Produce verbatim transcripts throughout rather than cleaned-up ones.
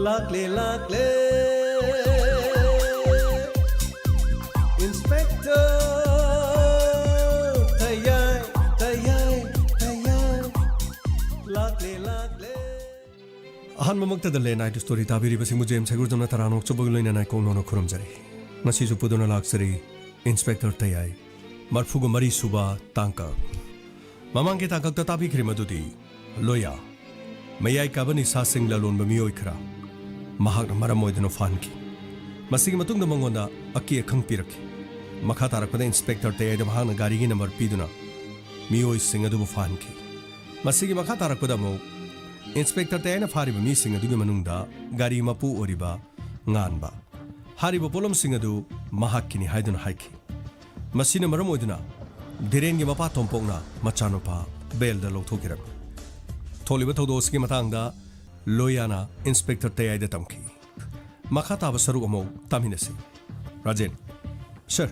ꯂꯥꯛꯂꯦ, ꯂꯥꯛꯂꯦ, Inspector ꯇꯌꯥꯏ, ꯇꯌꯥꯏ, ꯇꯌꯥꯏ꯫ ꯂꯥꯛꯂꯦ, ꯂꯥꯛꯂꯦ꯫ ꯑꯍꯥꯟꯕꯃꯛꯇꯗ ꯂꯦꯟ ꯑꯥꯏ ꯇꯨ ꯁ꯭ꯇꯣꯔꯤ ꯇꯥꯕꯤꯔꯤꯕꯁꯤꯡꯕꯨ ꯖꯦꯝꯁ ꯍꯩꯒ꯭ꯔꯨꯖꯝꯅ ꯇꯔꯥꯝꯅ ꯑꯣꯛꯆꯕꯒꯤ ꯂꯣꯏꯅꯅ ꯏꯀꯣꯛ ꯅꯧꯅ ꯈꯨꯔꯨꯝꯖꯔꯤ꯫ ꯉꯁꯤꯁꯨ ꯄꯨꯗꯨꯅ ꯂꯥꯛꯆꯔꯤ ꯏꯟꯁꯄꯦꯛꯇꯔ ꯇꯌꯥꯏ, ꯃꯔꯐꯨꯒ ꯃꯔꯤ ꯁꯨꯕ ꯇꯥꯡꯀꯛ꯫ ꯃꯃꯥꯡꯒꯤ ꯇꯥꯡꯀꯛꯇ ꯇꯥꯕꯤꯈ꯭ꯔꯤ ꯃꯗꯨꯗꯤ ꯂꯣꯌꯥ, ꯃꯌꯥꯏ ꯀꯥꯕ ꯅꯤꯁꯥꯁꯤꯡ ꯂꯂꯣꯟꯕ ꯃꯤꯑꯣꯏ ꯈꯔ, ꯃꯍꯥꯛꯅ ꯃꯔꯝ ꯑꯣꯏꯗꯨꯅ ꯐꯥꯍꯟꯈꯤ꯫ ꯃꯁꯤꯒꯤ ꯃꯇꯨꯡꯗ ꯃꯉꯣꯟꯗ ꯑꯀꯤ ꯑꯈꯪ ꯄꯤꯔꯛꯈꯤ꯫ ꯃꯈꯥ ꯇꯥꯔꯛꯄꯗ ꯏꯟꯁꯄꯦꯛꯇꯔ ꯇꯌꯥꯏꯗ ꯃꯍꯥꯛꯅ ꯒꯥꯔꯤꯒꯤ ꯅꯝꯕꯔ ꯄꯤꯗꯨꯅ ꯃꯤꯑꯣꯏꯁꯤꯡ ꯑꯗꯨꯕꯨ ꯐꯥꯍꯟꯈꯤ꯫ ꯃꯁꯤꯒꯤ ꯃꯈꯥ ꯇꯥꯔꯛꯄꯗ ꯑꯃꯨꯛ ꯏꯟꯁꯄꯦꯛꯇꯔ ꯇꯌꯥꯏꯅ ꯐꯥꯔꯤꯕ ꯃꯤꯁꯤꯡ ꯑꯗꯨꯒꯤ ꯃꯅꯨꯡꯗ ꯒꯥꯔꯤ ꯃꯄꯨ ꯑꯣꯏꯔꯤꯕ ꯉꯥꯟꯕ, ꯍꯥꯏꯔꯤꯕ ꯄꯣꯠꯂꯝꯁꯤꯡ ꯑꯗꯨ ꯃꯍꯥꯛꯀꯤꯅꯤ ꯍꯥꯏꯗꯨꯅ ꯍꯥꯏꯈꯤ꯫ ꯃꯁꯤꯅ ꯃꯔꯝ ꯑꯣꯏꯗꯨꯅ ꯙꯤꯔꯦꯟꯒꯤ ꯃꯄꯥ ꯇꯣꯝꯄꯣꯛꯅ ꯃꯆꯥꯅꯨꯄꯥ ꯕꯦꯜꯗ ꯂꯧꯊꯣꯛꯈꯤꯔꯝꯃꯤ꯫ ꯊꯣꯛꯂꯤꯕ ꯊꯧꯗꯣꯛ ꯑꯁꯤꯒꯤ ꯃꯇꯥꯡꯗ ꯂꯣꯌꯥꯅ ꯏꯟꯁꯄꯦꯛꯇꯔ ꯇꯌꯥꯏꯗ ꯇꯝꯈꯤ꯫ ꯃꯈꯥ ꯇꯥꯕ ꯁꯔꯨꯛ ꯑꯃꯨꯛ ꯇꯥꯃꯤꯟꯅꯁꯤ꯫ ꯔꯥꯖꯦꯟ, ꯁꯔ,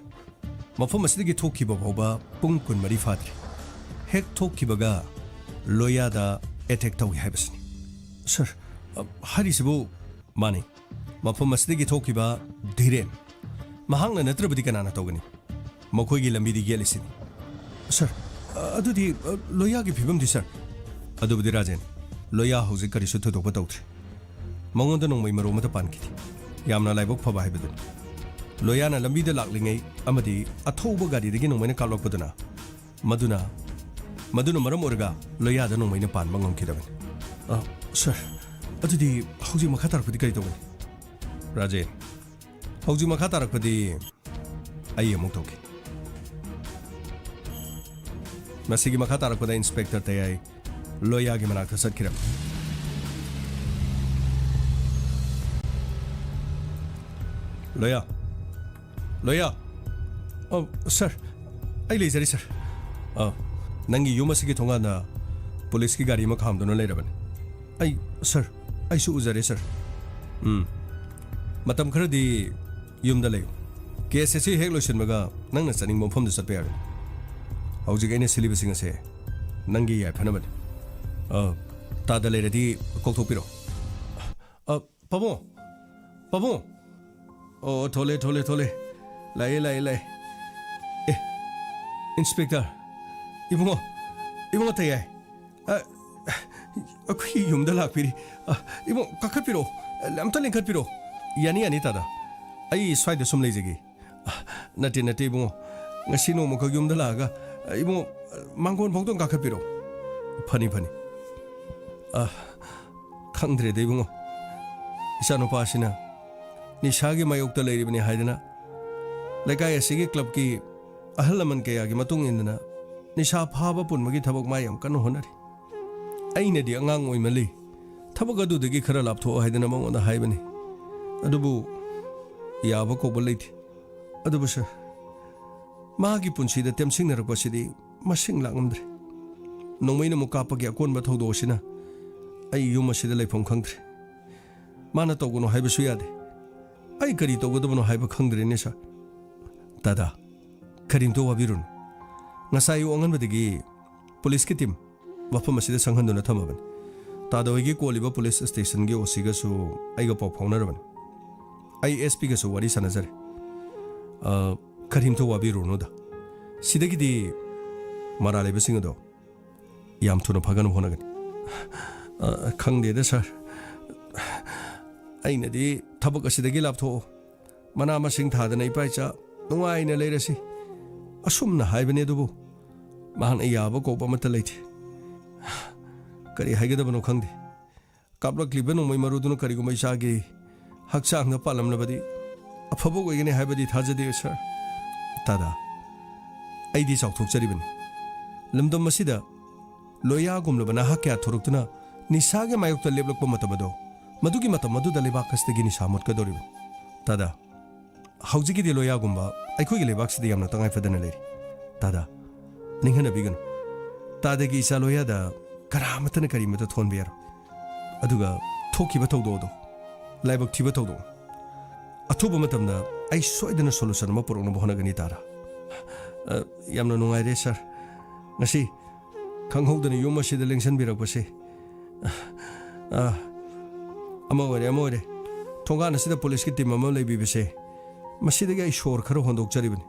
ꯃꯐꯝ ꯑꯁꯤꯗꯒꯤ ꯊꯣꯛꯈꯤꯕ ꯐꯥꯎꯕ ꯄꯨꯡ ꯀꯨꯟꯃꯔꯤ ꯐꯥꯗ꯭ꯔꯤ꯫ ꯍꯦꯛ ꯊꯣꯛꯈꯤꯕꯒ ꯂꯣꯌꯥꯗ ꯑꯦꯇꯦꯛ ꯇꯧꯏ ꯍꯥꯏꯕꯁꯤꯅꯤ꯫ ꯁꯔ, ꯑ, ꯍꯥꯏꯔꯤꯁꯤꯕꯨ? ꯃꯥꯅꯤ, ꯃꯐꯝ ꯑꯁꯤꯗꯒꯤ ꯊꯣꯛꯈꯤꯕ ꯙꯤꯔꯦꯟ꯫ ꯃꯍꯥꯛꯅ ꯅꯠꯇ꯭ꯔꯕꯗꯤ ꯀꯅꯥꯅ ꯇꯧꯒꯅꯤ? ꯃꯈꯣꯏꯒꯤ ꯂꯝꯕꯤꯗꯤ ꯌꯦꯠꯂꯤꯁꯤꯅꯤ꯫ ꯁꯔ, ꯑ, ꯑꯗꯨꯗꯤ, ꯑ, ꯂꯣꯌꯥꯒꯤ ꯐꯤꯕꯝꯗꯤ, ꯁꯔ? ꯑꯗꯨꯕꯨꯗꯤ ꯔꯥꯖꯦꯟ, ꯂꯣꯌꯥ ꯍꯧꯖꯤꯛ ꯀꯔꯤꯁꯨ ꯊꯣꯏꯗꯣꯛꯄ ꯇꯧꯗ꯭ꯔꯤ꯫ ꯃꯉꯣꯟꯗ ꯅꯣꯡꯃꯩ ꯃꯔꯨ ꯑꯃꯠꯇ ꯄꯥꯟꯈꯤꯗꯦ꯫ ꯌꯥꯝꯅ ꯂꯥꯏꯕꯛ ꯐꯕ ꯍꯥꯏꯕꯗꯨꯅꯤ꯫ ꯂꯣꯌꯥꯅ ꯂꯝꯕꯤꯗ ꯂꯥꯛꯂꯤꯉꯩ ꯑꯃꯗꯤ ꯑꯊꯧꯕ ꯒꯥꯔꯤꯗꯒꯤ ꯅꯣꯡꯃꯩꯅ ꯀꯥꯞꯂꯛꯄꯗꯨꯅ, ꯃꯗꯨꯅ, ꯃꯗꯨꯅ ꯃꯔꯝ ꯑꯣꯏꯔꯒ ꯂꯣꯌꯥꯗ ꯅꯣꯡꯃꯩꯅ ꯄꯥꯟꯕ ꯉꯝꯈꯤꯗꯕꯅꯤ꯫ ꯑ, ꯁꯔ, ꯑꯗꯨꯗꯤ ꯍꯧꯖꯤꯛ ꯃꯈꯥ ꯇꯥꯔꯛꯄꯗꯤ ꯀꯔꯤ ꯇꯧꯒꯅꯤ? ꯔꯥꯖꯦꯟ, ꯍꯧꯖꯤꯛ ꯃꯈꯥ ꯇꯥꯔꯛꯄꯗꯤ ꯑꯩ ꯑꯃꯨꯛ ꯇꯧꯈꯤ꯫ ꯃꯁꯤꯒꯤ ꯃꯈꯥ ꯇꯥꯔꯛꯄꯗ ꯏꯟꯁꯄꯦꯛꯇꯔ ꯇꯌꯥꯏ ꯂꯣꯌꯥꯒꯤ ꯃꯅꯥꯛꯇ ꯆꯠꯈꯤꯔꯝꯃꯤ꯫ ꯂꯣꯌꯥ, ꯂꯣꯌꯥ꯫ ꯑ, ꯁꯔ, ꯑꯩ ꯂꯩꯖꯔꯤ, ꯁꯔ꯫ ꯑ, ꯅꯪꯒꯤ ꯌꯨꯝ ꯑꯁꯤꯒꯤ ꯊꯣꯡꯒꯥꯟꯗ ꯄꯨꯂꯤꯁꯀꯤ ꯒꯥꯔꯤ ꯑꯃ ꯈꯥꯝꯗꯨꯅ ꯂꯩꯔꯕꯅꯤ꯫ ꯑꯩ, ꯁꯔ, ꯑꯩꯁꯨ ꯎꯖꯔꯦ, ꯁꯔ꯫ ꯎꯝ꯫ ꯃꯇꯝ ꯈꯔꯗꯤ ꯌꯨꯝꯗ ꯂꯩꯌꯨ꯫ ꯀꯦꯁ ꯑꯁꯤ ꯍꯦꯛ ꯂꯣꯏꯁꯤꯟꯕꯒ ꯅꯪꯅ ꯆꯠꯅꯤꯡꯕ ꯃꯐꯝꯗ ꯆꯠꯄ ꯌꯥꯒꯅꯤ꯫ ꯍꯧꯖꯤꯛ ꯑꯩꯅ ꯁꯤꯜꯂꯤꯕꯁꯤꯡ ꯑꯁꯦ ꯅꯪꯒꯤ ꯌꯥꯏꯐꯅꯕꯅꯤ꯫ ꯑ, ꯇꯥꯗ ꯂꯩꯔꯗꯤ ꯀꯧꯊꯣꯛꯄꯤꯔꯣ꯫ ꯑ, ꯄꯥꯕꯨꯡ! ꯄꯥꯕꯨꯡ! ꯑꯣ, ꯊꯣꯛꯂꯦ, ꯊꯣꯛꯂꯦ, ꯊꯣꯛꯂꯦ꯫ ꯂꯥꯛꯑꯦ, ꯂꯥꯛꯑꯦ, ꯂꯥꯛꯑꯦ꯫ ꯑꯦ, ꯏꯟꯁꯄꯦꯛꯇꯔ! ꯏꯕꯨꯡꯉꯣ! ꯏꯕꯨꯡꯉꯣ ꯇꯌꯥꯏ! ꯑ, ꯑꯩꯈꯣꯏ ꯌꯨꯝꯗ ꯂꯥꯛꯄꯤꯔꯤ꯫ ꯑ, ꯏꯕꯨꯡ, ꯀꯥꯈꯠꯄꯤꯔꯛꯑꯣ꯫ ꯑꯝꯇ ꯂꯦꯡꯈꯠꯄꯤꯔꯛꯑꯣ꯫ ꯌꯥꯅꯤ, ꯌꯥꯅꯤ, ꯇꯥꯗ꯫ ꯑꯩ ꯁ꯭ꯋꯥꯏꯗ ꯁꯨꯝ ꯂꯩꯖꯒꯦ꯫ ꯑ, ꯅꯠꯇꯦ, ꯅꯠꯇꯦ, ꯏꯕꯨꯡꯉꯣ꯫ ꯉꯁꯤ ꯅꯣꯡꯃꯈꯛ ꯌꯨꯝꯗ ꯂꯥꯛꯑꯒ, ꯑ, ꯏꯕꯨꯡꯉꯣ, ꯃꯥꯡꯒꯣꯟ ꯐꯥꯎꯗꯪ ꯀꯥꯈꯠꯄꯤꯔꯛꯑꯣ꯫ ꯐꯅꯤ, ꯐꯅꯤ꯫ ꯑ, ꯈꯪꯗ꯭ꯔꯦꯗ, ꯏꯕꯨꯡꯉꯣ꯫ ꯏꯆꯥꯅꯨꯄꯥꯁꯤꯅ ꯅꯤꯁꯥꯒꯤ ꯃꯥꯌꯣꯛꯇ ꯂꯩꯔꯤꯕꯅꯤ ꯍꯥꯏꯗꯅ ꯂꯩꯀꯥꯏ ꯑꯁꯤꯒꯤ ꯀ꯭ꯂꯕꯀꯤ ꯑꯍꯜ ꯂꯃꯟ ꯀꯌꯥꯒꯤ ꯃꯇꯨꯡ ꯏꯟꯗꯅ ꯅꯤꯁꯥ ꯐꯥꯕ ꯄꯨꯟꯕꯒꯤ ꯊꯕꯛ ꯃꯥ ꯌꯥꯝ ꯀꯟꯅ ꯍꯣꯠꯅꯔꯤ꯫ ꯑꯩꯅꯗꯤ ꯑꯉꯥꯡ ꯑꯣꯏꯃꯜꯂꯤ, ꯊꯕꯛ ꯑꯗꯨꯗꯒꯤ ꯈꯔ ꯂꯥꯞꯊꯣꯛꯑꯣ ꯍꯥꯏꯗꯅ ꯃꯉꯣꯟꯗ ꯍꯥꯏꯕꯅꯤ꯫ ꯑꯗꯨꯕꯨ ꯌꯥꯕ ꯀꯧꯕ ꯂꯩꯇꯦ꯫ ꯑꯗꯨꯕꯨ ꯁꯥꯔ, ꯃꯥꯒꯤ ꯄꯨꯟꯁꯤꯗ ꯇꯦꯝꯁꯤꯡꯅꯔꯛꯄꯁꯤꯗꯤ ꯃꯁꯤꯡ ꯂꯥꯛꯉꯝꯗ꯭ꯔꯦ꯫ ꯅꯣꯡꯃꯩꯅ ꯑꯃꯨꯛ ꯀꯥꯞꯄꯒꯤ ꯑꯀꯣꯟꯕ ꯊꯧꯗꯣꯛ ꯑꯁꯤꯅ ꯑꯩ ꯌꯨꯝ ꯑꯁꯤꯗ ꯂꯩꯐꯝ ꯈꯪꯗ꯭ꯔꯦ꯫ ꯃꯥꯅ ꯇꯧꯒꯅꯨ ꯍꯥꯏꯕꯁꯨ ꯌꯥꯗꯦ꯫ ꯑꯩ ꯀꯔꯤ ꯇꯧꯒꯗꯕꯅꯣ ꯍꯥꯏꯕ ꯈꯪꯗ꯭ꯔꯦꯅꯦ, ꯁꯥꯔ꯫ ꯇꯥꯗ, ꯀꯔꯤꯝꯇ ꯋꯥꯕꯤꯔꯨꯅꯨ꯫ ꯉꯁꯥꯏ ꯑꯌꯨꯛ ꯑꯉꯟꯕꯗꯒꯤ ꯄꯨꯂꯤꯁꯀꯤ ꯇꯤꯝ ꯃꯐꯝ ꯑꯁꯤꯗ ꯁꯪꯍꯟꯗꯨꯅ ꯊꯝꯃꯕꯅꯤ꯫ ꯇꯥꯗ ꯍꯣꯏꯒꯤ ꯀꯣꯜꯂꯤꯕ ꯄꯨꯂꯤꯁ ꯁ꯭ꯇꯦꯁꯟꯒꯤ ꯑꯣ ꯁꯤꯒꯁꯨ ꯑꯩꯒ ꯄꯥꯎ ꯐꯥꯎꯅꯔꯕꯅꯤ꯫ ꯑꯩ ꯑꯦꯁ ꯄꯤꯒꯁꯨ ꯋꯥꯔꯤ ꯁꯥꯟꯅꯖꯔꯦ꯫ ꯑ, ꯀꯔꯤꯝꯇ ꯋꯥꯕꯤꯔꯨꯔꯅꯨꯗ꯫ ꯁꯤꯗꯒꯤꯗꯤ ꯃꯔꯥꯜ ꯂꯩꯕꯁꯤꯡ ꯑꯗꯣ ꯌꯥꯝ ꯊꯨꯅ ꯐꯥꯒꯅꯕ ꯍꯣꯠꯅꯒꯅꯤ꯫ ꯑ, ꯈꯪꯗꯦꯗ, ꯁꯥꯔ꯫ ꯑꯩꯅꯗꯤ ꯊꯕꯛ ꯑꯁꯤꯗꯒꯤ ꯂꯥꯞꯊꯣꯛꯑꯣ, ꯃꯅꯥ ꯃꯁꯤꯡ ꯊꯥꯗꯅ ꯏꯄꯥ ꯏꯆꯥ ꯅꯨꯡꯉꯥꯏꯅ ꯂꯩꯔꯁꯤ, ꯑꯁꯨꯝꯅ ꯍꯥꯏꯕꯅꯤ꯫ ꯑꯗꯨꯕꯨ ꯃꯍꯥꯛꯅ ꯌꯥꯕ ꯀꯧꯕ ꯑꯃꯠꯇ ꯂꯩꯇꯦ꯫ ꯀꯔꯤ ꯍꯥꯏꯒꯗꯕꯅꯣ ꯈꯪꯗꯦ꯫ ꯀꯥꯞꯂꯛꯂꯤꯕ ꯅꯣꯡꯃꯩ ꯃꯔꯨꯗꯨꯅ ꯀꯔꯤꯒꯨꯝꯕ ꯏꯆꯥꯒꯤ ꯍꯛꯆꯥꯡꯗ ꯄꯥꯜꯂꯝꯂꯕꯗꯤ ꯑꯐꯕ ꯑꯣꯏꯒꯅꯤ ꯍꯥꯏꯕꯗꯤ ꯊꯥꯖꯗꯦ, ꯁꯥꯔ꯫ ꯇꯥꯗ, ꯑꯩꯗꯤ ꯆꯥꯎꯊꯣꯛꯆꯔꯤꯕꯅꯤ꯫ ꯂꯝꯗꯝ ꯑꯁꯤꯗ ꯂꯣꯌꯥꯒꯨꯝꯂꯕ ꯅꯍꯥ ꯀꯌꯥ ꯊꯣꯔꯛꯇꯨꯅ ꯅꯤꯁꯥꯒꯤ ꯃꯥꯌꯣꯛꯇ ꯂꯦꯞꯂꯛꯄ ꯃꯇꯝ ꯑꯗꯣ, ꯃꯗꯨꯒꯤ ꯃꯇꯝ ꯑꯗꯨꯗ ꯂꯩꯕꯥꯛ ꯑꯁꯤꯗꯒꯤ ꯅꯤꯁꯥ ꯃꯨꯠꯀꯗꯧꯔꯤꯕꯅꯤ꯫ ꯇꯥꯗ, ꯍꯧꯖꯤꯛꯀꯤꯗꯤ ꯂꯣꯌꯥꯒꯨꯝꯕ ꯑꯩꯈꯣꯏꯒꯤ ꯂꯩꯕꯥꯛꯁꯤꯗ ꯌꯥꯝꯅ ꯇꯉꯥꯏ ꯐꯗꯅ ꯂꯩꯔꯤ꯫ ꯇꯥꯗ, ꯅꯤꯡꯍꯟꯅꯕꯤꯒꯅꯨ꯫ ꯇꯥꯗꯒꯤ ꯏꯆꯥ ꯂꯣꯌꯥꯗ ꯀꯅꯥ ꯑꯃꯠꯇꯅ ꯀꯔꯤꯃꯠꯇ ꯊꯣꯟꯕ ꯌꯥꯔꯣꯏ꯫ ꯑꯗꯨꯒ ꯊꯣꯛꯈꯤꯕ ꯊꯧꯗꯣꯛ ꯑꯗꯣ ꯂꯥꯏꯕꯛ ꯊꯤꯕ ꯊꯧꯗꯣꯛ꯫ ꯑꯊꯨꯕ ꯃꯇꯝꯗ ꯑꯩ ꯁꯣꯏꯗꯅ ꯁꯣꯂꯨꯁꯟ ꯑꯃ ꯄꯨꯔꯛꯅꯕ ꯍꯣꯠꯅꯒꯅꯤ, ꯇꯥꯗ꯫ ꯑ, ꯌꯥꯝꯅ ꯅꯨꯡꯉꯥꯏꯔꯦ, ꯁꯥꯔ꯫ ꯉꯁꯤ ꯈꯪꯍꯧꯗꯅ ꯌꯨꯝ ꯑꯁꯤꯗ ꯂꯦꯡꯁꯟꯕꯤꯔꯛꯄꯁꯦ꯫ ꯑ, ꯑ, ꯑꯃ ꯑꯣꯏꯔꯦ, ꯑꯃ ꯑꯣꯏꯔꯦ꯫ ꯊꯣꯡꯒꯥꯟ ꯑꯁꯤꯗ ꯄꯨꯂꯤꯁꯀꯤ ꯇꯤꯝ ꯑꯃ ꯂꯩꯕꯤꯕꯁꯦ, ꯃꯁꯤꯗꯒꯤ ꯑꯩ ꯁꯣꯔ ꯈꯔ ꯍꯣꯟꯗꯣꯛꯆꯔꯤꯕꯅꯤ꯫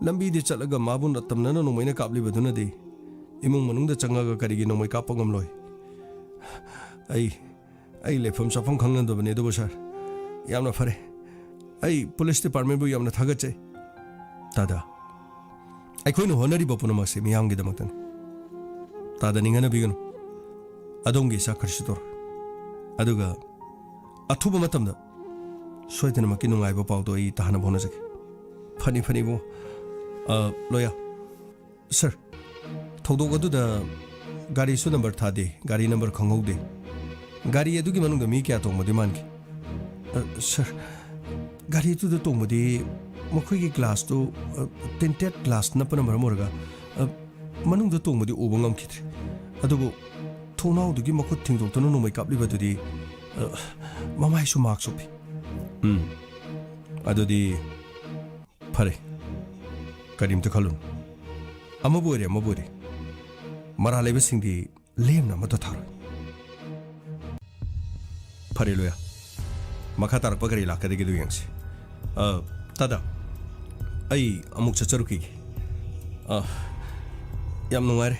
ꯂꯝꯕꯤꯗꯤ ꯆꯠꯂꯒ ꯃꯥꯕꯨ ꯅꯇꯝꯅꯅ ꯅꯣꯡꯃꯩꯅ ꯀꯥꯞꯂꯤꯕꯗꯨꯅꯗꯤ ꯏꯃꯨꯡ ꯃꯅꯨꯡꯗ ꯆꯪꯉꯒ ꯀꯔꯤꯒꯤ ꯅꯣꯡꯃꯩ ꯀꯥꯞꯄ ꯉꯝꯂꯣꯏ? ꯑꯩ, ꯑꯩ ꯂꯩꯐꯝ ꯆꯥꯐꯝ ꯈꯪꯂꯝꯗꯕꯅꯤ, ꯑꯗꯨꯕꯨ ꯁꯥꯔ, ꯌꯥꯝꯅ ꯐꯔꯦ꯫ ꯑꯩ ꯄꯨꯂꯤꯁ ꯗꯤꯄꯥꯔꯠꯃꯦꯟꯕꯨ ꯌꯥꯝꯅ ꯊꯥꯒꯠꯆꯩ꯫ ꯇꯥꯗ, ꯑꯩꯈꯣꯏꯅ ꯍꯣꯠꯅꯔꯤꯕ ꯄꯨꯝꯅꯃꯛꯁꯤ ꯃꯤꯌꯥꯝꯒꯤꯗꯃꯛꯇꯅꯤ꯫ ꯇꯥꯗ, ꯅꯤꯡꯍꯟꯅꯕꯤꯒꯅꯨ꯫ ꯑꯗꯣꯝꯒꯤ ꯏꯆꯥ ꯀꯔꯤꯁꯨ ꯇꯧꯔꯣꯏ꯫ ꯑꯗꯨꯒ ꯑꯊꯨꯕ ꯃꯇꯝꯗ ꯁꯣꯏꯗꯅꯃꯛꯀꯤ ꯅꯨꯡꯉꯥꯏꯕ ꯄꯥꯎꯗꯣ ꯑꯩ ꯇꯥꯍꯟꯅꯕ ꯍꯣꯠꯅꯖꯒꯦ꯫ ꯐꯅꯤ, ꯐꯅꯤ, ꯏꯕꯨꯡꯉꯣ꯫ ꯑ, ꯂꯣꯌꯥ꯫ ꯁꯥꯔ, ꯊꯧꯗꯣꯛ ꯑꯗꯨꯗ ꯒꯥꯔꯤꯁꯨ ꯅꯝꯕꯔ ꯊꯥꯗꯦ, ꯒꯥꯔꯤ ꯅꯝꯕꯔ ꯈꯪꯍꯧꯗꯦ꯫ ꯒꯥꯔꯤ ꯑꯗꯨꯒꯤ ꯃꯅꯨꯡꯗ ꯃꯤ ꯀꯌꯥ ꯇꯣꯡꯕꯗꯤ ꯃꯥꯟꯒꯦ? ꯑ, ꯁꯥꯔ, ꯒꯥꯔꯤ ꯑꯗꯨꯗ ꯇꯣꯡꯕꯗꯤ ꯃꯈꯣꯏꯒꯤ ꯒ꯭ꯂꯥꯁꯇꯨ, ꯑ, ꯇꯤꯟꯇꯦꯠ ꯒ꯭ꯂꯥꯁ ꯅꯞꯄꯅ ꯃꯔꯝ ꯑꯣꯏꯔꯒ, ꯑ, ꯃꯅꯨꯡꯗ ꯇꯣꯡꯕꯗꯤ ꯎꯕ ꯉꯝꯈꯤꯗ꯭ꯔꯦ꯫ ꯑꯗꯨꯕꯨ ꯊꯣꯡꯅꯥꯎꯗꯨꯒꯤ ꯃꯈꯨꯠ ꯊꯤꯡꯗꯣꯛꯇꯨꯅ ꯅꯣꯡꯃꯩ ꯀꯥꯞꯂꯤꯕꯗꯨꯗꯤ, ꯑ, ꯃꯃꯥꯏꯁꯨ ꯃꯥꯛꯁ ꯎꯞꯄꯤ꯫ ꯎꯝ꯫ ꯑꯗꯨꯗꯤ ꯐꯔꯦ, ꯀꯔꯤꯝꯇ ꯈꯜꯂꯨꯅꯨ꯫ ꯑꯃꯕꯨ ꯑꯣꯏꯔꯦ, ꯑꯃꯕꯨ ꯑꯣꯏꯔꯦ, ꯃꯔꯥꯜ ꯂꯩꯕꯁꯤꯡꯗꯤ ꯂꯦꯝꯅ ꯑꯃꯠꯇ ꯊꯥꯔꯣꯏ꯫ ꯐꯔꯦ, ꯂꯣꯌꯥ, ꯃꯈꯥ ꯇꯥꯔꯛꯄ ꯀꯔꯤ ꯂꯥꯛꯀꯗꯒꯦꯗꯨ ꯌꯦꯡꯁꯤ꯫ ꯑ, ꯇꯥꯗ, ꯑꯩ ꯑꯃꯨꯛ ꯆꯠꯆꯔꯨꯈꯤꯒꯦ꯫ ꯑ, ꯌꯥꯝ ꯅꯨꯡꯉꯥꯏꯔꯦ,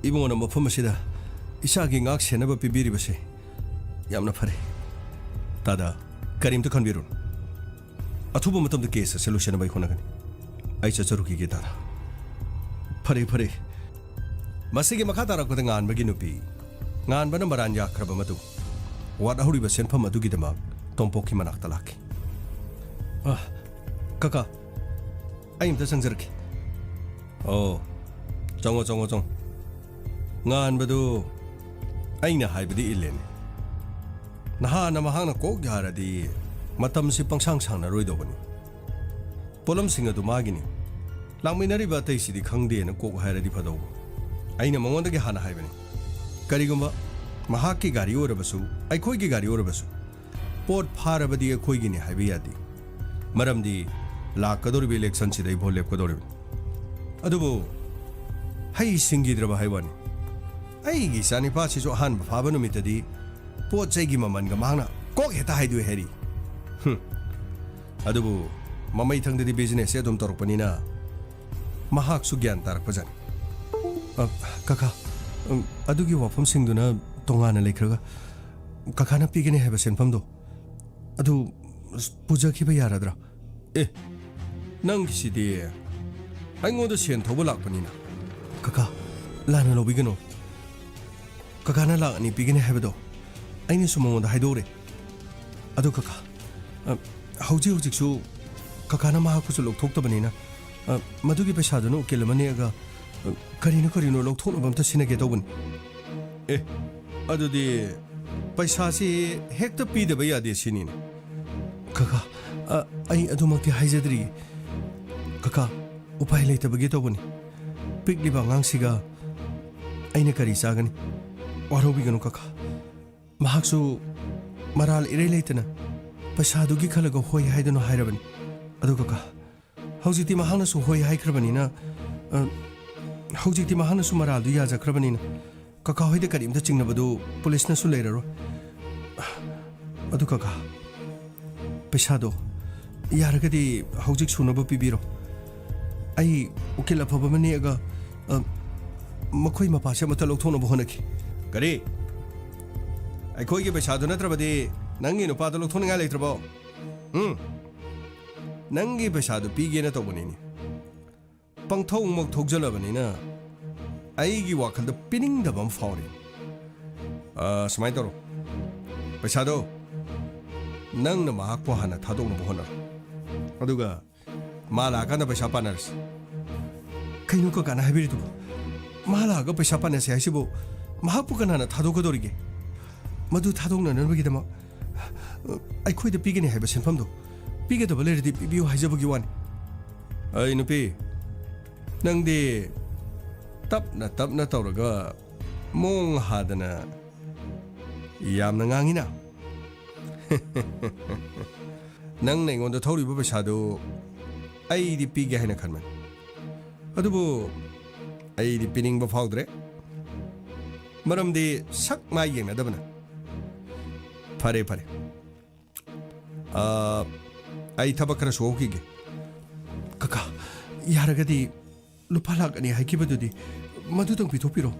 ꯏꯕꯨꯡꯉꯣꯅ ꯃꯐꯝ ꯑꯁꯤꯗ ꯏꯆꯥꯒꯤ ꯉꯥꯛ ꯁꯦꯟꯅꯕ ꯄꯤꯕꯤꯔꯤꯕꯁꯦ꯫ ꯌꯥꯝꯅ ꯐꯔꯦ꯫ ꯇꯥꯗ, ꯀꯔꯤꯝꯇ ꯈꯟꯕꯤꯔꯨꯅꯨ꯫ ꯑꯊꯨꯕ ꯃꯇꯝꯗ ꯀꯦꯁ ꯑꯁꯤ ꯂꯣꯏꯁꯤꯟꯅꯕ ꯑꯩ ꯍꯣꯠꯅꯒꯅꯤ꯫ ꯑꯩ ꯆꯠꯆꯔꯨꯈꯤꯒꯦ, ꯇꯥꯗ꯫ ꯐꯔꯦ, ꯐꯔꯦ꯫ ꯃꯁꯤꯒꯤ ꯃꯈꯥ ꯇꯥꯔꯛꯄꯗ ꯉꯥꯟꯕꯒꯤ ꯅꯨꯄꯤ, ꯉꯥꯟꯕꯅ ꯃꯔꯥꯟ ꯌꯥꯈ꯭ꯔꯕ ꯃꯇꯨꯡ, ꯋꯥꯠꯍꯧꯔꯤꯕ ꯁꯦꯟꯐꯝ ꯑꯗꯨꯒꯤꯗꯃꯛ ꯇꯣꯝꯄꯣꯛꯀꯤ ꯃꯅꯥꯛꯇ ꯂꯥꯛꯈꯤ꯫ ꯑ, ꯀꯀꯥ, ꯑꯩ ꯑꯝꯇ ꯆꯪꯖꯔꯛꯀꯦ꯫ ꯑꯣ, ꯆꯪꯉꯣ, ꯆꯪꯉꯣ, ꯆꯪꯉꯣ꯫ ꯉꯥꯟꯕꯗꯨ ꯑꯩꯅ ꯍꯥꯏꯕꯗꯤ ꯏꯜꯂꯦꯅꯦ꯫ ꯅꯍꯥꯟꯅ ꯃꯍꯥꯛꯅ ꯀꯣꯛ ꯌꯥꯔꯗꯤ ꯃꯇꯝꯁꯤ ꯄꯪꯁꯥꯡ ꯁꯥꯡꯅꯔꯣꯏꯗꯧꯕꯅꯤ꯫ ꯄꯣꯠꯂꯝꯁꯤꯡ ꯑꯗꯨ ꯃꯥꯒꯤꯅꯤ꯫ ꯂꯥꯛꯃꯤꯟꯅꯔꯤꯕ ꯑꯇꯩꯁꯤꯗꯤ ꯈꯪꯗꯦꯅ ꯀꯣꯛ ꯍꯥꯏꯔꯗꯤ ꯐꯗꯧꯕ꯫ ꯑꯩꯅ ꯃꯉꯣꯟꯗꯒꯤ ꯍꯥꯟꯅ ꯍꯥꯏꯕꯅꯤ꯫ ꯀꯔꯤꯒꯨꯝꯕ ꯃꯍꯥꯛꯀꯤ ꯒꯥꯔꯤ ꯑꯣꯏꯔꯕꯁꯨ, ꯑꯩꯈꯣꯏꯒꯤ ꯒꯥꯔꯤ ꯑꯣꯏꯔꯕꯁꯨ, ꯄꯣꯠ ꯐꯥꯔꯕꯗꯤ ꯑꯩꯈꯣꯏꯒꯤꯅꯤ ꯍꯥꯏꯕ ꯌꯥꯗꯦ꯫ ꯃꯔꯝꯗꯤ ꯂꯥꯛꯀꯗꯧꯔꯤꯕ ꯏꯂꯦꯛꯁꯟꯁꯤꯗ ꯑꯩ ꯚꯣꯠ ꯂꯦꯞꯀꯗꯧꯔꯤꯕꯅꯤ꯫ ꯑꯗꯨꯕꯨ ꯍꯩ ꯁꯤꯡꯈꯤꯗ꯭ꯔꯕ ꯍꯥꯏ ꯋꯥꯅꯤ꯫ ꯑꯩꯒꯤ ꯏꯆꯥꯅꯤꯄꯥꯁꯤꯁꯨ ꯑꯍꯥꯟꯕ ꯐꯥꯕ ꯅꯨꯃꯤꯠꯇꯗꯤ ꯄꯣꯠ ꯆꯩꯒꯤ ꯃꯃꯜꯒ ꯃꯍꯥꯛꯅ ꯀꯣꯛ ꯍꯦꯛꯇ ꯍꯥꯏꯗꯣꯛꯑꯦ ꯍꯥꯏꯔꯤ꯫ ꯍꯨꯝ꯫ ꯑꯗꯨꯕꯨ ꯃꯃꯩꯊꯪꯗꯗꯤ businessꯁꯦ ꯑꯗꯨꯝ ꯇꯧꯔꯛꯄꯅꯤꯅ ꯃꯍꯥꯛꯁꯨ ꯒ꯭ꯌꯥꯟ ꯇꯥꯔꯛꯄꯖꯥꯠꯅꯤ꯫ "ꯑ, ꯀꯀꯥ, ꯎꯝ, ꯑꯗꯨꯒꯤ ꯋꯥꯐꯝꯁꯤꯡꯗꯨꯅ ꯇꯣꯉꯥꯟꯅ ꯂꯩꯈ꯭ꯔꯒ ꯀꯀꯥꯅ ꯄꯤꯒꯅꯤ ꯍꯥꯏꯕ ꯁꯦꯟꯐꯝꯗꯣ ꯑꯗꯨ ꯄꯨꯖꯈꯤꯕ ꯌꯥꯔꯗ꯭ꯔꯥ?" "ꯑꯦ, ꯅꯪꯒꯤꯁꯤꯗꯤ ꯑꯩꯉꯣꯟꯗ ꯁꯦꯟ ꯊꯧꯕ ꯂꯥꯛꯄꯅꯤꯅ꯫" "ꯀꯀꯥ, ꯂꯥꯟꯅ ꯂꯧꯕꯤꯒꯅꯨ꯫ ꯀꯀꯥꯅ ꯂꯥꯛ ꯑꯅꯤ ꯄꯤꯒꯅꯤ ꯍꯥꯏꯕꯗꯣ ꯑꯩꯅꯁꯨ ꯃꯉꯣꯟꯗ ꯍꯥꯏꯗꯣꯛꯎꯔꯦ꯫ ꯑꯗꯨ ꯀꯀꯥ, ꯑ, ꯍꯧꯖꯤꯛ ꯍꯧꯖꯤꯛꯁꯨ ꯀꯀꯥꯅ ꯃꯍꯥꯛꯄꯨꯁꯨ ꯂꯧꯊꯣꯛꯇꯕꯅꯤꯅ, ꯑ, ꯃꯗꯨꯒꯤ ꯄꯩꯁꯥꯗꯨꯅ ꯎꯀꯤꯜ ꯑꯃ ꯅꯦꯛꯑꯒ, ꯑ, ꯀꯔꯤꯅꯣ ꯀꯔꯤꯅꯣ ꯂꯧꯊꯣꯛꯅꯕ ꯑꯝꯇ ꯁꯤꯟꯅꯒꯦ ꯇꯧꯕꯅꯤ꯫" "ꯑꯦ, ꯑꯗꯨꯗꯤ ꯄꯩꯁꯥꯁꯤ ꯍꯦꯛꯇ ꯄꯤꯗꯕ ꯌꯥꯗꯦ ꯁꯤꯅꯤꯅꯦ꯫" "ꯀꯀꯥ, ꯑ, ꯑꯩ ꯑꯗꯨꯃꯛꯇꯤ ꯍꯥꯏꯖꯗ꯭ꯔꯤꯌꯦ꯫ ꯀꯀꯥ, ꯎꯄꯥꯏ ꯂꯩꯇꯕꯒꯤ ꯇꯧꯕꯅꯤ꯫ ꯄꯤꯛꯂꯤꯕ ꯑꯉꯥꯡꯁꯤꯒ ꯑꯩꯅ ꯀꯔꯤ ꯆꯥꯒꯅꯤ? ꯋꯥꯔꯧꯕꯤꯒꯅꯨ ꯀꯀꯥ꯫ ꯃꯍꯥꯛꯁꯨ ꯃꯔꯥꯜ ꯏꯔꯩ ꯂꯩꯇꯅ ꯄꯩꯁꯥꯗꯨꯒꯤ ꯈꯜꯂꯒ ꯍꯣꯏ ꯍꯥꯏꯗꯨꯅ ꯍꯥꯏꯔꯕꯅꯤ꯫ ꯑꯗꯨ ꯀꯀꯥ, ꯍꯧꯖꯤꯛꯇꯤ ꯃꯍꯥꯛꯅꯁꯨ ꯍꯣꯏ ꯍꯥꯏꯈ꯭ꯔꯕꯅꯤꯅ, ꯑ, ꯍꯧꯖꯤꯛꯇꯤ ꯃꯍꯥꯛꯅꯁꯨ ꯃꯔꯥꯜꯗꯨ ꯌꯥꯖꯈ꯭ꯔꯕꯅꯤꯅ ꯀꯀꯥ ꯍꯣꯏꯗ ꯀꯔꯤꯝꯇ ꯆꯤꯡꯅꯕꯗꯨ ꯄꯨꯂꯤꯁꯅꯁꯨ ꯂꯩꯔꯔꯣꯏ꯫ ꯑꯗꯨ ꯀꯀꯥ, ꯄꯩꯁꯥꯗꯣ ꯌꯥꯔꯒꯗꯤ ꯍꯧꯖꯤꯛ ꯁꯨꯅꯕ ꯄꯤꯕꯤꯔꯣ꯫ ꯑꯩ ꯎꯀꯤꯜ ꯑꯐꯕ ꯑꯃ ꯅꯦꯛꯑꯒ, ꯑ, ꯃꯈꯣꯏ ꯃꯄꯥꯁꯦ ꯑꯃꯠꯇ ꯂꯧꯊꯣꯛꯅꯕ ꯍꯣꯠꯅꯈꯤ꯫" "ꯀꯔꯤ? ꯑꯩꯈꯣꯏꯒꯤ ꯄꯩꯁꯥꯗꯨ ꯅꯠꯇ꯭ꯔꯕꯗꯤ ꯅꯪꯒꯤ ꯅꯨꯄꯥꯗꯣ ꯂꯧꯊꯣꯛꯅꯤꯡꯉꯥꯏ ꯂꯩꯇ꯭ꯔꯕꯣ? ꯎꯝ? ꯅꯪꯒꯤ ꯄꯩꯁꯥꯗꯨ ꯄꯤꯒꯦꯅ ꯇꯧꯕꯅꯤꯅꯦ꯫ ꯄꯪꯊꯧꯃꯛ ꯊꯧꯖꯜꯂꯕꯅꯤꯅ ꯑꯩꯒꯤ ꯋꯥꯈꯜꯗ ꯄꯤꯅꯤꯡꯗꯕ ꯑꯃ ꯐꯥꯎꯔꯤ꯫ ꯑ, ꯁꯨꯃꯥꯏꯅ ꯇꯧꯔꯣ, ꯄꯩꯁꯥꯗꯣ ꯅꯪꯅ ꯃꯍꯥꯛꯄꯨ ꯍꯥꯟꯅ ꯊꯥꯗꯣꯛꯅꯕ ꯍꯣꯠꯅꯔꯣ, ꯑꯗꯨꯒ ꯃꯥ ꯂꯥꯛꯑꯀꯥꯟꯗ ꯄꯩꯁꯥ ꯄꯥꯟꯅꯔꯁꯤ꯫" "ꯀꯩꯅꯣ ꯀꯀꯥꯅ ꯍꯥꯏꯕꯤꯔꯤꯗꯨꯕꯣ? ꯃꯥ ꯂꯥꯛꯑꯒ ꯄꯩꯁꯥ ꯄꯥꯟꯅꯁꯦ ꯍꯥꯏꯁꯤꯕꯨ ꯃꯍꯥꯛꯄꯨ ꯀꯅꯥꯅ ꯊꯥꯗꯣꯛꯀꯗꯧꯔꯤꯒꯦ? ꯃꯗꯨ ꯊꯥꯗꯣꯛꯅꯅꯕꯒꯤꯗꯃꯛ ꯑꯩꯈꯣꯏꯗ ꯄꯤꯒꯅꯤ ꯍꯥꯏꯕ ꯁꯦꯟꯐꯝꯗꯣ ꯄꯤꯒꯗꯕ ꯂꯩꯔꯗꯤ ꯄꯤꯕꯤꯌꯨ ꯍꯥꯏꯖꯕꯒꯤ ꯋꯥꯅꯤ꯫" "ꯑꯩ ꯅꯨꯄꯤ, ꯅꯪꯗꯤ ꯇꯞꯅ ꯇꯞꯅ ꯇꯧꯔꯒ ꯃꯑꯣꯡ ꯍꯥꯗꯅ ꯌꯥꯝꯅ ꯉꯥꯡꯉꯤꯅ꯫" "ꯅꯪꯅ ꯑꯩꯉꯣꯟꯗ ꯊꯧꯔꯤꯕ ꯄꯩꯁꯥꯗꯨ ꯑꯩꯗꯤ ꯄꯤꯒꯦ ꯍꯥꯏꯅ ꯈꯟꯕꯅꯤ, ꯑꯗꯨꯕꯨ ꯑꯩꯗꯤ ꯄꯤꯅꯤꯡꯕ ꯐꯥꯎꯗ꯭ꯔꯦ, ꯃꯔꯝꯗꯤ ꯁꯛ ꯃꯥꯏ ꯌꯦꯡꯅꯗꯕꯅ꯫ ꯐꯔꯦ, ꯐꯔꯦ꯫ ꯑ, ꯑꯩ ꯊꯕꯛ ꯈꯔ ꯁꯨꯍꯧꯈꯤꯒꯦ꯫ ꯀꯀꯥ, ꯌꯥꯔꯒꯗꯤ ꯂꯨꯄꯥ ꯂꯥꯈ ꯑꯅꯤ ꯍꯥꯏꯈꯤꯕꯗꯨꯗꯤ ꯃꯗꯨꯇꯪ ꯄꯤꯊꯣꯛꯄꯤꯔꯣ꯫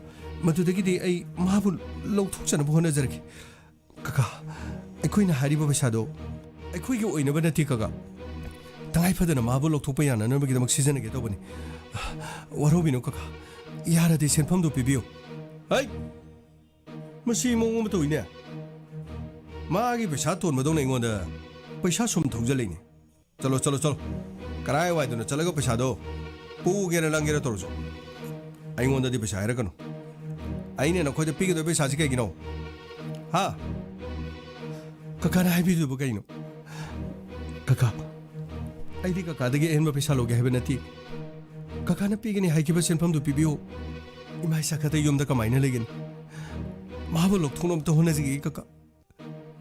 ꯃꯗꯨꯗꯒꯤꯗꯤ ꯑꯩ ꯃꯥꯕꯨ ꯂꯧꯊꯣꯛꯆꯅꯕ ꯍꯣꯠꯅꯖꯔꯒꯦ꯫ ꯀꯀꯥ, ꯑꯩꯈꯣꯏꯅ ꯍꯥꯏꯔꯤꯕ ꯄꯩꯁꯥꯗꯣ ꯑꯩꯈꯣꯏꯒꯤ ꯑꯣꯏꯅꯕ ꯅꯠꯇꯦ, ꯀꯀꯥ꯫ ꯇꯉꯥꯏ ꯐꯗꯅ ꯃꯥꯕꯨ ꯂꯧꯊꯣꯛꯄ ꯌꯥꯅꯅꯕꯒꯤꯗꯃꯛ ꯁꯤꯖꯤꯟꯅꯒꯦ ꯇꯧꯕꯅꯤ꯫ ꯋꯥꯔꯧꯕꯤꯅꯨ, ꯀꯀꯥ꯫ ꯌꯥꯔꯗꯤ ꯁꯦꯟꯐꯝꯗꯨ ꯄꯤꯕꯤꯌꯨ꯫ ꯍꯩ! ꯃꯁꯤ ꯃꯑꯣꯡ ꯑꯃ ꯇꯧꯏꯅꯦ꯫ ꯃꯥꯒꯤ ꯄꯩꯁꯥ ꯇꯣꯟꯕꯗꯧꯅ ꯑꯩꯉꯣꯟꯗ ꯄꯩꯁꯥ ꯁꯨꯝ ꯊꯧꯖꯜꯂꯛꯏꯅꯦ꯫ ꯆꯠꯂꯣ, ꯆꯠꯂꯣ, ꯆꯠꯂꯣ꯫ ꯀꯔꯥꯏꯋꯥꯏꯗꯅꯣ ꯆꯠꯂꯒ ꯄꯩꯁꯥꯗꯣ ꯄꯨꯒꯦꯔ ꯂꯪꯒꯦꯔ ꯇꯧꯔꯁꯨ, ꯑꯩꯉꯣꯟꯗꯗꯤ ꯄꯩꯁꯥ ꯍꯥꯏꯔꯛꯀꯅꯨ꯫ ꯑꯩꯅ ꯅꯈꯣꯏꯗ ꯄꯤꯒꯗꯕ ꯄꯩꯁꯥꯁꯤ ꯀꯩꯒꯤꯅꯣ? ꯍꯥ? ꯀꯀꯥꯅ ꯍꯥꯏꯕꯤꯗꯨꯕꯨ ꯀꯩꯅꯣ? ꯀꯀꯥ, ꯑꯩꯗꯤ ꯀꯀꯥꯗꯒꯤ ꯑꯍꯦꯟꯕ ꯄꯩꯁꯥ ꯂꯧꯒꯦ ꯍꯥꯏꯕ ꯅꯠꯇꯦ꯫ ꯀꯀꯥꯅ ꯄꯤꯒꯅꯤ ꯍꯥꯏꯈꯤꯕ ꯁꯦꯟꯐꯝꯗꯨ ꯄꯤꯕꯤꯌꯨ꯫ ꯏꯃꯥ ꯏꯆꯥ ꯈꯛꯇ ꯌꯨꯝꯗ ꯀꯃꯥꯏꯅ ꯂꯩꯒꯅꯤ? ꯃꯥꯕꯨ ꯂꯧꯊꯣꯛꯅꯕꯇ ꯍꯣꯠꯅꯖꯒꯦ, ꯀꯀꯥ꯫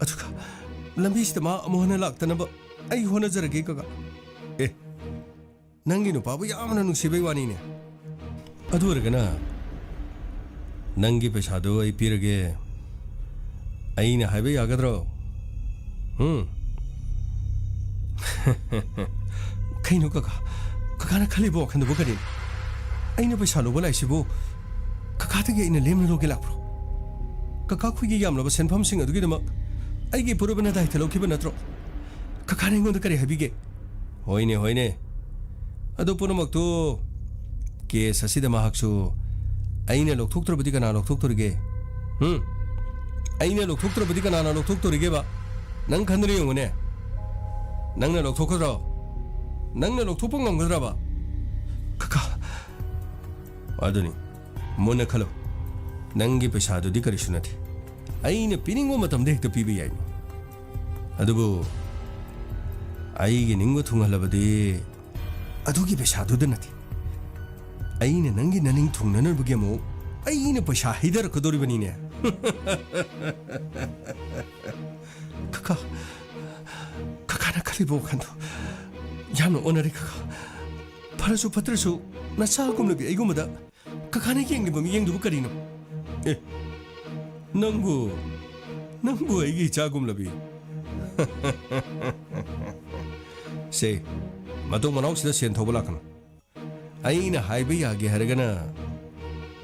ꯑꯗꯨꯒ ꯂꯝꯕꯤꯁꯤꯗ ꯃꯥ ꯑꯃꯨꯛ ꯍꯟꯅ ꯂꯥꯛꯇꯅꯕ ꯑꯩ ꯍꯣꯠꯅꯖꯔꯒꯦ, ꯀꯀꯥ꯫ ꯑꯦ, ꯅꯪꯒꯤ ꯅꯨꯄꯥꯕꯨ ꯌꯥꯝꯅ ꯅꯨꯡꯁꯤꯕꯩ ꯋꯥꯅꯤꯅꯦ꯫ ꯑꯗꯨ ꯑꯣꯏꯔꯒꯅ ꯅꯪꯒꯤ ꯄꯩꯁꯥꯗꯨ ꯑꯩ ꯄꯤꯔꯒꯦ꯫ ꯑꯩꯅ ꯍꯥꯏꯕ ꯌꯥꯒꯗ꯭ꯔꯣ? ꯎꯝ? ꯀꯩꯅꯣ ꯀꯀꯥ? ꯀꯀꯥꯅ ꯈꯜꯂꯤꯕ ꯋꯥꯈꯜꯗꯨꯕꯨ ꯀꯔꯤꯅꯣ? ꯑꯩꯅ ꯄꯩꯁꯥ ꯂꯧꯕ ꯂꯥꯛꯏꯁꯤꯕꯨ ꯀꯀꯥꯗꯒꯤ ꯑꯩꯅ ꯂꯦꯝꯅ ꯂꯧꯒꯦ ꯂꯥꯛꯄ꯭ꯔꯣ? ꯀꯀꯥ ꯈꯣꯏꯒꯤ ꯌꯥꯝꯂꯕ ꯁꯦꯟꯐꯝꯁꯤꯡ ꯑꯗꯨꯒꯤꯗꯃꯛ ꯑꯩꯒꯤ ꯄꯨꯔꯕꯅ ꯗꯥꯏꯇ ꯂꯧꯈꯤꯕ ꯅꯠꯇ꯭ꯔꯣ? ꯀꯀꯥꯅ ꯑꯩꯉꯣꯟꯗ ꯀꯔꯤ ꯍꯥꯏꯕꯤꯒꯦ? ꯍꯣꯏꯅꯦ, ꯍꯣꯏꯅꯦ꯫ ꯑꯗꯨ ꯄꯨꯝꯅꯃꯛꯇꯨ ꯀꯦꯁ ꯑꯁꯤꯗ ꯃꯍꯥꯛꯁꯨ ꯑꯩꯅ ꯂꯧꯊꯣꯛꯇ꯭ꯔꯕꯗꯤ ꯀꯅꯥ ꯂꯧꯊꯣꯛꯇꯣꯔꯤꯒꯦ? ꯍꯨꯝ? ꯑꯩꯅ ꯂꯧꯊꯣꯛꯇ꯭ꯔꯕꯗꯤ ꯀꯅꯥꯅ ꯂꯧꯊꯣꯛꯇꯣꯔꯤꯒꯦꯕ? ꯅꯪ ꯈꯟꯗꯨꯅ ꯌꯦꯡꯉꯨꯅꯦ꯫ ꯅꯪꯅ ꯂꯧꯊꯣꯛꯀꯗ꯭ꯔꯣ? ꯅꯪꯅ ꯂꯧꯊꯣꯛꯄ ꯉꯝꯒꯗ꯭ꯔꯕ? ꯀꯀꯥ꯫ ꯑꯗꯨꯅꯤ, ꯃꯨꯟꯅ ꯈꯜꯂꯨ꯫ ꯅꯪꯒꯤ ꯄꯩꯁꯥꯗꯨꯗꯤ ꯀꯔꯤꯁꯨ ꯅꯠꯇꯦ꯫ ꯑꯩꯅ ꯄꯤꯅꯤꯡꯕ ꯃꯇꯝꯗ ꯍꯦꯛꯇ ꯄꯤꯕ ꯌꯥꯏ꯫ ꯑꯗꯨꯕꯨ ꯑꯩꯒꯤ ꯅꯤꯡꯕ ꯊꯨꯡꯍꯜꯂꯕꯗꯤ ꯑꯗꯨꯒꯤ ꯄꯩꯁꯥꯗꯨꯗ ꯅꯠꯇꯦ꯫ ꯑꯩꯅ ꯅꯪꯒꯤ ꯅꯅꯤꯡ ꯊꯨꯡꯅꯅꯕꯒꯤ ꯑꯃꯨꯛ ꯑꯩꯅ ꯄꯩꯁꯥ ꯍꯩꯊꯔꯛꯀꯗꯧꯔꯤꯕꯅꯤꯅꯦ꯫ ꯀꯀꯥ, ꯀꯀꯥꯅ ꯈꯜꯂꯤꯕ ꯋꯥꯈꯜꯗꯣ ꯌꯥꯝꯅ ꯑꯣꯟꯅꯔꯦ, ꯀꯀꯥ꯫ ꯐꯔꯁꯨ ꯐꯠꯇ꯭ꯔꯁꯨ ꯅꯆꯥꯒꯨꯝꯂꯕꯤ ꯑꯩꯒꯨꯝꯕꯗ ꯀꯀꯥꯅ ꯌꯦꯡꯂꯤꯕ ꯃꯤꯠꯌꯦꯡꯗꯨꯕꯨ ꯀꯔꯤꯅꯣ? ꯑꯦ, ꯅꯪꯕꯨ ꯅꯪꯕꯨ ꯑꯩꯒꯤ ꯏꯆꯥꯒꯨꯝꯂꯕꯤ? ꯁꯦ, ꯃꯇꯨꯡ ꯃꯅꯥꯎꯁꯤꯗ ꯁꯦꯟ ꯊꯧꯕ ꯂꯥꯛꯀꯅꯨ꯫ ꯑꯩꯅ ꯍꯥꯏꯕ ꯌꯥꯒꯦ ꯍꯥꯏꯔꯒꯅ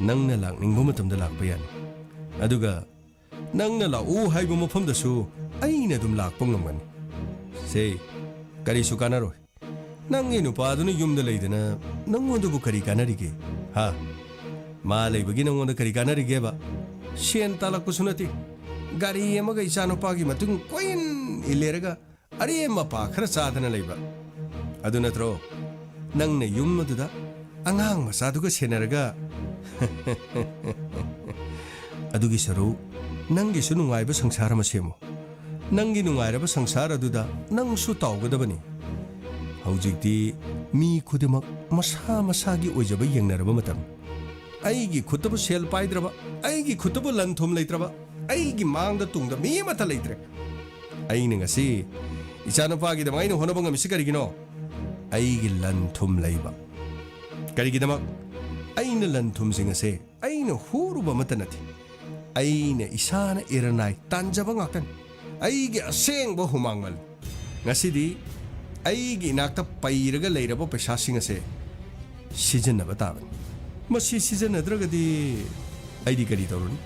ꯅꯪꯅ ꯂꯥꯛꯅꯤꯡꯕ ꯃꯇꯝꯗ ꯂꯥꯛꯄ ꯌꯥꯅꯤ꯫ ꯑꯗꯨꯒ ꯅꯪꯅ ꯂꯥꯛꯎ ꯍꯥꯏꯕ ꯃꯐꯝꯗꯁꯨ ꯑꯩꯅ ꯑꯗꯨꯝ ꯂꯥꯛꯄ ꯉꯝꯒꯅꯤ꯫ ꯁꯦ, ꯀꯔꯤꯁꯨ ꯀꯥꯟꯅꯔꯣꯏ꯫ ꯅꯪꯒꯤ ꯅꯨꯄꯥꯗꯨꯅ ꯌꯨꯝꯗ ꯂꯩꯗꯅ ꯅꯪꯉꯣꯟꯗꯕꯨ ꯀꯔꯤ ꯀꯥꯟꯅꯔꯤꯒꯦ? ꯍꯥ? ꯃꯥ ꯂꯩꯕꯒꯤ ꯅꯪꯉꯣꯟꯗ ꯀꯔꯤ ꯀꯥꯟꯅꯔꯤꯒꯦꯕ? ꯁꯦꯟ ꯇꯥꯜꯂꯛꯄꯁꯨ ꯅꯠꯇꯦ꯫ ꯒꯥꯔꯤ ꯑꯃꯒ ꯏꯆꯥꯅꯨꯄꯥꯒꯤ ꯃꯇꯨꯡ ꯀꯣꯏꯏꯟ ꯏꯜꯂꯦꯔꯒ ꯑꯔꯦꯝ ꯑꯄꯥ ꯈꯔ ꯆꯥꯗꯅ ꯂꯩꯕ꯫ ꯑꯗꯨ ꯅꯠꯇ꯭ꯔꯣ? ꯅꯪꯅ ꯌꯨꯝ ꯑꯗꯨꯗ ꯑꯉꯥꯡ ꯃꯆꯥꯗꯨꯒ ꯁꯦꯟꯅꯔꯒ ꯑꯗꯨꯒꯤ ꯁꯔꯨꯛ ꯅꯪꯒꯤꯁꯨ ꯅꯨꯡꯉꯥꯏꯕ ꯁꯪꯁꯥꯔ ꯑꯃ ꯁꯦꯝꯃꯨ꯫ ꯅꯪꯒꯤ ꯅꯨꯡꯉꯥꯏꯔꯕ ꯁꯪꯁꯥꯔ ꯑꯗꯨꯗ ꯅꯪꯁꯨ ꯇꯥꯎꯒꯗꯕꯅꯤ꯫ ꯍꯧꯖꯤꯛꯇꯤ ꯃꯤ ꯈꯨꯗꯤꯡꯃꯛ ꯃꯁꯥ ꯃꯁꯥꯒꯤ ꯑꯣꯏꯖꯕ ꯌꯦꯡꯅꯔꯕ ꯃꯇꯝ꯫ ꯑꯩꯒꯤ ꯈꯨꯠꯇꯕꯨ ꯁꯦꯜ ꯄꯥꯏꯗ꯭ꯔꯕ, ꯑꯩꯒꯤ ꯈꯨꯠꯇꯕꯨ ꯂꯟ ꯊꯨꯝ ꯂꯩꯇ꯭ꯔꯕ, ꯑꯩꯒꯤ ꯃꯥꯡꯗ ꯇꯨꯡꯗ ꯃꯤ ꯑꯃꯠꯇ ꯂꯩꯇ꯭ꯔꯦ꯫ ꯑꯩꯅ ꯉꯁꯤ ꯏꯆꯥꯅꯨꯄꯥꯒꯤꯗꯃꯛ ꯑꯩꯅ ꯍꯣꯠꯅꯕ ꯉꯝꯃꯤꯁꯤ ꯀꯔꯤꯒꯤꯅꯣ? ꯑꯩꯒꯤ ꯂꯟ ꯊꯨꯝ ꯂꯩꯕ꯫ ꯀꯔꯤꯒꯤꯗꯃꯛ? ꯑꯩꯅ ꯂꯟ ꯊꯨꯝꯁꯤꯡ ꯑꯁꯦ ꯑꯩꯅ ꯍꯨꯔꯨꯕ ꯑꯃꯠꯇ ꯅꯠꯇꯦ꯫ ꯑꯩꯅ ꯏꯁꯥꯅ ꯏꯔꯅꯥꯏ ꯇꯥꯟꯖꯕ ꯉꯥꯛꯇꯅꯤ꯫ ꯑꯩꯒꯤ ꯑꯁꯦꯡꯕ ꯍꯨꯃꯥꯡꯃꯜ꯫ ꯉꯁꯤꯗꯤ ꯑꯩꯒꯤ ꯏꯅꯥꯛꯇ ꯄꯩꯔꯒ ꯂꯩꯔꯕ ꯄꯩꯁꯥꯁꯤꯡ ꯑꯁꯦ ꯁꯤꯖꯤꯟꯅꯕ ꯇꯥꯕꯅꯤ꯫ ꯃꯁꯤ ꯁꯤꯖꯤꯟꯅꯗ꯭ꯔꯒꯗꯤ ꯑꯩꯗꯤ ꯀꯔꯤ ꯇꯧꯔꯨꯅꯤ?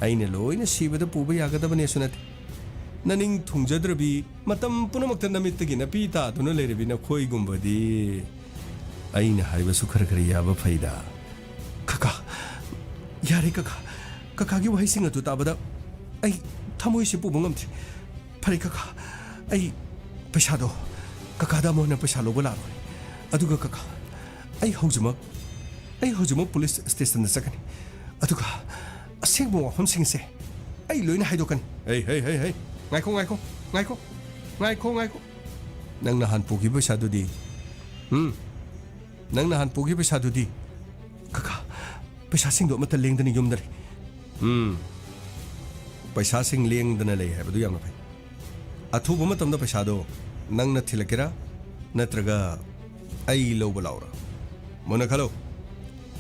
ꯑꯩꯅ ꯂꯣꯏꯅ ꯁꯤꯕꯗ ꯄꯨꯕ ꯌꯥꯒꯗꯕꯅꯦꯁꯨ ꯅꯠꯇꯦ꯫ ꯅꯅꯤꯡ ꯊꯨꯡꯖꯗ꯭ꯔꯕꯤ, ꯃꯇꯝ ꯄꯨꯝꯅꯃꯛꯇ ꯅꯃꯤꯠꯇꯒꯤ ꯅꯄꯤ ꯇꯥꯗꯨꯅ ꯂꯩꯔꯕꯤ ꯅꯈꯣꯏꯒꯨꯝꯕꯗꯤ ꯑꯩꯅ ꯍꯥꯏꯕꯁꯨ ꯈꯔ ꯈꯔ ꯌꯥꯕ ꯐꯩꯗ꯫ ꯀꯀꯥ, ꯌꯥꯔꯦ ꯀꯀꯥ꯫ ꯀꯀꯥꯒꯤ ꯋꯥꯍꯩꯁꯤꯡ ꯑꯗꯨ ꯇꯥꯕꯗ ꯑꯩ ꯊꯃꯣꯏꯁꯤ ꯄꯨꯕ ꯉꯝꯗ꯭ꯔꯦ꯫ ꯐꯔꯦ ꯀꯀꯥ, ꯑꯩ ꯄꯩꯁꯥꯗꯣ ꯀꯀꯥꯗ ꯑꯃꯨꯛ ꯍꯟꯅ ꯄꯩꯁꯥ ꯂꯧꯕ ꯂꯥꯛꯑꯔꯣꯏ꯫ ꯑꯗꯨꯒ ꯀꯀꯥ, ꯑꯩ ꯍꯧꯖꯤꯛꯃꯛ, ꯑꯩ ꯍꯧꯖꯤꯛꯃꯛ ꯄꯨꯂꯤꯁ ꯁ꯭ꯇꯦꯁꯟꯗ ꯆꯠꯀꯅꯤ꯫ ꯑꯗꯨꯒ ꯑꯁꯦꯡꯕ ꯋꯥꯐꯝꯁꯤꯡꯁꯦ ꯑꯩ ꯂꯣꯏꯅ ꯍꯥꯏꯗꯣꯛꯀꯅꯤ꯫ ꯍꯩ, ꯍꯩ, ꯍꯩ, ꯍꯩ꯫ ꯉꯥꯏꯈꯣ, ꯉꯥꯏꯈꯣ, ꯉꯥꯏꯈꯣ, ꯉꯥꯏꯈꯣ, ꯉꯥꯏꯈꯣ, ꯉꯥꯏꯈꯣ꯫ ꯅꯪ ꯅꯍꯥꯟ ꯄꯨꯈꯤꯕ ꯄꯩꯁꯥꯗꯨꯗꯤ? ꯎꯝ? ꯅꯪ ꯅꯍꯥꯟ ꯄꯨꯈꯤꯕ ꯄꯩꯁꯥꯗꯨꯗꯤ? ꯀꯀꯥ, ꯄꯩꯁꯥꯁꯤꯡꯗꯣ ꯑꯃꯠꯇ ꯂꯦꯡꯗꯅ ꯌꯨꯝꯗ ꯂꯩ꯫ ꯎꯝ꯫ ꯄꯩꯁꯥꯁꯤꯡ ꯂꯦꯡꯗꯅ ꯂꯩ ꯍꯥꯏꯕꯗꯨ ꯌꯥꯝꯅ ꯐꯩ꯫ ꯑꯊꯨꯕ ꯃꯇꯝꯗ ꯄꯩꯁꯥꯗꯣ ꯅꯪꯅ ꯊꯤꯜꯂꯛꯀꯦꯔꯥ? ꯅꯠꯇ꯭ꯔꯒ ꯑꯩ ꯂꯧꯕ ꯂꯥꯛꯎꯔꯥ? ꯃꯨꯟꯅ ꯈꯜꯂꯨ꯫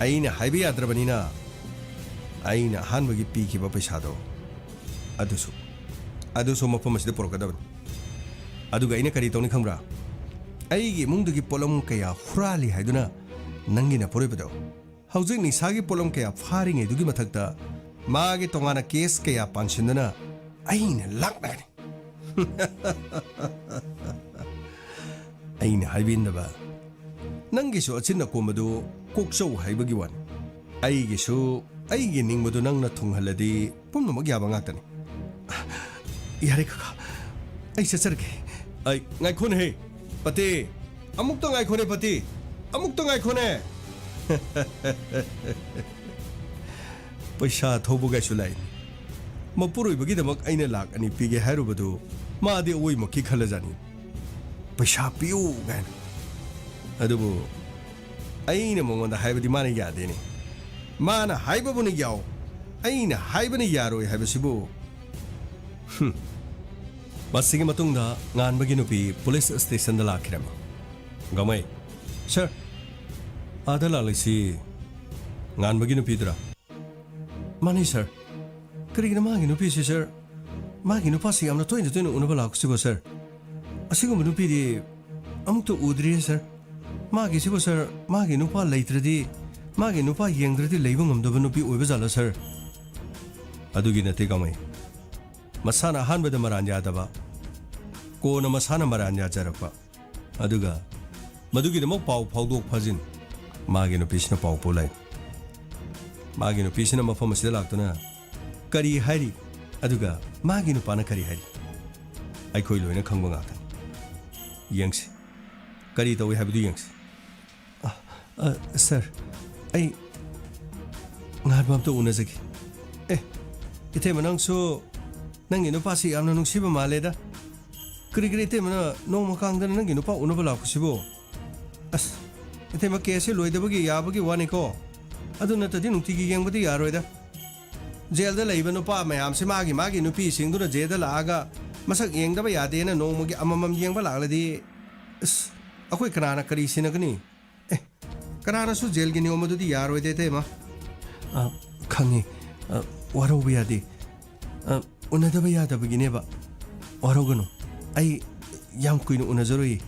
ꯑꯩꯅ ꯍꯥꯏꯕ ꯌꯥꯗ꯭ꯔꯕꯅꯤꯅ ꯑꯩꯅ ꯑꯍꯥꯟꯕꯒꯤ ꯄꯤꯈꯤꯕ ꯄꯩꯁꯥꯗꯣ ꯑꯗꯨꯁꯨ, ꯑꯗꯨꯁꯨ ꯃꯐꯝ ꯑꯁꯤꯗ ꯄꯨꯔꯛꯀꯗꯕꯅꯤ꯫ ꯑꯗꯨꯒ ꯑꯩꯅ ꯀꯔꯤ ꯇꯧꯅꯤ ꯈꯪꯕ꯭ꯔꯥ? ꯑꯩꯒꯤ ꯏꯃꯨꯡꯗꯒꯤ ꯄꯣꯠꯂꯝ ꯀꯌꯥ ꯍꯨꯔꯥꯜꯂꯤ ꯍꯥꯏꯗꯨꯅ ꯅꯪꯒꯤ ꯅꯄꯨꯔꯣꯏꯕꯗꯣ ꯍꯧꯖꯤꯛ ꯅꯤꯁꯥꯒꯤ ꯄꯣꯠꯂꯝ ꯀꯌꯥ ꯐꯥꯔꯤꯉꯩꯗꯨꯒꯤ ꯃꯊꯛꯇ ꯃꯥꯒꯤ ꯇꯣꯉꯥꯟꯅ ꯀꯦꯁ ꯀꯌꯥ ꯄꯥꯟꯁꯤꯟꯗꯨꯅ ꯑꯩꯅ ꯂꯥꯛꯅꯒꯅꯤ꯫ ꯑꯩꯅ ꯍꯥꯏꯕ ꯏꯟꯗꯕ꯫ ꯅꯪꯒꯤꯁꯨ ꯑꯆꯤꯟ ꯑꯀꯣꯝꯕꯗꯨ ꯀꯣꯛꯆꯧ ꯍꯥꯏꯕꯒꯤ ꯋꯥꯅꯤ꯫ ꯑꯩꯒꯤꯁꯨ, ꯑꯩꯒꯤ ꯅꯤꯡꯕꯗꯨ ꯅꯪꯅ ꯊꯨꯡꯍꯜꯂꯗꯤ ꯄꯨꯝꯅꯃꯛ ꯌꯥꯕ ꯉꯥꯛꯇꯅꯤ꯫ ꯌꯥꯔꯦ ꯀꯀꯥ, ꯑꯩ ꯆꯠꯆꯔꯒꯦ꯫ ꯑꯩ, ꯉꯥꯏꯈꯣꯅꯦꯍꯦ, ꯄꯇꯦ꯫ ꯑꯃꯨꯛꯇ ꯉꯥꯏꯈꯣꯅꯦ, ꯄꯇꯦ꯫ ꯑꯃꯨꯛꯇ ꯉꯥꯏꯈꯣꯅꯦ꯫ ꯄꯩꯁꯥ ꯊꯧꯕꯒꯥꯏꯁꯨ ꯂꯥꯛꯏꯅꯤ꯫ ꯃꯄꯨꯔꯣꯏꯕꯒꯤꯗꯃꯛ ꯑꯩꯅ ꯂꯥꯛ ꯑꯅꯤ ꯄꯤꯒꯦ ꯍꯥꯏꯔꯨꯕꯗꯨ ꯃꯥꯗꯤ ꯑꯋꯣꯏꯃꯛꯀꯤ ꯈꯜꯂꯖꯥꯠꯅꯤ꯫ "ꯄꯩꯁꯥ ꯄꯤꯌꯨ" ꯀꯥꯏꯅ꯫ ꯑꯗꯨꯕꯨ ꯑꯩꯅ ꯃꯉꯣꯟꯗ ꯍꯥꯏꯕꯗꯤ ꯃꯥꯅ ꯌꯥꯗꯦꯅꯦ꯫ ꯃꯥꯅ ꯍꯥꯏꯕꯕꯨꯅ ꯌꯥꯎ, ꯑꯩꯅ ꯍꯥꯏꯕꯅ ꯌꯥꯔꯣꯏ ꯍꯥꯏꯕꯁꯤꯕꯨ꯫ ꯍꯨꯝ꯫ ꯃꯁꯤꯒꯤ ꯃꯇꯨꯡꯗ ꯉꯥꯟꯕꯒꯤ ꯅꯨꯄꯤ ꯄꯨꯂꯤꯁ ꯁ꯭ꯇꯦꯁꯟꯗ ꯂꯥꯛꯈꯤꯔꯝꯃꯤ꯫ ꯒꯥꯡꯃꯩ, "ꯁꯔ, ꯑꯥꯗ ꯂꯥꯛꯂꯤꯁꯤ ꯉꯥꯟꯕꯒꯤ ꯅꯨꯄꯤꯗꯨꯔꯥ?" "ꯃꯥꯅꯤ, ꯁꯔ꯫ ꯀꯔꯤꯒꯤꯅꯣ ꯃꯥꯒꯤ ꯅꯨꯄꯤꯁꯤ, ꯁꯔ? ꯃꯥꯒꯤ ꯅꯨꯄꯥꯁꯤ ꯌꯥꯝꯅ ꯇꯣꯏꯅ ꯇꯣꯏꯅ ꯎꯅꯕ ꯂꯥꯛꯄꯁꯤꯕꯣ, ꯁꯔ? ꯑꯁꯤꯒꯨꯝꯕ ꯅꯨꯄꯤꯗꯤ ꯑꯃꯨꯛꯇ ꯎꯗ꯭ꯔꯤꯌꯦ, ꯁꯔ꯫ ꯃꯥꯒꯤꯁꯤꯕꯨ, ꯁꯔ, ꯃꯥꯒꯤ ꯅꯨꯄꯥ ꯂꯩꯇ꯭ꯔꯗꯤ, ꯃꯥꯒꯤ ꯅꯨꯄꯥ ꯌꯦꯡꯗ꯭ꯔꯗꯤ ꯂꯩꯕ ꯉꯝꯗꯕ ꯅꯨꯄꯤ ꯑꯣꯏꯕ ꯖꯥꯠꯂ, ꯁꯔ?" "ꯑꯗꯨꯒꯤ ꯅꯠꯇꯦ, ꯒꯥꯡꯃꯩ꯫ ꯃꯁꯥꯅ ꯑꯍꯥꯟꯕꯗ ꯃꯔꯥꯟ ꯌꯥꯗꯕ, ꯀꯣꯟꯅ ꯃꯁꯥꯅ ꯃꯔꯥꯟ ꯌꯥꯖꯔꯛꯄ꯫ ꯑꯗꯨꯒ ꯃꯗꯨꯒꯤꯗꯃꯛ ꯄꯥꯎ ꯐꯥꯎꯗꯣꯛ ꯐꯥꯖꯤꯟ ꯃꯥꯒꯤ ꯅꯨꯄꯤꯁꯤꯅ ꯄꯥꯎ ꯄꯨ ꯂꯥꯛꯏ꯫ ꯃꯥꯒꯤ ꯅꯨꯄꯤꯁꯤꯅ ꯃꯐꯝ ꯑꯁꯤꯗ ꯂꯥꯛꯇꯨꯅ ꯀꯔꯤ ꯍꯥꯏꯔꯤ, ꯑꯗꯨꯒ ꯃꯥꯒꯤ ꯅꯨꯄꯥꯅ ꯀꯔꯤ ꯍꯥꯏꯔꯤ, ꯑꯩꯈꯣꯏ ꯂꯣꯏꯅ ꯈꯪꯕ ꯉꯥꯛꯇꯅꯤ꯫ ꯌꯦꯡꯁꯤ, ꯀꯔꯤ ꯇꯧꯏ ꯍꯥꯏꯕꯗꯨ ꯌꯦꯡꯁꯤ꯫ ꯑ, ꯑ, ꯁꯔ, ꯑꯩ ꯉꯥꯟꯕ ꯑꯝꯇ ꯎꯅꯖꯒꯦ꯫ ꯑꯦ, ꯏꯇꯩꯃ, ꯅꯪꯁꯨ ꯅꯪꯒꯤ ꯅꯨꯄꯥꯁꯤ ꯌꯥꯝꯅ ꯅꯨꯡꯁꯤꯕ ꯃꯥꯜꯂꯦꯗ꯫ ꯀꯔꯤ ꯀꯔꯤ ꯏꯇꯩꯃꯅ ꯅꯣꯡꯃ ꯀꯥꯡꯗꯅ ꯅꯪꯒꯤ ꯅꯨꯄꯥ ꯎꯅꯕ ꯂꯥꯛꯄꯁꯤꯕꯨ? ꯑꯁ, ꯏꯇꯩꯃ, ꯀꯦꯁꯁꯤ ꯂꯣꯏꯗꯕꯒꯤ ꯌꯥꯕꯒꯤ ꯋꯥꯅꯤꯀꯣ꯫ ꯑꯗꯨ ꯅꯠꯇ꯭ꯔꯗꯤ ꯅꯨꯡꯇꯤꯒꯤ ꯌꯦꯡꯕꯗꯤ ꯌꯥꯔꯣꯏꯗ꯫ ꯖꯦꯜꯗ ꯂꯩꯕ ꯅꯨꯄꯥ ꯃꯌꯥꯝꯁꯤ ꯃꯥꯒꯤ ꯃꯥꯒꯤ ꯅꯨꯄꯤꯁꯤꯡꯗꯨꯅ ꯖꯦꯜꯗ ꯂꯥꯛꯑꯒ ꯃꯁꯛ ꯌꯦꯡꯗꯕ ꯌꯥꯗꯦꯅ ꯅꯣꯡꯃꯒꯤ ꯑꯃꯃꯝ ꯌꯦꯡꯕ ꯂꯥꯛꯂꯗꯤ, ꯑꯁ, ꯑꯩꯈꯣꯏ ꯀꯅꯥꯅ ꯀꯔꯤ ꯁꯤꯟꯅꯒꯅꯤ? ꯑꯦ, ꯀꯅꯥꯅꯁꯨ ꯖꯦꯜꯒꯤ ꯅꯤꯌꯣꯝ ꯑꯗꯨꯗꯤ ꯌꯥꯔꯣꯏꯗ, ꯏꯇꯩꯃ꯫ ꯑ, ꯈꯪꯉꯤ꯫ ꯑ, ꯋꯥꯔꯧꯕ ꯌꯥꯗꯦ꯫ ꯑ, ꯎꯅꯗꯕ ꯌꯥꯗꯕꯒꯤꯅꯦꯕ꯫ ꯋꯥꯔꯧꯒꯅꯨ, ꯑꯩ ꯌꯥꯝ ꯀꯨꯏꯅ ꯎꯅꯖꯔꯣꯏꯌꯦ꯫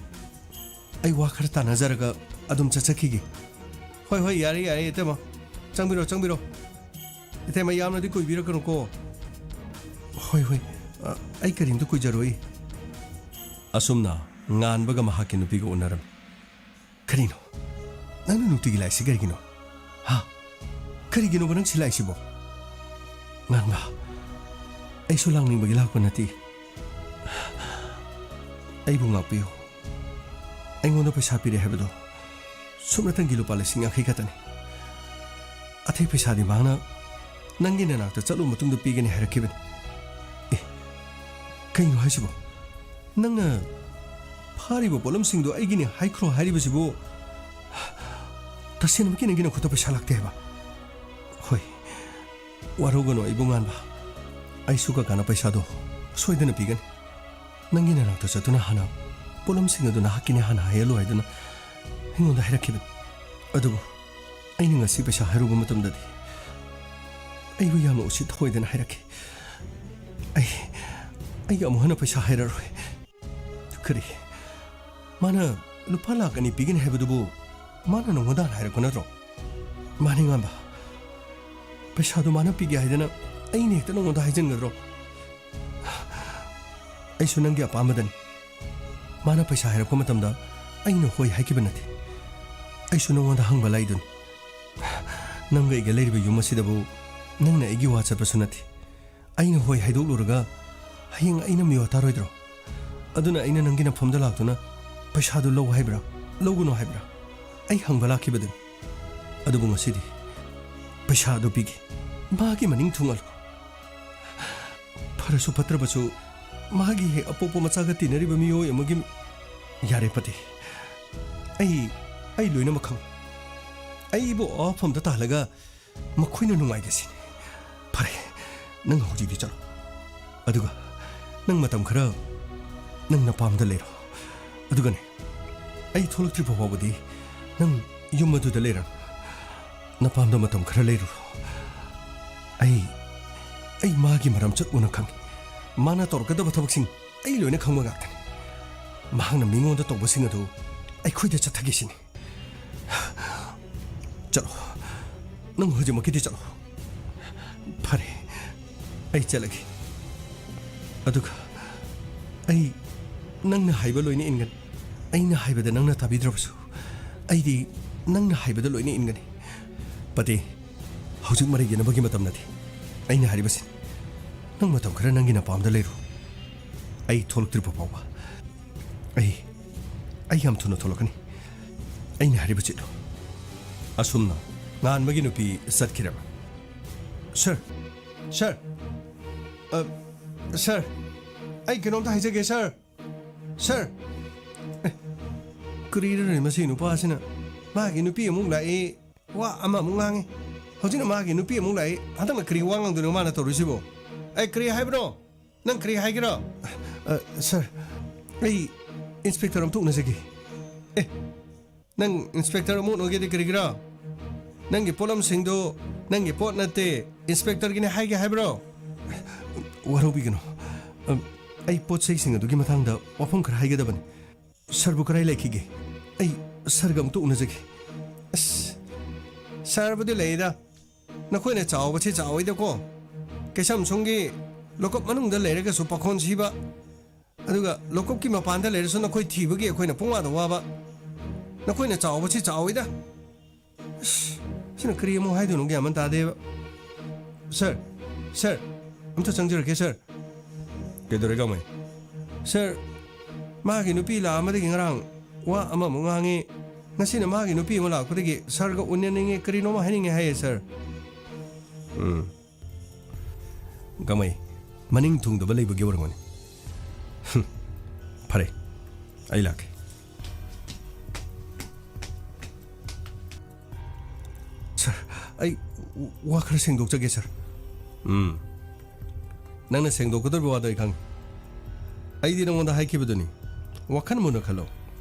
ꯑꯩ ꯋꯥ ꯈꯔ ꯇꯥꯟꯅꯖꯔꯒ ꯑꯗꯨꯝ ꯆꯠꯆꯈꯤꯒꯦ꯫ ꯍꯣꯏ, ꯍꯣꯏ, ꯌꯥꯔꯦ, ꯌꯥꯔꯦ, ꯏꯇꯩꯃ꯫ ꯆꯪꯕꯤꯔꯣ, ꯆꯪꯕꯤꯔꯣ꯫ ꯏꯇꯩꯃ, ꯌꯥꯝꯅꯗꯤ ꯀꯨꯏꯕꯤꯔꯛꯀꯅꯨꯀꯣ꯫ ꯍꯣꯏ, ꯍꯣꯏ, ꯑ, ꯑꯩ ꯀꯔꯤꯝꯇ ꯀꯨꯏꯖꯔꯣꯏ꯫ ꯑꯁꯨꯝꯅ ꯉꯥꯟꯕꯒ ꯃꯍꯥꯛꯀꯤ ꯅꯨꯄꯤꯒ ꯎꯅꯔꯝꯃꯤ꯫ ꯀꯔꯤꯅꯣ? ꯅꯪꯅ ꯅꯨꯡꯇꯤꯒꯤ ꯂꯥꯛꯏꯁꯤ ꯀꯔꯤꯒꯤꯅꯣ? ꯍꯥ? ꯀꯔꯤꯒꯤꯅꯣꯕ ꯅꯪ ꯁꯤ ꯂꯥꯛꯏꯁꯤꯕꯣ? ꯉꯥꯟꯕ, ꯑꯩꯁꯨ ꯂꯥꯛꯅꯤꯡꯕꯒꯤ ꯂꯥꯛꯄ ꯅꯠꯇꯦ꯫ ꯑꯩꯕꯨ ꯉꯥꯛꯄꯤꯌꯨ꯫ ꯑꯩꯉꯣꯟꯗ ꯄꯩꯁꯥ ꯄꯤꯔꯦ ꯍꯥꯏꯕꯗꯣ ꯁꯨꯞꯅꯇꯪꯒꯤ ꯂꯨꯄꯥ ꯂꯤꯁꯤꯡ ꯌꯥꯡꯈꯩ ꯈꯛꯇꯅꯤ꯫ ꯑꯇꯩ ꯄꯩꯁꯥꯗꯤ ꯃꯥꯅ ꯅꯪꯒꯤ ꯅꯅꯥꯛꯇ ꯆꯠꯂꯨ ꯃꯇꯨꯡꯗ ꯄꯤꯒꯅꯤ ꯍꯥꯏꯔꯛꯈꯤꯕꯅꯤ꯫ ꯑꯦ, ꯀꯩꯅꯣ ꯍꯥꯏꯁꯤꯕꯣ? ꯅꯪꯅ ꯐꯥꯔꯤꯕ ꯄꯣꯠꯂꯝꯁꯤꯡꯗꯣ ꯑꯩꯒꯤꯅꯤ ꯍꯥꯏꯈ꯭ꯔꯣ ꯍꯥꯏꯔꯤꯕꯁꯤꯕꯨ ꯇꯁꯦꯡꯅꯃꯛꯀꯤ ꯅꯪꯒꯤ ꯅꯈꯨꯠꯇ ꯄꯩꯁꯥ ꯂꯥꯛꯇꯦ ꯍꯥꯏꯕ? ꯍꯣꯏ, ꯋꯥꯔꯧꯒꯅꯨ ꯏꯕꯨꯡꯉꯥꯟꯕ꯫ ꯑꯩꯁꯨ ꯀꯀꯥꯅ ꯄꯩꯁꯥꯗꯣ ꯁꯣꯏꯗꯅ ꯄꯤꯒꯅꯤ꯫ ꯅꯪꯒꯤ ꯅꯅꯥꯛꯇ ꯆꯠꯇꯨꯅ ꯍꯥꯟꯅ ꯄꯣꯠꯂꯝꯁꯤꯡ ꯑꯗꯨ ꯅꯍꯥꯛꯀꯤꯅꯤ ꯍꯥꯟꯅ ꯍꯥꯏꯍꯜꯂꯨ ꯍꯥꯏꯗꯨꯅ ꯑꯩꯉꯣꯟꯗ ꯍꯥꯏꯔꯛꯈꯤꯕꯅꯤ꯫ ꯑꯗꯨꯕꯨ ꯑꯩꯅ ꯉꯁꯤ ꯄꯩꯁꯥ ꯍꯥꯏꯔꯨꯕ ꯃꯇꯝꯗꯗꯤ ꯑꯩꯕꯨ ꯌꯥꯝꯅ ꯎꯁꯤꯠ ꯊꯑꯣꯏꯗꯅ ꯍꯥꯏꯔꯛꯈꯤ꯫ ꯑꯩ, ꯑꯩ ꯑꯃꯨꯛ ꯍꯟꯅ ꯄꯩꯁꯥ ꯍꯥꯏꯔꯔꯣꯏ꯫ ꯀꯔꯤ? ꯃꯥꯅ ꯂꯨꯄꯥ ꯂꯥꯛ ꯑꯅꯤ ꯄꯤꯒꯅꯤ ꯍꯥꯏꯕꯗꯨꯕꯨ ꯃꯥꯅ ꯅꯉꯣꯟꯗ ꯍꯥꯟꯅ ꯍꯥꯏꯔꯛꯄ ꯅꯠꯇ꯭ꯔꯣ? ꯃꯥꯅꯤ, ꯉꯥꯟꯕ꯫ ꯄꯩꯁꯥꯗꯨ ꯃꯥꯅ ꯄꯤꯒꯦ ꯍꯥꯏꯗꯅ ꯑꯩꯅ ꯍꯦꯛꯇ ꯅꯉꯣꯟꯗ ꯍꯥꯏꯖꯤꯟꯒꯗ꯭ꯔꯣ? ꯑꯩꯁꯨ ꯅꯪꯒꯤ ꯑꯄꯥꯝꯕꯗꯅꯤ꯫ ꯃꯥꯅ ꯄꯩꯁꯥ ꯍꯥꯏꯔꯛꯄ ꯃꯇꯝꯗ ꯑꯩꯅ ꯍꯣꯏ ꯍꯥꯏꯈꯤꯕ ꯅꯠꯇꯦ꯫ ꯑꯩꯁꯨ ꯅꯉꯣꯟꯗ ꯍꯪꯕ ꯂꯥꯛꯏꯗꯨꯅꯤ꯫ ꯅꯪꯒ ꯑꯩꯒ ꯂꯩꯔꯤꯕ ꯌꯨꯝ ꯑꯁꯤꯗꯕꯨ ꯅꯪꯅ ꯑꯩꯒꯤ ꯋꯥ ꯆꯠꯄꯁꯨ ꯅꯠꯇꯦ꯫ ꯑꯩꯅ ꯍꯣꯏ ꯍꯥꯏꯗꯣꯛꯂꯨꯔꯒ ꯍꯌꯦꯡ ꯑꯩꯅ ꯃꯤꯋꯥ ꯇꯥꯔꯣꯏꯗ꯭ꯔꯣ? ꯑꯗꯨꯅ ꯑꯩꯅ ꯅꯪꯒꯤ ꯅꯐꯝꯗ ꯂꯥꯛꯇꯨꯅ ꯄꯩꯁꯥꯗꯨ ꯂꯧ ꯍꯥꯏꯕ꯭ꯔꯥ, ꯂꯧꯒꯅꯨ ꯍꯥꯏꯕ꯭ꯔꯥ? ꯑꯩ ꯍꯪꯕ ꯂꯥꯛꯈꯤꯕꯗꯨꯅꯤ꯫ ꯑꯗꯨꯕꯨ ꯉꯁꯤꯗꯤ ꯄꯩꯁꯥ ꯑꯗꯨ ꯄꯤꯒꯦ꯫ ꯃꯥꯒꯤ ꯃꯅꯤꯡ ꯊꯨꯡꯍꯜꯂꯨ꯫ ꯐꯔꯁꯨ ꯐꯠꯇ꯭ꯔꯕꯁꯨ ꯃꯥꯒꯤ ꯍꯦꯛ ꯑꯄꯣꯛꯄ ꯃꯆꯥꯒ ꯇꯤꯟꯅꯔꯤꯕ ꯃꯤꯑꯣꯏ ꯑꯃꯒꯤ ꯃꯤ-, ꯌꯥꯔꯦ ꯄꯇꯦ꯫ ꯑꯩ, ꯑꯩ ꯂꯣꯏꯅꯃꯛ ꯈꯪ-, ꯑꯩꯕꯨ ꯑꯋꯥꯐꯝꯗ ꯇꯥꯍꯜꯂꯒ ꯃꯈꯣꯏꯅ ꯅꯨꯡꯉꯥꯏꯒꯦ ꯁꯤꯅꯤ꯫ ꯐꯔꯦ, ꯅꯪ ꯍꯧꯖꯤꯛꯇꯤ ꯆꯠꯂꯣ꯫ ꯑꯗꯨꯒ ꯅꯪ ꯃꯇꯝ ꯈꯔ ꯅꯪ ꯅꯄꯥꯝꯗ ꯂꯩꯔꯣ꯫ ꯑꯗꯨꯒꯅꯦ, ꯑꯩ ꯊꯣꯛꯂꯛꯇ꯭ꯔꯤꯕ ꯐꯥꯎꯕꯗꯤ ꯅꯪ ꯌꯨꯝ ꯑꯗꯨꯗ ꯂꯩꯔꯣ꯫ ꯅꯄꯥꯝꯗ ꯃꯇꯝ ꯈꯔ ꯂꯩꯔꯨꯔꯣ꯫ ꯑꯩ, ꯑꯩ ꯃꯥꯒꯤ ꯃꯔꯝ ꯆꯠ ꯎꯅ ꯈꯪꯉꯤ꯫ ꯃꯥꯅ ꯇꯧꯔꯛꯀꯗꯕ ꯊꯕꯛꯁꯤꯡ ꯑꯩ ꯂꯣꯏꯅ ꯈꯪꯕ ꯉꯥꯛꯇꯅꯤ꯫ ꯃꯍꯥꯛꯅ ꯃꯤꯉꯣꯟꯗ ꯇꯧꯕꯁꯤꯡ ꯑꯗꯨ ꯑꯩꯈꯣꯏꯗ ꯆꯠꯊꯒꯦ ꯁꯤꯅꯤ꯫ ꯆꯠꯂꯣ꯫ ꯅꯪ ꯍꯧꯖꯤꯛꯃꯛꯀꯤꯗꯤ ꯆꯠꯂꯣ꯫ ꯐꯔꯦ, ꯑꯩ ꯆꯠꯂꯒꯦ꯫ ꯑꯗꯨꯒ ꯑꯩ ꯅꯪꯅ ꯍꯥꯏꯕ ꯂꯣꯏꯅ ꯏꯟꯒꯅꯤ꯫ ꯑꯩꯅ ꯍꯥꯏꯕꯗ ꯅꯪꯅ ꯇꯥꯕꯤꯗ꯭ꯔꯕꯁꯨ, ꯑꯩꯗꯤ ꯅꯪꯅ ꯍꯥꯏꯕꯗ ꯂꯣꯏꯅ ꯏꯟꯒꯅꯤ꯫ ꯄꯇꯦ, ꯍꯧꯖꯤꯛ ꯃꯔꯩ ꯌꯦꯠꯅꯕꯒꯤ ꯃꯇꯝ ꯅꯠꯇꯦ꯫ ꯑꯩꯅ ꯍꯥꯏꯔꯤꯕꯁꯤꯅꯤ, ꯅꯪ ꯃꯇꯝ ꯈꯔ ꯅꯪꯒꯤ ꯅꯄꯥꯝꯗ ꯂꯩꯔꯨ꯫ ꯑꯩ ꯊꯣꯛꯂꯛꯇ꯭ꯔꯤꯕ ꯐꯥꯎꯕ꯫ ꯑꯩ, ꯑꯩ ꯌꯥꯝ ꯊꯨꯅ ꯊꯣꯛꯂꯛꯀꯅꯤ꯫ ꯑꯩꯅ ꯍꯥꯏꯔꯤꯕ ꯆꯦꯠꯂꯨ꯫ ꯑꯁꯨꯝꯅ ꯉꯥꯟꯕꯒꯤ ꯅꯨꯄꯤ ꯆꯠꯈꯤꯔꯕ? ꯁꯔ, ꯁꯔ, ꯑ, ꯁꯔ, ꯑꯩ ꯀꯩꯅꯣꯝꯇ ꯍꯥꯏꯖꯒꯦ, ꯁꯔ꯫ ꯁꯔ! ꯑꯦ, ꯀꯔꯤꯅꯣꯅꯦ ꯃꯁꯤ ꯅꯨꯄꯥꯁꯤꯅ? ꯃꯥꯒꯤ ꯅꯨꯄꯤ ꯑꯃꯨꯛ ꯂꯥꯛꯏ, ꯋꯥ ꯑꯃꯃꯨꯛ ꯉꯥꯡꯉꯤ꯫ ꯍꯧꯖꯤꯛꯅ ꯃꯥꯒꯤ ꯅꯨꯄꯤ ꯑꯃꯨꯛ ꯂꯥꯛꯏ, ꯍꯟꯗꯛꯅ ꯀꯔꯤ ꯋꯥ ꯉꯥꯡꯗꯣꯏꯅꯣ ꯃꯥꯅ ꯇꯧꯔꯤꯁꯤꯕꯣ? ꯑꯩ ꯀꯔꯤ ꯍꯥꯏꯕꯅꯣ? ꯅꯪ ꯀꯔꯤ ꯍꯥꯏꯒꯦꯔꯣ? ꯑ, ꯁꯔ, ꯑꯩ ꯏꯟꯁꯄꯦꯛꯇꯔ ꯑꯃꯇ ꯎꯅꯖꯒꯦ꯫ ꯑꯦ, ꯅꯪ ꯏꯟꯁꯄꯦꯛꯇꯔ ꯑꯃꯨꯛ ꯎꯅꯒꯦꯗꯤ ꯀꯔꯤꯒꯤꯔꯣ? ꯅꯪꯒꯤ ꯄꯣꯠꯂꯝꯁꯤꯡꯗꯨ ꯅꯪꯒꯤ ꯄꯣꯠ ꯅꯠꯇꯦ, ꯏꯟꯁꯄꯦꯛꯇꯔꯒꯤꯅꯦ ꯍꯥꯏꯒꯦ ꯍꯥꯏꯕ꯭ꯔꯣ? ꯋꯥꯔꯧꯕꯤꯒꯅꯨ꯫ ꯑ, ꯑꯩ ꯄꯣꯠ ꯆꯩꯁꯤꯡ ꯑꯗꯨꯒꯤ ꯃꯇꯥꯡꯗ ꯋꯥꯐꯝ ꯈꯔ ꯍꯥꯏꯒꯗꯕꯅꯤ꯫ ꯁꯔꯕꯨ ꯀꯗꯥꯏ ꯂꯩꯈꯤꯒꯦ? ꯑꯩ ꯁꯔꯒ ꯑꯃꯨꯛꯇ ꯎꯅꯖꯒꯦ꯫ ꯑꯁ, ꯁꯔꯕꯨꯗꯤ ꯂꯩꯗ꯫ ꯅꯈꯣꯏꯅ ꯆꯥꯎꯕꯁꯤ ꯆꯥꯎꯏꯗꯀꯣ꯫ ꯀꯩꯁꯥꯝꯁꯣꯡꯒꯤ ꯂꯣꯀꯞ ꯃꯅꯨꯡꯗ ꯂꯩꯔꯒꯁꯨ ꯄꯥꯈꯣꯟ ꯁꯤꯕ, ꯑꯗꯨꯒ ꯂꯣꯀꯞꯀꯤ ꯃꯄꯥꯟꯗ ꯂꯩꯔꯁꯨ ꯅꯈꯣꯏ ꯊꯤꯕꯒꯤ ꯑꯩꯈꯣꯏꯅ ꯄꯨꯡꯋꯥꯗ ꯋꯥꯕ꯫ ꯅꯈꯣꯏꯅ ꯆꯥꯎꯕꯁꯤ ꯆꯥꯎꯏꯗ꯫ ꯑꯁ, ꯁꯤꯅ ꯀꯔꯤ ꯑꯃꯨꯛ ꯍꯥꯏꯗꯣꯏꯅꯣ ꯒ꯭ꯌꯥꯟ ꯃꯦꯟ ꯇꯥꯗꯦꯕ꯫ ꯁꯔ, ꯁꯔ, ꯑꯝꯇ ꯆꯪꯖꯔꯛꯀꯦ, ꯁꯔ꯫ ꯀꯩꯗꯧꯔꯦ, ꯀꯃꯥꯏ? ꯁꯔ, ꯃꯥꯒꯤ ꯅꯨꯄꯤ ꯂꯥꯛꯑꯝꯕꯗꯒꯤ ꯉꯔꯥꯡ ꯋꯥ ꯑꯃꯃꯨꯛ ꯉꯥꯡꯉꯤ꯫ ꯉꯁꯤꯅ ꯃꯥꯒꯤ ꯅꯨꯄꯤ ꯑꯃ ꯂꯥꯛꯄꯗꯒꯤ ꯁꯔꯒ ꯎꯅꯅꯤꯡꯉꯦ, ꯀꯔꯤꯅꯣꯃ ꯍꯥꯏꯅꯤꯡꯉꯦ ꯍꯥꯏꯌꯦ, ꯁꯔ꯫ ꯎꯝ꯫ ꯀꯃꯥꯏ? ꯃꯅꯤꯡ ꯊꯨꯡꯗꯕ ꯂꯩꯕꯒꯤ ꯑꯣꯏꯔꯝꯒꯅꯤ꯫ ꯍꯨꯝ꯫ ꯐꯔꯦ, ꯑꯩ ꯂꯥꯛꯀꯦ꯫ ꯁꯔ, ꯑꯩ ꯋꯥ ꯈꯔ ꯁꯦꯡꯗꯣꯛꯆꯒꯦ, ꯁꯔ꯫ ꯎꯝ꯫ ꯅꯪꯅ ꯁꯦꯡꯗꯣꯛꯀꯗꯧꯔꯤꯕ ꯋꯥꯗꯣ ꯑꯩ ꯈꯪꯉꯤ꯫ ꯑꯩꯗꯤ ꯅꯉꯣꯟꯗ ꯍꯥꯏꯈꯤꯕꯗꯨꯅꯤ, ꯋꯥꯈꯜ ꯃꯨꯟꯅ ꯈꯜꯂꯣ꯫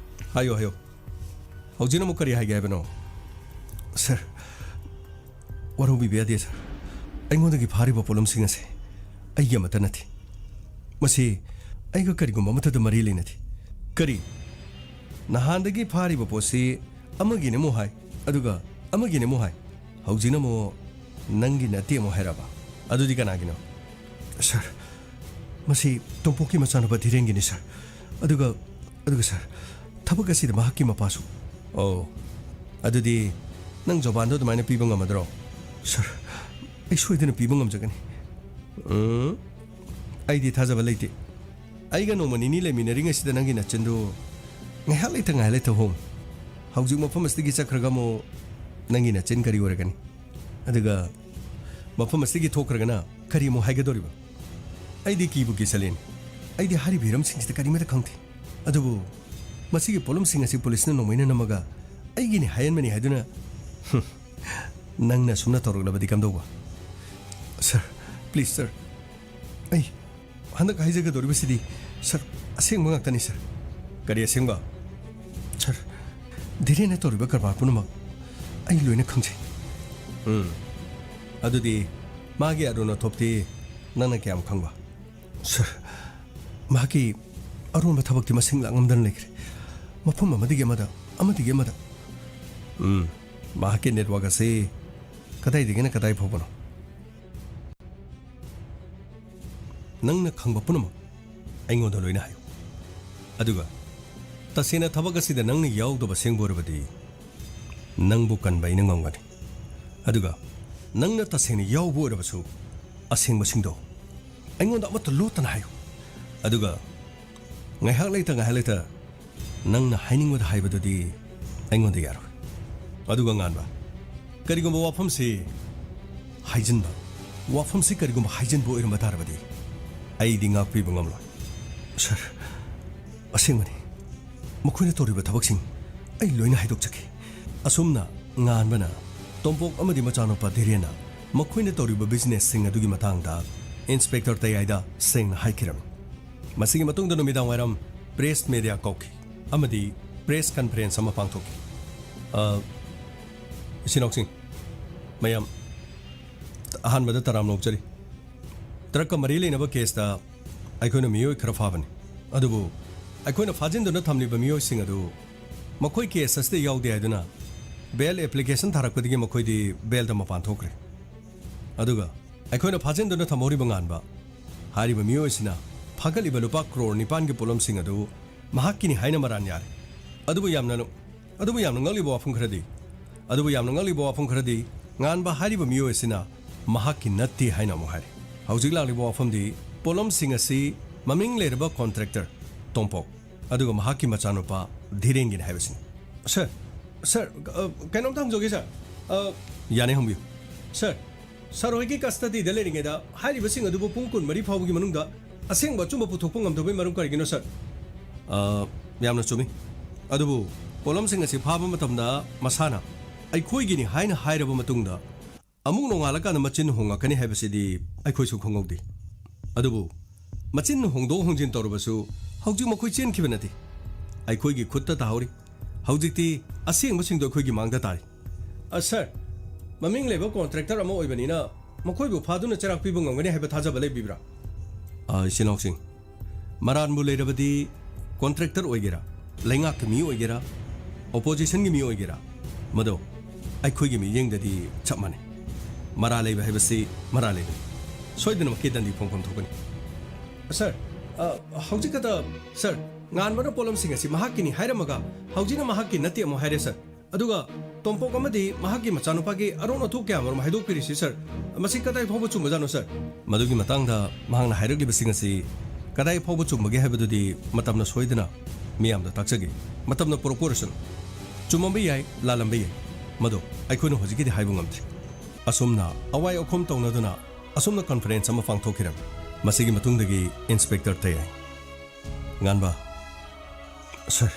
ꯍꯥꯏꯌꯣ, ꯍꯥꯏꯌꯣ꯫ ꯍꯧꯖꯤꯛꯅ ꯑꯃꯨꯛ ꯀꯔꯤ ꯍꯥꯏꯒꯦ ꯍꯥꯏꯕꯅꯣ? ꯁꯔ, ꯋꯥꯔꯧꯕꯤꯕ ꯌꯥꯗꯦ, ꯁꯔ꯫ ꯑꯩꯉꯣꯟꯗꯒꯤ ꯐꯥꯔꯤꯕ ꯄꯣꯠꯂꯝꯁꯤꯡ ꯑꯁꯦ ꯑꯩꯒꯤ ꯑꯃꯠꯇ ꯅꯠꯇꯦ꯫ ꯃꯁꯤ ꯑꯩꯒ ꯀꯔꯤꯒꯨꯝꯕ ꯑꯃꯠꯇꯗ ꯃꯔꯤ ꯂꯩꯅꯗꯦ꯫ ꯀꯔꯤ? ꯅꯍꯥꯟꯗꯒꯤ ꯐꯥꯔꯤꯕ ꯄꯣꯠꯁꯤ ꯑꯃꯒꯤꯅꯦ ꯑꯃꯨꯛ ꯍꯥꯏ, ꯑꯗꯨꯒ ꯑꯃꯒꯤꯅꯦ ꯑꯃꯨꯛ ꯍꯥꯏ, ꯍꯧꯖꯤꯛꯅ ꯑꯃꯨꯛ ꯅꯪꯒꯤ ꯅꯠꯇꯦ ꯑꯃꯨꯛ ꯍꯥꯏꯔꯕ? ꯑꯗꯨꯗꯤ ꯀꯅꯥꯒꯤꯅꯣ? ꯁꯥꯔ, ꯃꯁꯤ ꯇꯣꯝꯄꯣꯛꯀꯤ ꯃꯆꯥꯅꯨꯄꯥ ꯙꯤꯔꯦꯟꯒꯤꯅꯤ, ꯁꯥꯔ꯫ ꯑꯗꯨꯒ, ꯑꯗꯨꯒ, ꯁꯥꯔ, ꯊꯕꯛ ꯑꯁꯤꯗ ꯃꯍꯥꯛꯀꯤ ꯃꯄꯥꯁꯨ꯫ ꯑꯣ, ꯑꯗꯨꯗꯤ ꯅꯪ ꯖꯣꯕꯥꯟꯗꯣ ꯑꯗꯨꯃꯥꯏꯅ ꯄꯤꯕ ꯉꯝꯃꯗ꯭ꯔꯣ? ꯁꯥꯔ, ꯑꯩ ꯁꯣꯏꯗꯅ ꯄꯤꯕ ꯉꯝꯖꯒꯅꯤ꯫ ꯎꯝ, ꯑꯩꯗꯤ ꯊꯥꯖꯕ ꯂꯩꯇꯦ꯫ ꯑꯩꯒ ꯅꯣꯡꯃ ꯅꯤꯅꯤ ꯂꯩꯃꯤꯟꯅꯔꯤꯉꯩꯁꯤꯗ ꯅꯪꯒꯤ ꯅꯆꯤꯟꯗꯨ ꯉꯥꯏꯍꯥꯛ ꯂꯩꯇ ꯉꯥꯏꯍꯥꯛ ꯂꯩꯇ ꯍꯣꯡ꯫ ꯍꯧꯖꯤꯛ ꯃꯐꯝ ꯑꯁꯤꯗꯒꯤ ꯆꯠꯈ꯭ꯔꯒ ꯑꯃꯨꯛ ꯅꯪꯒꯤ ꯅꯆꯤꯟ ꯀꯔꯤ ꯑꯣꯏꯔꯒꯅꯤ? ꯑꯗꯨꯒ ꯃꯐꯝ ꯑꯁꯤꯗꯒꯤ ꯊꯣꯛꯈ꯭ꯔꯒꯅ ꯀꯔꯤ ꯑꯃꯨꯛ ꯍꯥꯏꯒꯗꯧꯔꯤꯕ? ꯑꯩꯗꯤ ꯀꯤꯕꯨ ꯀꯤꯁꯜꯂꯦꯅꯦ꯫ ꯑꯩꯗꯤ ꯍꯥꯏꯔꯤꯕ ꯍꯤꯔꯝꯁꯤꯡꯁꯤꯗ ꯀꯔꯤꯃꯠꯇ ꯈꯪꯗꯦ꯫ ꯑꯗꯨꯕꯨ ꯃꯁꯤꯒꯤ ꯄꯣꯠꯂꯝꯁꯤꯡ ꯑꯁꯤ ꯄꯨꯂꯤꯁꯅ ꯅꯣꯡꯃꯩꯅ ꯅꯝꯃꯒ ꯑꯩꯒꯤꯅꯤ ꯍꯥꯏꯍꯟꯕꯅꯤ ꯍꯥꯏꯗꯨꯅ, ꯍꯨꯝ, ꯅꯪꯅ ꯑꯁꯨꯝꯅ ꯇꯧꯔꯛꯂꯕꯗꯤ ꯀꯝꯗꯧꯕ? ꯁꯥꯔ, ꯄ꯭ꯂꯤꯖ ꯁꯥꯔ, ꯑꯩ ꯍꯟꯗꯛ ꯍꯥꯏꯖꯒꯗꯧꯔꯤꯕꯁꯤꯗꯤ, ꯁꯥꯔ, ꯑꯁꯦꯡꯕ ꯉꯥꯛꯇꯅꯤ, ꯁꯥꯔ꯫ ꯀꯔꯤ ꯑꯁꯦꯡꯕ? ꯁꯥꯔ, ꯙꯤꯔꯦꯟꯅ ꯇꯧꯔꯤꯕ ꯀꯔꯕꯥꯔ ꯄꯨꯝꯅꯃꯛ ꯑꯩ ꯂꯣꯏꯅ ꯈꯪꯖꯩ꯫ ꯎꯝ, ꯑꯗꯨꯗꯤ ꯃꯥꯒꯤ ꯑꯔꯣꯟ ꯑꯊꯣꯞꯇꯤ ꯅꯪꯅ ꯀꯌꯥꯝ ꯈꯪꯕ? ꯁꯥꯔ, ꯃꯍꯥꯛꯀꯤ ꯑꯔꯣꯟꯕ ꯊꯕꯛꯇꯤ ꯃꯁꯤꯡ ꯂꯥꯡꯉꯝꯗꯅ ꯂꯩꯈ꯭ꯔꯦ꯫ ꯃꯐꯝ ꯑꯃꯗꯒꯤ ꯑꯃꯗ, ꯑꯃꯗꯒꯤ ꯑꯃꯗ꯫ ꯎꯝ, ꯃꯍꯥꯛꯀꯤ ꯅꯦꯠꯋꯥꯛ ꯑꯁꯤ ꯀꯗꯥꯏꯗꯒꯤꯅ ꯀꯗꯥꯏ ꯐꯥꯎꯕꯅꯣ? ꯅꯪꯅ ꯈꯪꯕ ꯄꯨꯝꯅꯃꯛ ꯑꯩꯉꯣꯟꯗ ꯂꯣꯏꯅ ꯍꯥꯏꯌꯨ꯫ ꯑꯗꯨꯒ ꯇꯁꯦꯡꯅ ꯊꯕꯛ ꯑꯁꯤꯗ ꯅꯪꯅ ꯌꯥꯎꯗꯕ ꯁꯦꯡꯕ ꯑꯣꯏꯔꯕꯗꯤ ꯅꯪꯕꯨ ꯀꯟꯕ ꯑꯩꯅ ꯉꯝꯒꯅꯤ꯫ ꯑꯗꯨꯒ ꯅꯪꯅ ꯇꯁꯦꯡꯅ ꯌꯥꯎꯕ ꯑꯣꯏꯔꯕꯁꯨ ꯑꯁꯦꯡꯕꯁꯤꯡꯗꯣ ꯑꯩꯉꯣꯟꯗ ꯑꯃꯠꯇ ꯂꯣꯠꯇꯅ ꯍꯥꯏꯌꯨ꯫ ꯑꯗꯨꯒ ꯉꯥꯏꯍꯥꯛ ꯂꯩꯇ ꯉꯥꯏꯍꯥꯛ ꯂꯩꯇ ꯅꯪꯅ ꯍꯥꯏꯅꯤꯡꯕꯗ ꯍꯥꯏꯕꯗꯨꯗꯤ ꯑꯩꯉꯣꯟꯗ ꯌꯥꯔꯣꯏ꯫ ꯑꯗꯨꯒ ꯉꯥꯟꯕ, ꯀꯔꯤꯒꯨꯝꯕ ꯋꯥꯐꯝꯁꯤ ꯍꯥꯏꯖꯤꯟꯕ, ꯋꯥꯐꯝꯁꯤ ꯀꯔꯤꯒꯨꯝꯕ ꯍꯥꯏꯖꯤꯟꯕ ꯑꯣꯏꯔꯝꯕ ꯇꯥꯔꯕꯗꯤ ꯑꯩꯗꯤ ꯉꯥꯛꯄꯤꯕ ꯉꯝꯂꯣꯏ꯫ ꯁꯥꯔ, ꯑꯁꯦꯡꯕꯅꯤ, ꯃꯈꯣꯏꯅ ꯇꯧꯔꯤꯕ ꯊꯕꯛꯁꯤꯡ ꯑꯩ ꯂꯣꯏꯅ ꯍꯥꯏꯗꯣꯛꯆꯈꯤ꯫ ꯑꯁꯨꯝꯅ ꯉꯥꯟꯕꯅ ꯇꯣꯝꯄꯣꯛ ꯑꯃꯗꯤ ꯃꯆꯥꯅꯨꯄꯥ ꯙꯤꯔꯦꯟꯅ ꯃꯈꯣꯏꯅ ꯇꯧꯔꯤꯕ ꯕꯤꯖꯤꯅꯦꯁꯁꯤꯡ ꯑꯗꯨꯒꯤ ꯃꯇꯥꯡꯗ ꯏꯟꯁꯄꯦꯛꯇꯔ ꯇꯌꯥꯏꯗ ꯁꯦꯡꯅ ꯍꯥꯏꯈꯤꯔꯝꯃꯤ꯫ ꯃꯁꯤꯒꯤ ꯃꯇꯨꯡꯗ ꯅꯨꯃꯤꯗꯥꯡ ꯋꯥꯏꯔꯝ ꯄ꯭ꯔꯦꯁ ꯃꯦꯗꯤꯌꯥ ꯀꯧꯈꯤ ꯑꯃꯗꯤ ꯄ꯭ꯔꯦꯁ ꯀꯟꯐꯔꯦꯟꯁ ꯑꯃ ꯄꯥꯡꯊꯣꯛꯈꯤ꯫ ꯑ, ꯏꯆꯤꯟ ꯏꯅꯥꯎꯁꯤꯡ, ꯃꯌꯥꯝ, ꯑꯍꯥꯟꯕꯗ ꯇꯔꯥꯝꯅ ꯑꯣꯛꯆꯔꯤ꯫ ꯇ꯭ꯔꯛꯀ ꯃꯔꯤ ꯂꯩꯅꯕ ꯀꯦꯁꯇ ꯑꯩꯈꯣꯏꯅ ꯃꯤꯑꯣꯏ ꯈꯔ ꯐꯥꯕꯅꯤ꯫ ꯑꯗꯨꯕꯨ ꯑꯩꯈꯣꯏꯅ ꯐꯥꯖꯤꯟꯗꯨꯅ ꯊꯝꯂꯤꯕ ꯃꯤꯑꯣꯏꯁꯤꯡ ꯑꯗꯨ ꯃꯈꯣꯏ ꯀꯦꯁ ꯑꯁꯤꯗ ꯌꯥꯎꯗꯦ ꯍꯥꯏꯗꯨꯅ ꯕꯦꯜ ꯑꯦꯄ꯭ꯂꯤꯀꯦꯁꯟ ꯊꯥꯔꯛꯄꯗꯒꯤ ꯃꯈꯣꯏꯗꯤ ꯕꯦꯜꯗ ꯃꯄꯥꯟ ꯊꯣꯛꯈ꯭ꯔꯦ꯫ ꯑꯗꯨꯒ ꯑꯩꯈꯣꯏꯅ ꯐꯥꯖꯤꯟꯗꯨꯅ ꯊꯝꯍꯧꯔꯤꯕ ꯉꯥꯟꯕ ꯍꯥꯏꯔꯤꯕ ꯃꯤꯑꯣꯏ ꯑꯁꯤꯅ ꯐꯥꯒꯠꯂꯤꯕ ꯂꯨꯄꯥ ꯀ꯭ꯔꯣꯔ ꯅꯤꯄꯥꯟꯒꯤ ꯄꯣꯠꯂꯝꯁꯤꯡ ꯑꯗꯨ ꯃꯍꯥꯛꯀꯤꯅꯤ ꯍꯥꯏꯅ ꯃꯔꯥꯟ ꯌꯥꯔꯦ꯫ ꯑꯗꯨꯕꯨ ꯌꯥꯝꯅ ꯑꯗꯨꯕꯨ ꯌꯥꯝꯅ ꯉꯛꯂꯤꯕ ꯋꯥꯐꯝ ꯈꯔꯗꯤ ꯑꯗꯨꯕꯨ ꯌꯥꯝꯅ ꯉꯛꯂꯤꯕ ꯋꯥꯐꯝ ꯈꯔꯗꯤ ꯉꯥꯟꯕ ꯍꯥꯏꯔꯤꯕ ꯃꯤꯑꯣꯏ ꯑꯁꯤꯅ ꯃꯍꯥꯛꯀꯤ ꯅꯠꯇꯦ ꯍꯥꯏꯅ ꯑꯃꯨꯛ ꯍꯥꯏꯔꯤ꯫ ꯍꯧꯖꯤꯛ ꯂꯥꯛꯂꯤꯕ ꯋꯥꯐꯝꯗꯤ ꯄꯣꯠꯂꯝꯁꯤꯡ ꯑꯁꯤ ꯃꯃꯤꯡ ꯂꯩꯔꯕ ꯀꯣꯟꯇ꯭ꯔꯦꯛꯇꯔ ꯇꯣꯝꯄꯣꯛ ꯑꯗꯨꯒ ꯃꯍꯥꯛꯀꯤ ꯃꯆꯥꯅꯨꯄꯥ ꯙꯤꯔꯦꯟꯒꯤꯅꯤ ꯍꯥꯏꯕꯁꯤꯅꯤ꯫ ꯁꯔ, ꯁꯔ, ꯑ, ꯀꯩꯅꯣꯝꯇ ꯍꯪꯖꯒꯦ, ꯁꯔ꯫ ꯑ, ꯌꯥꯅꯤ, ꯍꯪꯕꯤꯌꯨ꯫ ꯁꯔ, ꯁꯔ ꯍꯣꯏꯒꯤ ꯀꯁꯇꯗꯤꯗ ꯂꯩꯔꯤꯉꯩꯗ ꯍꯥꯏꯔꯤꯕꯁꯤꯡ ꯑꯗꯨꯕꯨ ꯄꯨꯡ ꯀꯨꯟꯃꯔꯤ ꯐꯥꯎꯕꯒꯤ ꯃꯅꯨꯡꯗ ꯑꯁꯦꯡꯕ ꯑꯆꯨꯝꯕ ꯄꯨꯊꯣꯛꯄ ꯉꯝꯗꯕꯒꯤ ꯃꯔꯝ ꯀꯔꯤꯒꯤꯅꯣ, ꯁꯔ? ꯑ, ꯌꯥꯝꯅ ꯆꯨꯝꯃꯤ꯫ ꯑꯗꯨꯕꯨ ꯄꯣꯠꯂꯝꯁꯤꯡ ꯑꯁꯤ ꯐꯥꯕ ꯃꯇꯝꯗ ꯃꯁꯥꯅ ꯑꯩꯈꯣꯏꯒꯤꯅꯤ ꯍꯥꯏꯅ ꯍꯥꯏꯔꯕ ꯃꯇꯨꯡꯗ ꯑꯃꯨꯛ ꯅꯣꯡꯉꯥꯜꯂꯀꯥꯟꯗ ꯃꯆꯤꯟ ꯍꯣꯡꯉꯛꯀꯅꯤ ꯍꯥꯏꯕꯁꯤꯗꯤ ꯑꯩꯈꯣꯏꯁꯨ ꯈꯪꯍꯧꯗꯦ꯫ ꯑꯗꯨꯕꯨ ꯃꯆꯤꯟ ꯍꯣꯡꯗꯣꯛ ꯍꯣꯡꯖꯤꯟ ꯇꯧꯔꯕꯁꯨ ꯍꯧꯖꯤꯛ ꯃꯈꯣꯏ ꯆꯦꯟꯈꯤꯕ ꯅꯠꯇꯦ, ꯑꯩꯈꯣꯏꯒꯤ ꯈꯨꯠꯇ ꯇꯥꯍꯧꯔꯤ꯫ ꯍꯧꯖꯤꯛꯇꯤ ꯑꯁꯦꯡꯕꯁꯤꯡꯗꯣ ꯑꯩꯈꯣꯏꯒꯤ ꯃꯥꯡꯗ ꯇꯥꯔꯤ꯫ ꯑ, ꯁꯔ, ꯃꯃꯤꯡ ꯂꯩꯕ ꯀꯣꯟꯇ꯭ꯔꯦꯛꯇꯔ ꯑꯃ ꯑꯣꯏꯕꯅꯤꯅ ꯃꯈꯣꯏꯕꯨ ꯐꯥꯗꯨꯅ ꯆꯩꯔꯥꯛ ꯄꯤꯕ ꯉꯝꯒꯅꯤ ꯍꯥꯏꯕ ꯊꯥꯖꯕ ꯂꯩꯕꯤꯕ꯭ꯔꯥ? ꯑ, ꯏꯆꯤꯟ ꯏꯅꯥꯎꯁꯤꯡ, ꯃꯔꯥꯟꯕꯨ ꯂꯩꯔꯕꯗꯤ ꯀꯣꯟꯇ꯭ꯔꯦꯛꯇꯔ ꯑꯣꯏꯒꯦꯔꯥ, ꯂꯩꯉꯥꯛꯀꯤ ꯃꯤ ꯑꯣꯏꯒꯦꯔꯥ, ꯑꯣꯄꯣꯖꯤꯁꯟꯒꯤ ꯃꯤ ꯑꯣꯏꯒꯦꯔꯥ, ꯃꯗꯣ ꯑꯩꯈꯣꯏꯒꯤ ꯃꯤꯠꯌꯦꯡꯗꯗꯤ ꯆꯞ ꯃꯥꯟꯅꯩ꯫ ꯃꯔꯥꯜ ꯂꯩꯕ ꯍꯥꯏꯕꯁꯤ ꯃꯔꯥꯜ ꯂꯩꯕꯅꯤ꯫ ꯁꯣꯏꯗꯅꯃꯛꯀꯤ ꯗꯟꯗꯤ ꯐꯣꯡꯐꯝ ꯊꯣꯛꯀꯅꯤ꯫ ꯁꯔ, ꯑ, ꯍꯧꯖꯤꯛ ꯈꯛꯇ, ꯁꯔ, ꯉꯥꯟꯕꯅ ꯄꯣꯠꯂꯝꯁꯤꯡ ꯑꯁꯤ ꯃꯍꯥꯛꯀꯤꯅꯤ ꯍꯥꯏꯔꯝꯃꯒ ꯍꯧꯖꯤꯛꯅ ꯃꯍꯥꯛꯀꯤ ꯅꯠꯇꯦ ꯑꯃꯨꯛ ꯍꯥꯏꯔꯦ, ꯁꯔ꯫ ꯑꯗꯨꯒ ꯇꯣꯝꯄꯣꯛ ꯑꯃꯗꯤ ꯃꯍꯥꯛꯀꯤ ꯃꯆꯥꯅꯨꯄꯥꯒꯤ ꯑꯔꯣꯟ ꯑꯊꯣꯛ ꯀꯌꯥ ꯃꯔꯨꯝ ꯍꯥꯏꯗꯣꯛꯄꯤꯔꯤꯁꯤ, ꯁꯔ, ꯃꯁꯤ ꯀꯗꯥꯏ ꯐꯥꯎꯕ ꯆꯨꯝꯕꯖꯥꯠꯅꯣ, ꯁꯔ? ꯃꯗꯨꯒꯤ ꯃꯇꯥꯡꯗ ꯃꯍꯥꯛꯅ ꯍꯥꯏꯔꯛꯂꯤꯕꯁꯤꯡ ꯑꯁꯤ ꯀꯗꯥꯏ ꯐꯥꯎꯕ ꯆꯨꯝꯕꯒꯦ ꯍꯥꯏꯕꯗꯨꯗꯤ ꯃꯇꯝꯅ ꯁꯣꯏꯗꯅ ꯃꯤꯌꯥꯝꯗ ꯇꯥꯛꯆꯒꯦ꯫ ꯃꯇꯝꯅ ꯄꯨꯔꯛꯄ ꯑꯣꯏꯔꯁꯅꯨ꯫ ꯆꯨꯝꯃꯝꯕ ꯌꯥꯏ, ꯂꯥꯜꯂꯝꯕ ꯌꯥꯏ, ꯃꯗꯣ ꯑꯩꯈꯣꯏꯅ ꯍꯧꯖꯤꯛꯀꯤꯗꯤ ꯍꯥꯏꯕ ꯉꯝꯗ꯭ꯔꯤ꯫ ꯑꯁꯨꯝꯅ ꯑꯋꯥꯏ ꯑꯈꯨꯝ ꯇꯧꯅꯗꯨꯅ ꯑꯁꯨꯝꯅ ꯀꯟꯐꯔꯦꯟꯁ ꯑꯃ ꯄꯥꯡꯊꯣꯛꯈꯤꯔꯝꯃꯤ꯫ ꯃꯁꯤꯒꯤ ꯃꯇꯨꯡꯗꯒꯤ ꯏꯟꯁꯄꯦꯛꯇꯔ ꯇꯌꯥꯏ꯫ ꯉꯥꯟꯕ, ꯁꯔ,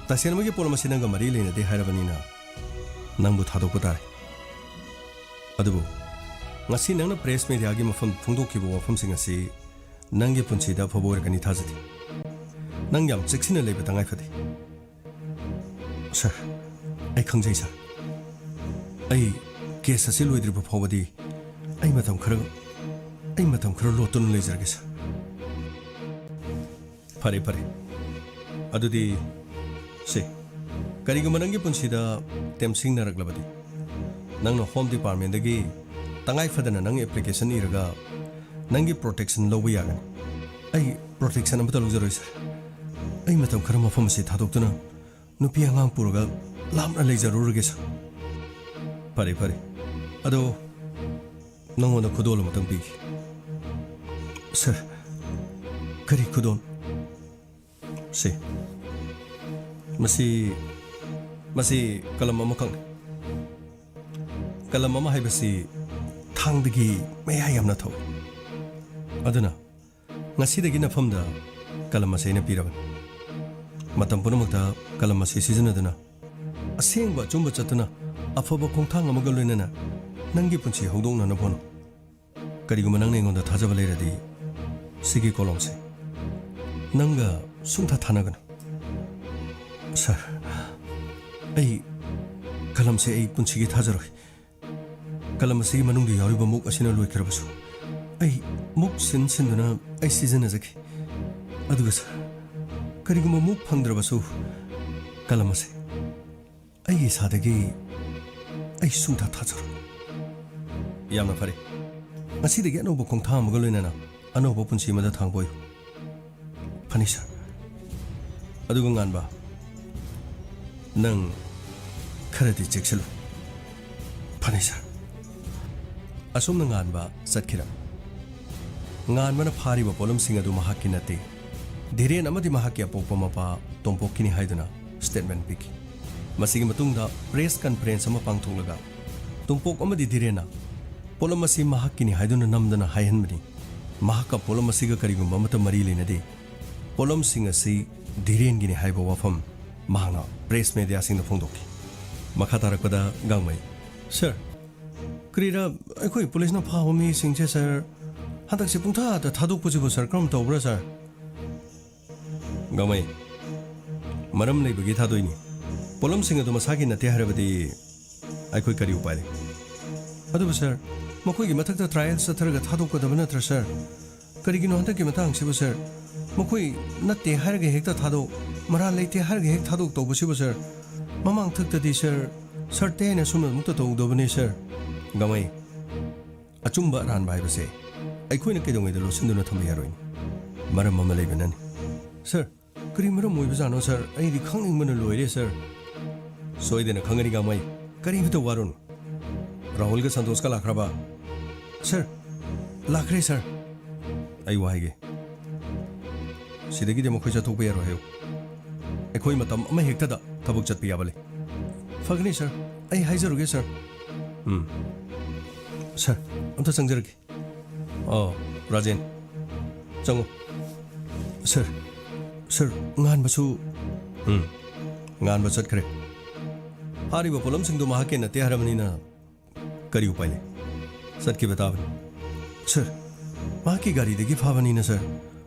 ꯇꯁꯦꯟꯕꯒꯤ ꯄꯣꯠꯂꯝ ꯑꯁꯤ ꯅꯪꯒ ꯃꯔꯤ ꯂꯩꯅꯗꯦ ꯍꯥꯏꯔꯕꯅꯤꯅ ꯅꯪꯕꯨ ꯊꯥꯗꯣꯛꯄ ꯇꯥꯔꯦ꯫ ꯑꯗꯨꯕꯨ ꯉꯁꯤ ꯅꯪꯅ ꯄ꯭ꯔꯦꯁ ꯃꯦꯗꯤꯌꯥꯒꯤ ꯃꯐꯝ ꯐꯣꯡꯗꯣꯛꯈꯤꯕ ꯋꯥꯐꯝꯁꯤꯡ ꯑꯁꯤ ꯅꯪꯒꯤ ꯄꯨꯟꯁꯤꯗ ꯑꯐꯕ ꯑꯣꯏꯔꯛꯀꯅꯤ ꯊꯥꯖꯗꯦ꯫ ꯅꯪ ꯌꯥꯝ ꯆꯦꯛꯁꯤꯟꯅ ꯂꯩꯕ ꯇꯉꯥꯏ ꯐꯗꯦ꯫ ꯁꯔ, ꯑꯩ ꯈꯪꯖꯩ, ꯁꯔ꯫ ꯑꯩ ꯀꯦꯁ ꯑꯁꯤ ꯂꯣꯏꯗ꯭ꯔꯤꯕ ꯐꯥꯎꯕꯗꯤ ꯑꯩ ꯃꯇꯝ ꯈꯔ, ꯑꯩ ꯃꯇꯝ ꯈꯔ ꯂꯣꯠꯇꯨꯅ ꯂꯩꯖꯔꯒꯦ, ꯁꯥꯔ꯫ ꯐꯔꯦ, ꯐꯔꯦ꯫ ꯑꯗꯨꯗꯤ, ꯁꯦ, ꯀꯔꯤꯒꯨꯝꯕ ꯅꯪꯒꯤ ꯄꯨꯟꯁꯤꯗ ꯇꯦꯝꯁꯤꯡꯅꯔꯛꯂꯕꯗꯤ, ꯅꯪꯅ ꯍꯣꯝ ꯗꯤꯄꯥꯔꯠꯃꯦꯟꯗꯒꯤ ꯇꯉꯥꯏ ꯐꯗꯅ ꯅꯪ ꯑꯦꯄ꯭ꯂꯤꯀꯦꯁꯟ ꯏꯔꯒ ꯅꯪꯒꯤ ꯄ꯭ꯔꯣꯇꯦꯛꯁꯟ ꯂꯧꯕ ꯌꯥꯒꯅꯤ꯫ ꯑꯩ ꯄ꯭ꯔꯣꯇꯦꯛꯁꯟ ꯑꯃꯠꯇ ꯂꯧꯖꯔꯣꯏ, ꯁꯥꯔ꯫ ꯑꯩ ꯃꯇꯝ ꯈꯔ ꯃꯐꯝ ꯑꯁꯤ ꯊꯥꯗꯣꯛꯇꯨꯅ ꯅꯨꯄꯤ ꯑꯉꯥꯡ ꯄꯨꯔꯒ ꯂꯥꯞꯅ ꯂꯩꯖꯔꯨꯔꯒꯦ, ꯁꯥꯔ꯫ ꯐꯔꯦ, ꯐꯔꯦ꯫ ꯑꯗꯣ, ꯅꯪꯉꯣꯟꯗ ꯈꯨꯗꯣꯜ ꯑꯃꯇꯪ ꯄꯤꯒꯦ꯫ ꯁꯥꯔ, ꯀꯔꯤ ꯈꯨꯗꯣꯜ? ꯁꯦ, ꯃꯁꯤ, ꯃꯁꯤ ꯀꯂꯝ ꯑꯃꯈꯛꯅꯤ꯫ ꯀꯂꯝ ꯑꯃ ꯍꯥꯏꯕꯁꯤ ꯊꯥꯡꯗꯒꯤ ꯃꯌꯥ ꯌꯥꯝꯅ ꯊꯧꯏ꯫ ꯑꯗꯨꯅ ꯉꯁꯤꯗꯒꯤ ꯅꯐꯝꯗ ꯀꯂꯝ ꯑꯁꯤ ꯑꯩꯅ ꯄꯤꯔꯕꯅꯤ꯫ ꯃꯇꯝ ꯄꯨꯝꯅꯃꯛꯇ ꯀꯂꯝ ꯑꯁꯤ ꯁꯤꯖꯤꯟꯅꯗꯨꯅ ꯑꯁꯦꯡꯕ ꯑꯆꯨꯝꯕ ꯆꯠꯇꯨꯅ ꯑꯐꯕ ꯈꯣꯡꯊꯥꯡ ꯑꯃꯒ ꯂꯣꯏꯅꯅ ꯅꯪꯒꯤ ꯄꯨꯟꯁꯤ ꯍꯧꯗꯣꯛꯅꯅꯕ ꯍꯣꯠꯅꯧ꯫ ꯀꯔꯤꯒꯨꯝꯕ ꯅꯪꯅ ꯑꯩꯉꯣꯟꯗ ꯊꯥꯖꯕ ꯂꯩꯔꯗꯤ, ꯁꯤꯒꯤ ꯀꯣꯂꯣꯝꯁꯦ ꯅꯪꯒ ꯁꯨꯡꯊꯥ ꯊꯥꯅꯒꯅꯨ꯫ ꯁꯥꯔ, ꯑꯩ ꯀꯂꯝꯁꯦ ꯑꯩ ꯄꯨꯟꯁꯤꯒꯤ ꯊꯥꯖꯔꯣꯏ꯫ ꯀꯂꯝ ꯑꯁꯤꯒꯤ ꯃꯅꯨꯡꯗ ꯌꯥꯎꯔꯤꯕ ꯃꯨꯛ ꯑꯁꯤꯅ ꯂꯣꯏꯈ꯭ꯔꯕꯁꯨ, ꯑꯩ ꯃꯨꯛ ꯁꯤꯟ ꯁꯤꯟꯗꯨꯅ ꯑꯩ ꯁꯤꯖꯤꯟꯅꯖꯈꯤ꯫ ꯑꯗꯨꯒ ꯁꯥꯔ, ꯀꯔꯤꯒꯨꯝꯕ ꯃꯨꯛ ꯐꯪꯗ꯭ꯔꯕꯁꯨ, ꯀꯂꯝ ꯑꯁꯤ ꯑꯩꯒꯤ ꯏꯁꯥꯗꯒꯤ ꯑꯩ ꯁꯨꯡꯊꯥ ꯊꯥꯖꯔꯣꯏ꯫ ꯌꯥꯝꯅ ꯐꯔꯦ꯫ ꯉꯁꯤꯗꯒꯤ ꯑꯅꯧꯕ ꯈꯣꯡꯊꯥꯡ ꯑꯃꯒ ꯂꯣꯏꯅꯅ ꯑꯅꯧꯕ ꯄꯨꯟꯁꯤ ꯑꯃꯗ ꯊꯥꯡꯕ ꯑꯣꯏꯌꯨ꯫ ꯐꯅꯤ, ꯁꯥꯔ꯫ ꯑꯗꯨꯒ ꯉꯥꯟꯕ, ꯅꯪ ꯈꯔꯗꯤ ꯆꯦꯛꯁꯤꯜꯂꯨ꯫ ꯐꯅꯤ, ꯁꯥꯔ꯫ ꯑꯁꯨꯝꯅ ꯉꯥꯟꯕ ꯆꯠꯈꯤꯔꯝꯃꯤ꯫ ꯉꯥꯟꯕꯅ ꯐꯥꯔꯤꯕ ꯄꯣꯠꯂꯝꯁꯤꯡ ꯑꯗꯨ ꯃꯍꯥꯛꯀꯤ ꯅꯠꯇꯦ, ꯙꯤꯔꯦꯟ ꯑꯃꯗꯤ ꯃꯍꯥꯛꯀꯤ ꯑꯄꯣꯛꯄ ꯃꯄꯥ ꯇꯣꯝꯄꯣꯛꯀꯤꯅꯤ ꯍꯥꯏꯗꯨꯅ ꯁ꯭ꯇꯦꯠꯃꯦꯟ ꯄꯤꯈꯤ꯫ ꯃꯁꯤꯒꯤ ꯃꯇꯨꯡꯗ ꯄ꯭ꯔꯦꯁ ꯀꯟꯐꯔꯦꯟꯁ ꯑꯃ ꯄꯥꯡꯊꯣꯛꯂꯒ ꯇꯣꯝꯄꯣꯛ ꯑꯃꯗꯤ ꯙꯤꯔꯦꯟꯅ ꯄꯣꯠꯂꯝ ꯑꯁꯤ ꯃꯍꯥꯛꯀꯤꯅꯤ ꯍꯥꯏꯗꯨꯅ ꯅꯝꯗꯅ ꯍꯥꯏꯍꯟꯕꯅꯤ꯫ ꯃꯍꯥꯛꯀ ꯄꯣꯠꯂꯝ ꯑꯁꯤꯒ ꯀꯔꯤꯒꯨꯝꯕ ꯑꯃꯠꯇ ꯃꯔꯤ ꯂꯩꯅꯗꯦ꯫ ꯄꯣꯠꯂꯝꯁꯤꯡ ꯑꯁꯤ ꯙꯤꯔꯦꯟꯒꯤꯅꯤ ꯍꯥꯏꯕ ꯋꯥꯐꯝ ꯃꯍꯥꯛꯅ ꯄ꯭ꯔꯦꯁ ꯃꯦꯗꯤꯌꯥꯁꯤꯡꯗ ꯐꯣꯡꯗꯣꯛꯈꯤ꯫ ꯃꯈꯥ ꯇꯥꯔꯛꯄꯗ ꯒꯥꯡꯃꯩ, ꯁꯥꯔ, ꯀꯔꯤꯔ, ꯑꯩꯈꯣꯏ ꯄꯨꯂꯤꯁꯅ ꯐꯥꯕ ꯃꯤꯁꯤꯡꯁꯦ, ꯁꯥꯔ, ꯍꯟꯗꯛꯁꯦ ꯄꯨꯡꯊꯥꯗ ꯊꯥꯗꯣꯛꯄꯁꯤꯕꯨ, ꯁꯥꯔ, ꯀꯔꯝ ꯇꯧꯕ꯭ꯔꯥ, ꯁꯥꯔ? ꯒꯥꯡꯃꯩ, ꯃꯔꯝ ꯂꯩꯕꯒꯤ ꯊꯥꯗꯣꯛꯏꯅꯤ꯫ ꯄꯣꯠꯂꯝꯁꯤꯡ ꯑꯗꯨ ꯃꯁꯥꯒꯤ ꯅꯠꯇꯦ ꯍꯥꯏꯔꯕꯗꯤ ꯑꯩꯈꯣꯏ ꯀꯔꯤ ꯎꯄꯥꯏ ꯂꯩ? ꯑꯗꯨꯕꯨ ꯁꯥꯔ, ꯃꯈꯣꯏꯒꯤ ꯃꯊꯛꯇ ꯇ꯭ꯔꯥꯏꯌꯦꯜ ꯆꯠꯊꯔꯒ ꯊꯥꯗꯣꯛꯀꯗꯕ ꯅꯠꯇ꯭ꯔꯥ ꯁꯥꯔ? ꯀꯔꯤꯒꯤꯅꯣ ꯍꯟꯗꯛꯀꯤ ꯃꯇꯥꯡꯁꯤꯕꯨ ꯁꯥꯔ? ꯃꯈꯣꯏ ꯅꯠꯇꯦ ꯍꯥꯏꯔꯒ ꯍꯦꯛꯇ ꯊꯥꯗꯣꯛ, ꯃꯔꯥꯜ ꯂꯩꯇꯦ ꯍꯥꯏꯔꯒ ꯍꯦꯛ ꯊꯥꯗꯣꯛ ꯇꯧꯕꯁꯤꯕꯨ ꯁꯥꯔ? ꯃꯃꯥꯡ ꯊꯛꯇꯗꯤ ꯁꯥꯔ, ꯁꯥꯔ ꯇꯦ ꯍꯥꯏꯅ ꯁꯨꯝꯅ ꯑꯃꯨꯛꯇ ꯇꯧꯗꯕꯅꯤ ꯁꯥꯔ꯫ ꯒꯥꯡꯃꯩ, ꯑꯆꯨꯝꯕ ꯑꯔꯥꯟꯕ ꯍꯥꯏꯕꯁꯦ ꯑꯩꯈꯣꯏꯅ ꯀꯩꯗꯧꯉꯩꯗ ꯂꯣꯠꯁꯤꯟꯗꯨꯅ ꯊꯝꯕ ꯌꯥꯔꯣꯏꯅꯦ꯫ ꯃꯔꯝ ꯑꯃ ꯂꯩꯕꯅꯅꯤ꯫ ꯁꯥꯔ, ꯀꯔꯤ ꯃꯔꯝ ꯑꯣꯏꯕꯖꯥꯠꯅꯣ ꯁꯥꯔ? ꯑꯩꯗꯤ ꯈꯪꯅꯤꯡꯕꯅ ꯂꯣꯏꯔꯦ ꯁꯥꯔ꯫ ꯁꯣꯏꯗꯅ ꯈꯪꯒꯅꯤ ꯒꯥꯡꯃꯩ, ꯀꯔꯤꯝꯇ ꯋꯥꯔꯨꯅꯨ꯫ ꯔꯥꯍꯨꯜꯒ ꯁꯟꯇꯣꯁꯀ ꯂꯥꯛꯈ꯭ꯔꯕ? ꯁꯥꯔ, ꯂꯥꯛꯈ꯭ꯔꯦ ꯁꯥꯔ꯫ ꯑꯩ ꯋꯥ ꯍꯥꯏꯒꯦ, ꯁꯤꯗꯒꯤꯗꯤ ꯃꯈꯣꯏ ꯆꯠꯊꯣꯛꯄ ꯌꯥꯔꯣꯏ ꯍꯥꯏꯌꯨ꯫ ꯑꯩꯈꯣꯏ ꯃꯇꯝ ꯑꯃ ꯍꯦꯛꯇꯗ ꯊꯕꯛ ꯆꯠꯄ ꯌꯥꯕ ꯂꯩ꯫ ꯐꯒꯅꯤ ꯁꯥꯔ, ꯑꯩ ꯍꯥꯏꯖꯔꯨꯒꯦ ꯁꯥꯔ꯫ ꯎꯝ꯫ ꯁꯥꯔ, ꯑꯝꯇ ꯆꯪꯖꯔꯒꯦ꯫ ꯑꯣ, ꯔꯥꯖꯦꯟ, ꯆꯪꯉꯨ꯫ ꯁꯥꯔ, ꯁꯥꯔ, ꯉꯥꯟꯕꯁꯨ꯫ ꯎꯝ, ꯉꯥꯟꯕ ꯆꯠꯈ꯭ꯔꯦ꯫ ꯐꯥꯔꯤꯕ ꯄꯣꯠꯂꯝꯁꯤꯡꯗꯨ ꯃꯍꯥꯛꯀꯤ ꯅꯠꯇꯦ ꯍꯥꯏꯔꯕꯅꯤꯅ ꯀꯔꯤ ꯎꯄꯥꯏ ꯂꯩ? ꯆꯠꯈꯤꯕ ꯇꯥꯕꯅꯤ꯫ ꯁꯥꯔ, ꯃꯍꯥꯛꯀꯤ ꯒꯥꯔꯤꯗꯒꯤ ꯐꯥꯕꯅꯤꯅ ꯁꯥꯔ,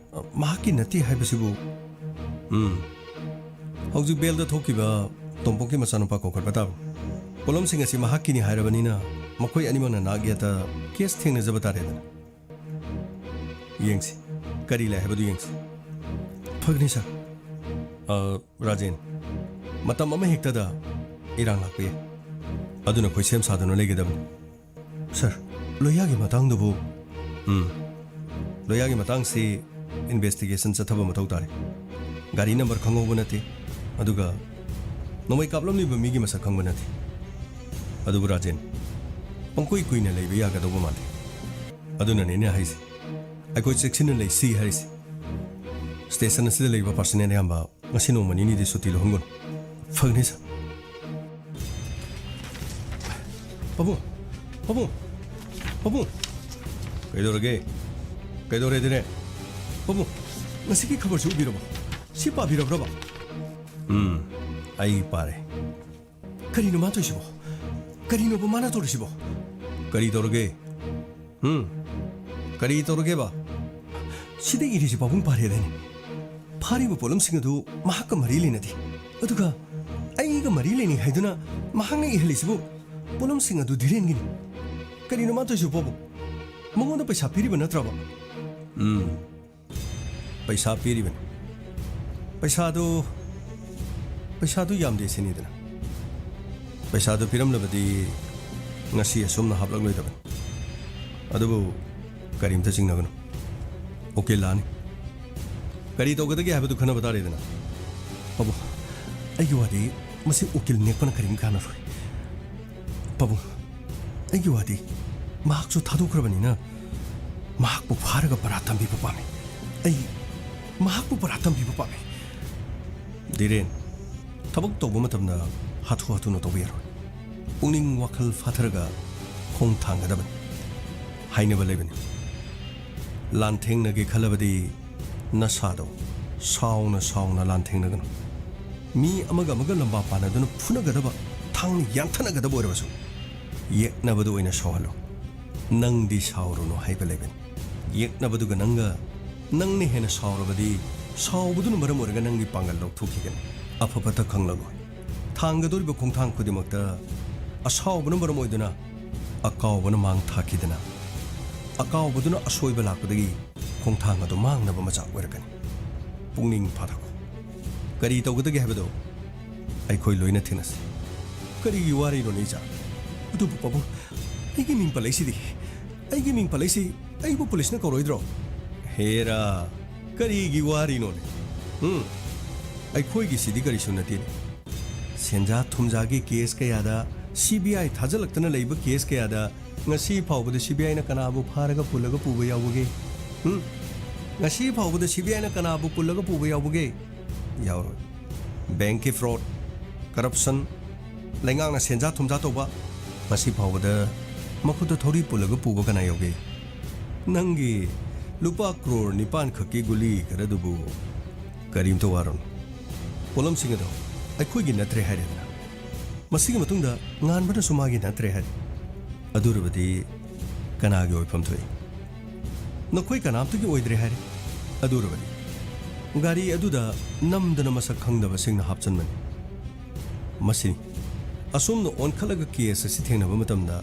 ꯃꯍꯥꯛꯀꯤ ꯅꯠꯇꯦ ꯍꯥꯏꯕꯁꯤꯕꯨ? ꯎꯝ, ꯍꯧꯖꯤꯛ ꯕꯦꯜꯗ ꯊꯣꯛꯈꯤꯕ ꯇꯣꯝꯄꯣꯛꯀꯤ ꯃꯆꯥꯅꯨꯄꯥ ꯀꯧꯈꯠꯄ ꯇꯥꯕꯅꯤ꯫ ꯄꯣꯠꯂꯝꯁꯤꯡ ꯑꯁꯤ ꯃꯍꯥꯛꯀꯤꯅꯤ ꯍꯥꯏꯔꯕꯅꯤꯅ ꯃꯈꯣꯏ ꯑꯅꯤꯃꯛꯅ ꯅꯥꯛ ꯌꯦꯠꯇ ꯀꯦꯁ ꯊꯦꯡꯅꯖꯕ ꯇꯥꯔꯦꯗꯅ꯫ ꯌꯦꯡꯁꯤ, ꯀꯔꯤ ꯂꯩ ꯍꯥꯏꯕꯗꯨ ꯌꯦꯡꯁꯤ꯫ ꯐꯒꯅꯤ ꯁꯥꯔ꯫ ꯑ, ꯔꯥꯖꯦꯟ, ꯃꯇꯝ ꯑꯃ ꯍꯦꯛꯇꯗ ꯏꯔꯥꯡ ꯂꯥꯛꯄ ꯌꯥꯏ꯫ ꯑꯗꯨꯅ ꯑꯩꯈꯣꯏ ꯁꯦꯝ ꯁꯥꯗꯨꯅ ꯂꯩꯒꯗꯕꯅꯤ꯫ ꯁꯥꯔ, ꯂꯣꯌꯥꯒꯤ ꯃꯇꯥꯡꯗꯨꯕꯨ? ꯎꯝ, ꯂꯣꯌꯥꯒꯤ ꯃꯇꯥꯡꯁꯤ ꯏꯟꯚꯦꯁꯇꯤꯒꯦꯁꯟ ꯆꯠꯊꯕ ꯃꯊꯧ ꯇꯥꯔꯦ꯫ ꯒꯥꯔꯤ ꯅꯝꯕꯔ ꯈꯪꯍꯧꯕ ꯅꯠꯇꯦ, ꯑꯗꯨꯒ ꯅꯣꯡꯃꯩ ꯀꯥꯞꯂꯝꯂꯤꯕ ꯃꯤꯒꯤ ꯃꯁꯛ ꯈꯪꯕ ꯅꯠꯇꯦ꯫ ꯑꯗꯨꯕꯨ ꯔꯥꯖꯦꯟ, ꯄꯪꯀꯨꯏ ꯀꯨꯏꯅ ꯂꯩꯕ ꯌꯥꯒꯗꯧꯕ ꯃꯥꯟꯗꯦ꯫ ꯑꯗꯨꯅꯅꯦ ꯑꯩꯅ ꯍꯥꯏꯁꯦ, ꯑꯩꯈꯣꯏ ꯆꯦꯛꯁꯤꯟꯅ ꯂꯩꯁꯤ ꯍꯥꯏꯔꯤꯁꯦ꯫ ꯁ꯭ꯇꯦꯁꯟ ꯑꯁꯤꯗ ꯂꯩꯔꯤꯕ ꯄꯥꯔꯁꯅꯦꯜ ꯑꯌꯥꯝꯕ ꯉꯁꯤ ꯅꯣꯡꯃ ꯅꯤꯅꯤꯗꯤ ꯁꯨꯇꯤ ꯂꯧꯍꯟꯒꯅꯨ꯫ ꯐꯒꯅꯤ, ꯁꯥꯔ꯫ ꯄꯥꯕꯨꯡ! ꯄꯥꯕꯨꯡ! ꯄꯥꯕꯨꯡ! ꯀꯩꯗꯧꯔꯒꯦ? ꯀꯩꯗꯧꯔꯦꯗꯅꯦ? ꯄꯥꯕꯨꯡ, ꯉꯁꯤꯒꯤ ꯈꯕꯔꯁꯤ ꯎꯕꯤꯔꯕꯣ? ꯁꯤ ꯄꯥꯕꯤꯔꯕ꯭ꯔꯕ? ꯎꯝ, ꯑꯩ ꯄꯥꯔꯦ꯫ ꯀꯔꯤꯅꯣ ꯃꯥ ꯇꯧꯔꯤꯁꯤꯕꯣ? ꯀꯔꯤꯅꯣꯕ ꯃꯥꯅ ꯇꯧꯔꯤꯁꯤꯕꯣ? ꯀꯔꯤ ꯇꯧꯔꯒꯦ? ꯎꯝ? ꯀꯔꯤ ꯇꯧꯔꯒꯦꯕ? ꯁꯤꯗ ꯏꯔꯤꯁꯤ ꯄꯥꯕꯨꯡ ꯄꯥꯔꯦꯗꯥꯏꯅꯦ? ꯐꯥꯔꯤꯕ ꯄꯣꯠꯂꯝꯁꯤꯡ ꯑꯗꯨ ꯃꯍꯥꯛꯀ ꯃꯔꯤ ꯂꯩꯅꯗꯦ꯫ ꯑꯗꯨꯒ ꯑꯩꯒ ꯃꯔꯤ ꯂꯩꯅꯩ ꯍꯥꯏꯗꯨꯅ ꯃꯍꯥꯛꯅ ꯏꯍꯜꯂꯤꯁꯤꯕꯨ ꯄꯣꯠꯂꯝꯁꯤꯡ ꯑꯗꯨ ꯙꯤꯔꯦꯟꯒꯤꯅꯤ꯫ ꯀꯔꯤꯅꯣ ꯃꯥ ꯇꯧꯏꯁꯤꯕꯣ, ꯄꯥꯕꯨꯡ? ꯃꯉꯣꯟꯗ ꯄꯩꯁꯥ ꯄꯤꯔꯤꯕ ꯅꯠꯇ꯭ꯔꯕ? ꯎꯝ, ꯄꯩꯁꯥ ꯄꯤꯔꯤꯕꯅꯤ꯫ ꯄꯩꯁꯥꯗꯨ, ꯄꯩꯁꯥꯗꯨ ꯌꯥꯝꯗꯦ ꯁꯤꯅꯤꯗꯅ꯫ ꯄꯩꯁꯥꯗꯨ ꯄꯤꯔꯝꯂꯕꯗꯤ ꯉꯁꯤ ꯑꯁꯨꯝꯅ ꯍꯥꯞꯂꯛꯂꯣꯏꯗꯕꯅꯤ꯫ ꯑꯗꯨꯕꯨ ꯀꯔꯤꯝꯇ ꯆꯤꯡꯅꯒꯅꯨ꯫ ꯎꯀꯤꯜ ꯂꯥꯛꯑꯅꯤ꯫ ꯀꯔꯤ ꯇꯧꯒꯗꯒꯦ ꯍꯥꯏꯕꯗꯨ ꯈꯟꯅꯕ ꯇꯥꯔꯦꯗꯅ꯫ ꯄꯥꯕꯨꯡ, ꯑꯩꯒꯤ ꯋꯥꯗꯤ ꯃꯁꯤ ꯎꯀꯤꯜ ꯅꯦꯛꯄꯅ ꯀꯔꯤꯝ ꯀꯥꯟꯅꯔꯣꯏ꯫ ꯄꯥꯕꯨꯡ, ꯑꯩꯒꯤ ꯋꯥꯗꯤ ꯃꯍꯥꯛꯁꯨ ꯊꯥꯗꯣꯛꯈ꯭ꯔꯕꯅꯤꯅ ꯃꯍꯥꯛꯄꯨ ꯐꯥꯔꯒ ꯄꯔꯥ ꯇꯝꯕꯤꯕ ꯄꯥꯝꯃꯤ꯫ ꯑꯩ ꯃꯍꯥꯛꯄꯨ ꯄꯔꯥ ꯇꯝꯕꯤꯕ ꯄꯥꯝꯃꯤ꯫ ꯙꯤꯔꯦꯟ, ꯊꯕꯛ ꯇꯧꯕ ꯃꯇꯝꯗ ꯍꯥꯊꯨ ꯍꯥꯊꯨꯅ ꯇꯧꯕ ꯌꯥꯔꯣꯏ꯫ ꯄꯨꯛꯅꯤꯡ ꯋꯥꯈꯜ ꯐꯥꯊꯔꯒ ꯈꯣꯡ ꯊꯥꯡꯒꯗꯕꯅꯤ꯫ ꯍꯥꯏꯅꯕ ꯂꯩꯕꯅꯤ, ꯂꯥꯟꯊꯦꯡꯅꯒꯦ ꯈꯜꯂꯕꯗꯤ ꯅꯁꯥꯗꯣ ꯁꯥꯎꯅ ꯁꯥꯎꯅ ꯂꯥꯟꯊꯦꯡꯅꯒꯅꯨ꯫ ꯃꯤ ꯑꯃꯒ ꯑꯃꯒ ꯂꯝꯕꯥ ꯄꯥꯅꯗꯨꯅ ꯐꯨꯅꯒꯗꯕ, ꯊꯥꯡꯅ ꯌꯥꯟꯊꯅꯒꯗꯕ ꯑꯣꯏꯔꯕꯁꯨ, ꯌꯦꯛꯅꯕꯗꯨ ꯑꯣꯏꯅ ꯁꯥꯎꯍꯜꯂꯨ꯫ ꯅꯪꯗꯤ ꯁꯥꯎꯔꯨꯅꯨ ꯍꯥꯏꯕ ꯂꯩꯕꯅꯤ꯫ ꯌꯦꯛꯅꯕꯗꯨꯒ ꯅꯪꯒ, ꯅꯪꯅ ꯍꯦꯟꯅ ꯁꯥꯎꯔꯕꯗꯤ, ꯁꯥꯎꯕꯗꯨꯅ ꯃꯔꯝ ꯑꯣꯏꯔꯒ ꯅꯪꯒꯤ ꯄꯥꯡꯒꯜ ꯂꯧꯊꯣꯛꯈꯤꯒꯅꯤ꯫ ꯑꯐ ꯐꯠꯇ ꯈꯪꯂꯔꯣꯏ꯫ ꯊꯥꯡꯒꯗꯧꯔꯤꯕ ꯈꯣꯡꯊꯥꯡ ꯈꯨꯗꯤꯡꯃꯛꯇ ꯑꯁꯥꯎꯕꯅ ꯃꯔꯝ ꯑꯣꯏꯗꯨꯅ ꯑꯀꯥꯎꯕꯅ ꯃꯥꯡ ꯊꯥꯈꯤꯗꯅ, ꯑꯀꯥꯎꯕꯗꯨꯅ ꯑꯁꯣꯏꯕ ꯂꯥꯛꯄꯗꯒꯤ ꯈꯣꯡꯊꯥꯡ ꯑꯗꯨ ꯃꯥꯡꯅꯕ ꯃꯆꯥꯛ ꯑꯣꯏꯔꯛꯀꯅꯤ꯫ ꯄꯨꯛꯅꯤꯡ ꯐꯥꯊꯈꯣ꯫ ꯀꯔꯤ ꯇꯧꯒꯗꯒꯦ ꯍꯥꯏꯕꯗꯨ ꯑꯩꯈꯣꯏ ꯂꯣꯏꯅ ꯊꯦꯡꯅꯁꯤ꯫ ꯀꯔꯤꯒꯤ ꯋꯥꯔꯤꯅꯣꯅꯦ, ꯏꯆꯥ? ꯑꯗꯨꯕꯨ ꯄꯥꯕꯨꯡ, ꯑꯩꯒꯤ ꯃꯤꯡ ꯄꯜꯂꯛꯏꯁꯤꯗꯤ, ꯑꯩꯒꯤ ꯃꯤꯡ ꯄꯜꯂꯛꯏꯁꯤ ꯑꯩꯕꯨ ꯄꯨꯂꯤꯁꯅ ꯀꯧꯔꯣꯏꯗ꯭ꯔꯣ? ꯍꯦꯔꯥ, ꯀꯔꯤꯒꯤ ꯋꯥꯔꯤꯅꯣꯅꯦ? ꯎꯝ? ꯑꯩꯈꯣꯏꯒꯤꯁꯤꯗꯤ ꯀꯔꯤꯁꯨ ꯅꯠꯇꯦꯅꯦ꯫ ꯁꯦꯟꯖꯥ ꯊꯨꯝꯖꯥꯒꯤ ꯀꯦꯁ ꯀꯌꯥꯗ, ꯁꯤ ꯕꯤ ꯑꯥꯏ ꯊꯥꯖꯤꯜꯂꯛꯇꯅ ꯂꯩꯕ ꯀꯦꯁ ꯀꯌꯥꯗ ꯉꯁꯤ ꯐꯥꯎꯕꯗ ꯁꯤ ꯕꯤ ꯑꯥꯏꯅ ꯀꯅꯥꯕꯨ ꯐꯥꯔꯒ ꯄꯨꯜꯂꯒ ꯄꯨꯕ ꯌꯥꯎꯕꯒꯦ? ꯎꯝ? ꯉꯁꯤ ꯐꯥꯎꯕꯗ ꯁꯤ ꯕꯤ ꯑꯥꯏꯅ ꯀꯅꯥꯕꯨ ꯄꯨꯜꯂꯒ ꯄꯨꯕ ꯌꯥꯎꯕꯒꯦ? ꯌꯥꯎꯔꯣꯏ꯫ ꯕꯦꯡꯛꯀꯤ ꯐ꯭ꯔꯣꯗ, ꯀꯔꯞꯁꯟ, ꯂꯩꯉꯥꯛꯅ ꯁꯦꯟꯖꯥ ꯊꯨꯝꯖꯥ ꯇꯧꯕ, ꯉꯁꯤ ꯐꯥꯎꯕꯗ ꯃꯈꯨꯠꯇ ꯊꯧꯔꯤ ꯄꯨꯜꯂꯒ ꯄꯨꯕ ꯀꯅꯥ ꯌꯥꯎꯒꯦ? ꯅꯪꯒꯤ ꯂꯨꯄꯥ ꯀ꯭ꯔꯣꯔ ꯅꯤꯄꯥꯟ ꯈꯛꯀꯤ ꯒꯨꯂꯤ ꯈꯔꯗꯨꯕꯨ ꯀꯔꯤꯝꯇ ꯋꯥꯔꯨꯅꯨ꯫ ꯄꯣꯠꯂꯝꯁꯤꯡ ꯑꯗꯣ ꯑꯩꯈꯣꯏꯒꯤ ꯅꯠꯇ꯭ꯔꯦ ꯍꯥꯏꯔꯦꯗꯅ꯫ ꯃꯁꯤꯒꯤ ꯃꯇꯨꯡꯗ ꯉꯥꯟꯕꯅꯁꯨ ꯃꯥꯒꯤ ꯅꯠꯇ꯭ꯔꯦ ꯍꯥꯏꯔꯦ꯫ ꯑꯗꯨ ꯑꯣꯏꯔꯕꯗꯤ ꯀꯅꯥꯒꯤ ꯑꯣꯏꯐꯝ ꯊꯣꯛꯏ? ꯅꯈꯣꯏ ꯀꯅꯥꯝꯇꯒꯤ ꯑꯣꯏꯗ꯭ꯔꯦ ꯍꯥꯏꯔꯦ꯫ ꯑꯗꯨ ꯑꯣꯏꯔꯕꯗꯤ ꯒꯥꯔꯤ ꯑꯗꯨꯗ ꯅꯝꯗꯅ ꯃꯁꯛ ꯈꯪꯗꯕꯁꯤꯡꯅ ꯍꯥꯞꯆꯟꯕꯅꯤ꯫ ꯃꯁꯤꯅꯤ꯫ ꯑꯁꯣꯝꯅ ꯑꯣꯟꯈꯠꯂꯒ ꯀꯦꯁ ꯑꯁꯤ ꯊꯦꯡꯅꯕ ꯃꯇꯝꯗ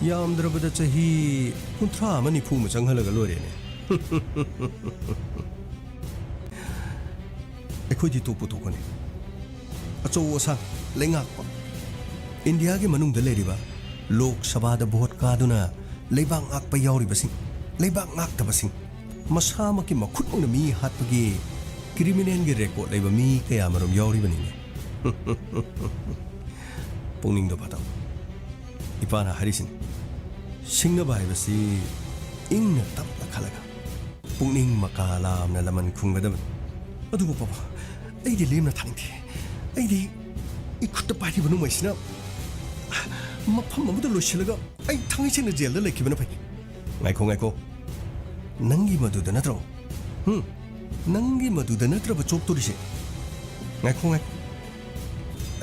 ꯌꯥꯝꯗ꯭ꯔꯕꯗ ꯆꯍꯤ ꯀꯨꯟꯊ꯭ꯔꯥ ꯑꯃ ꯅꯤꯐꯨ ꯑꯃ ꯆꯪꯍꯜꯂꯒ ꯂꯣꯏꯔꯦꯅꯦ꯫ ꯑꯩꯈꯣꯏꯗꯤ ꯇꯣꯞꯄꯨ ꯇꯣꯞꯄꯅꯤ꯫ ꯑꯆꯧ ꯑꯁꯥꯡ, ꯂꯩꯉꯥꯛꯄ, ꯏꯟꯗꯤꯌꯥꯒꯤ ꯃꯅꯨꯡꯗ ꯂꯩꯔꯤꯕ ꯂꯣꯛ ꯁꯚꯥꯗ ꯚꯣꯠ ꯀꯥꯗꯨꯅ ꯂꯩꯕꯥꯛ ꯉꯥꯛꯄ ꯌꯥꯎꯔꯤꯕꯁꯤꯡ, ꯂꯩꯕꯥꯛ ꯉꯥꯛꯇꯕꯁꯤꯡ, ꯃꯁꯥꯃꯛꯀꯤ ꯃꯈꯨꯠꯃꯛꯅ ꯃꯤ ꯍꯥꯠꯄꯒꯤ ꯀ꯭ꯔꯤꯃꯤꯅꯦꯜꯒꯤ ꯔꯦꯀꯣꯔꯗ ꯂꯩꯕ ꯃꯤ ꯀꯌꯥꯃꯔꯨꯝ ꯌꯥꯎꯔꯤꯕꯅꯤꯅꯦ꯫ ꯄꯨꯛꯅꯤꯡꯗꯣ ꯐꯥꯊꯧ꯫ ꯏꯄꯥꯅ ꯍꯥꯏꯔꯤꯁꯤꯅꯤ, ꯁꯤꯡꯅꯕ ꯍꯥꯏꯕꯁꯤ ꯏꯪꯅ ꯇꯞꯅ ꯈꯜꯂꯒ ꯄꯨꯛꯅꯤꯡ ꯃꯀꯥ ꯂꯥꯝꯅ ꯂꯃꯟ ꯈꯨꯝꯒꯗꯕꯅꯤ꯫ ꯑꯗꯨꯕꯨ ꯄꯥꯕꯨꯡ, ꯑꯩꯗꯤ ꯂꯦꯝꯅ ꯊꯥꯅꯤꯡꯗꯦ꯫ ꯑꯩꯗꯤ ꯏꯈꯨꯠꯇ ꯄꯥꯏꯔꯤꯕ ꯅꯣꯡꯃꯩꯁꯤꯅ ꯃꯐꯝ ꯑꯃꯗ ꯂꯣꯏꯁꯤꯜꯂꯒ ꯑꯩ ꯊꯥꯡꯒꯩ ꯁꯦꯡꯅ ꯖꯦꯜꯗ ꯂꯩꯈꯤꯕꯅ ꯐꯩ꯫ ꯉꯥꯏꯈꯣ, ꯉꯥꯏꯈꯣ꯫ ꯅꯪꯒꯤ ꯃꯗꯨꯗ ꯅꯠꯇ꯭ꯔꯣ? ꯍꯨꯝ? ꯅꯪꯒꯤ ꯃꯗꯨꯗ ꯅꯠꯇ꯭ꯔꯕ ꯆꯣꯞꯇꯣꯔꯤꯁꯦ? ꯉꯥꯏꯈꯣ, ꯉꯥꯏꯈꯣ꯫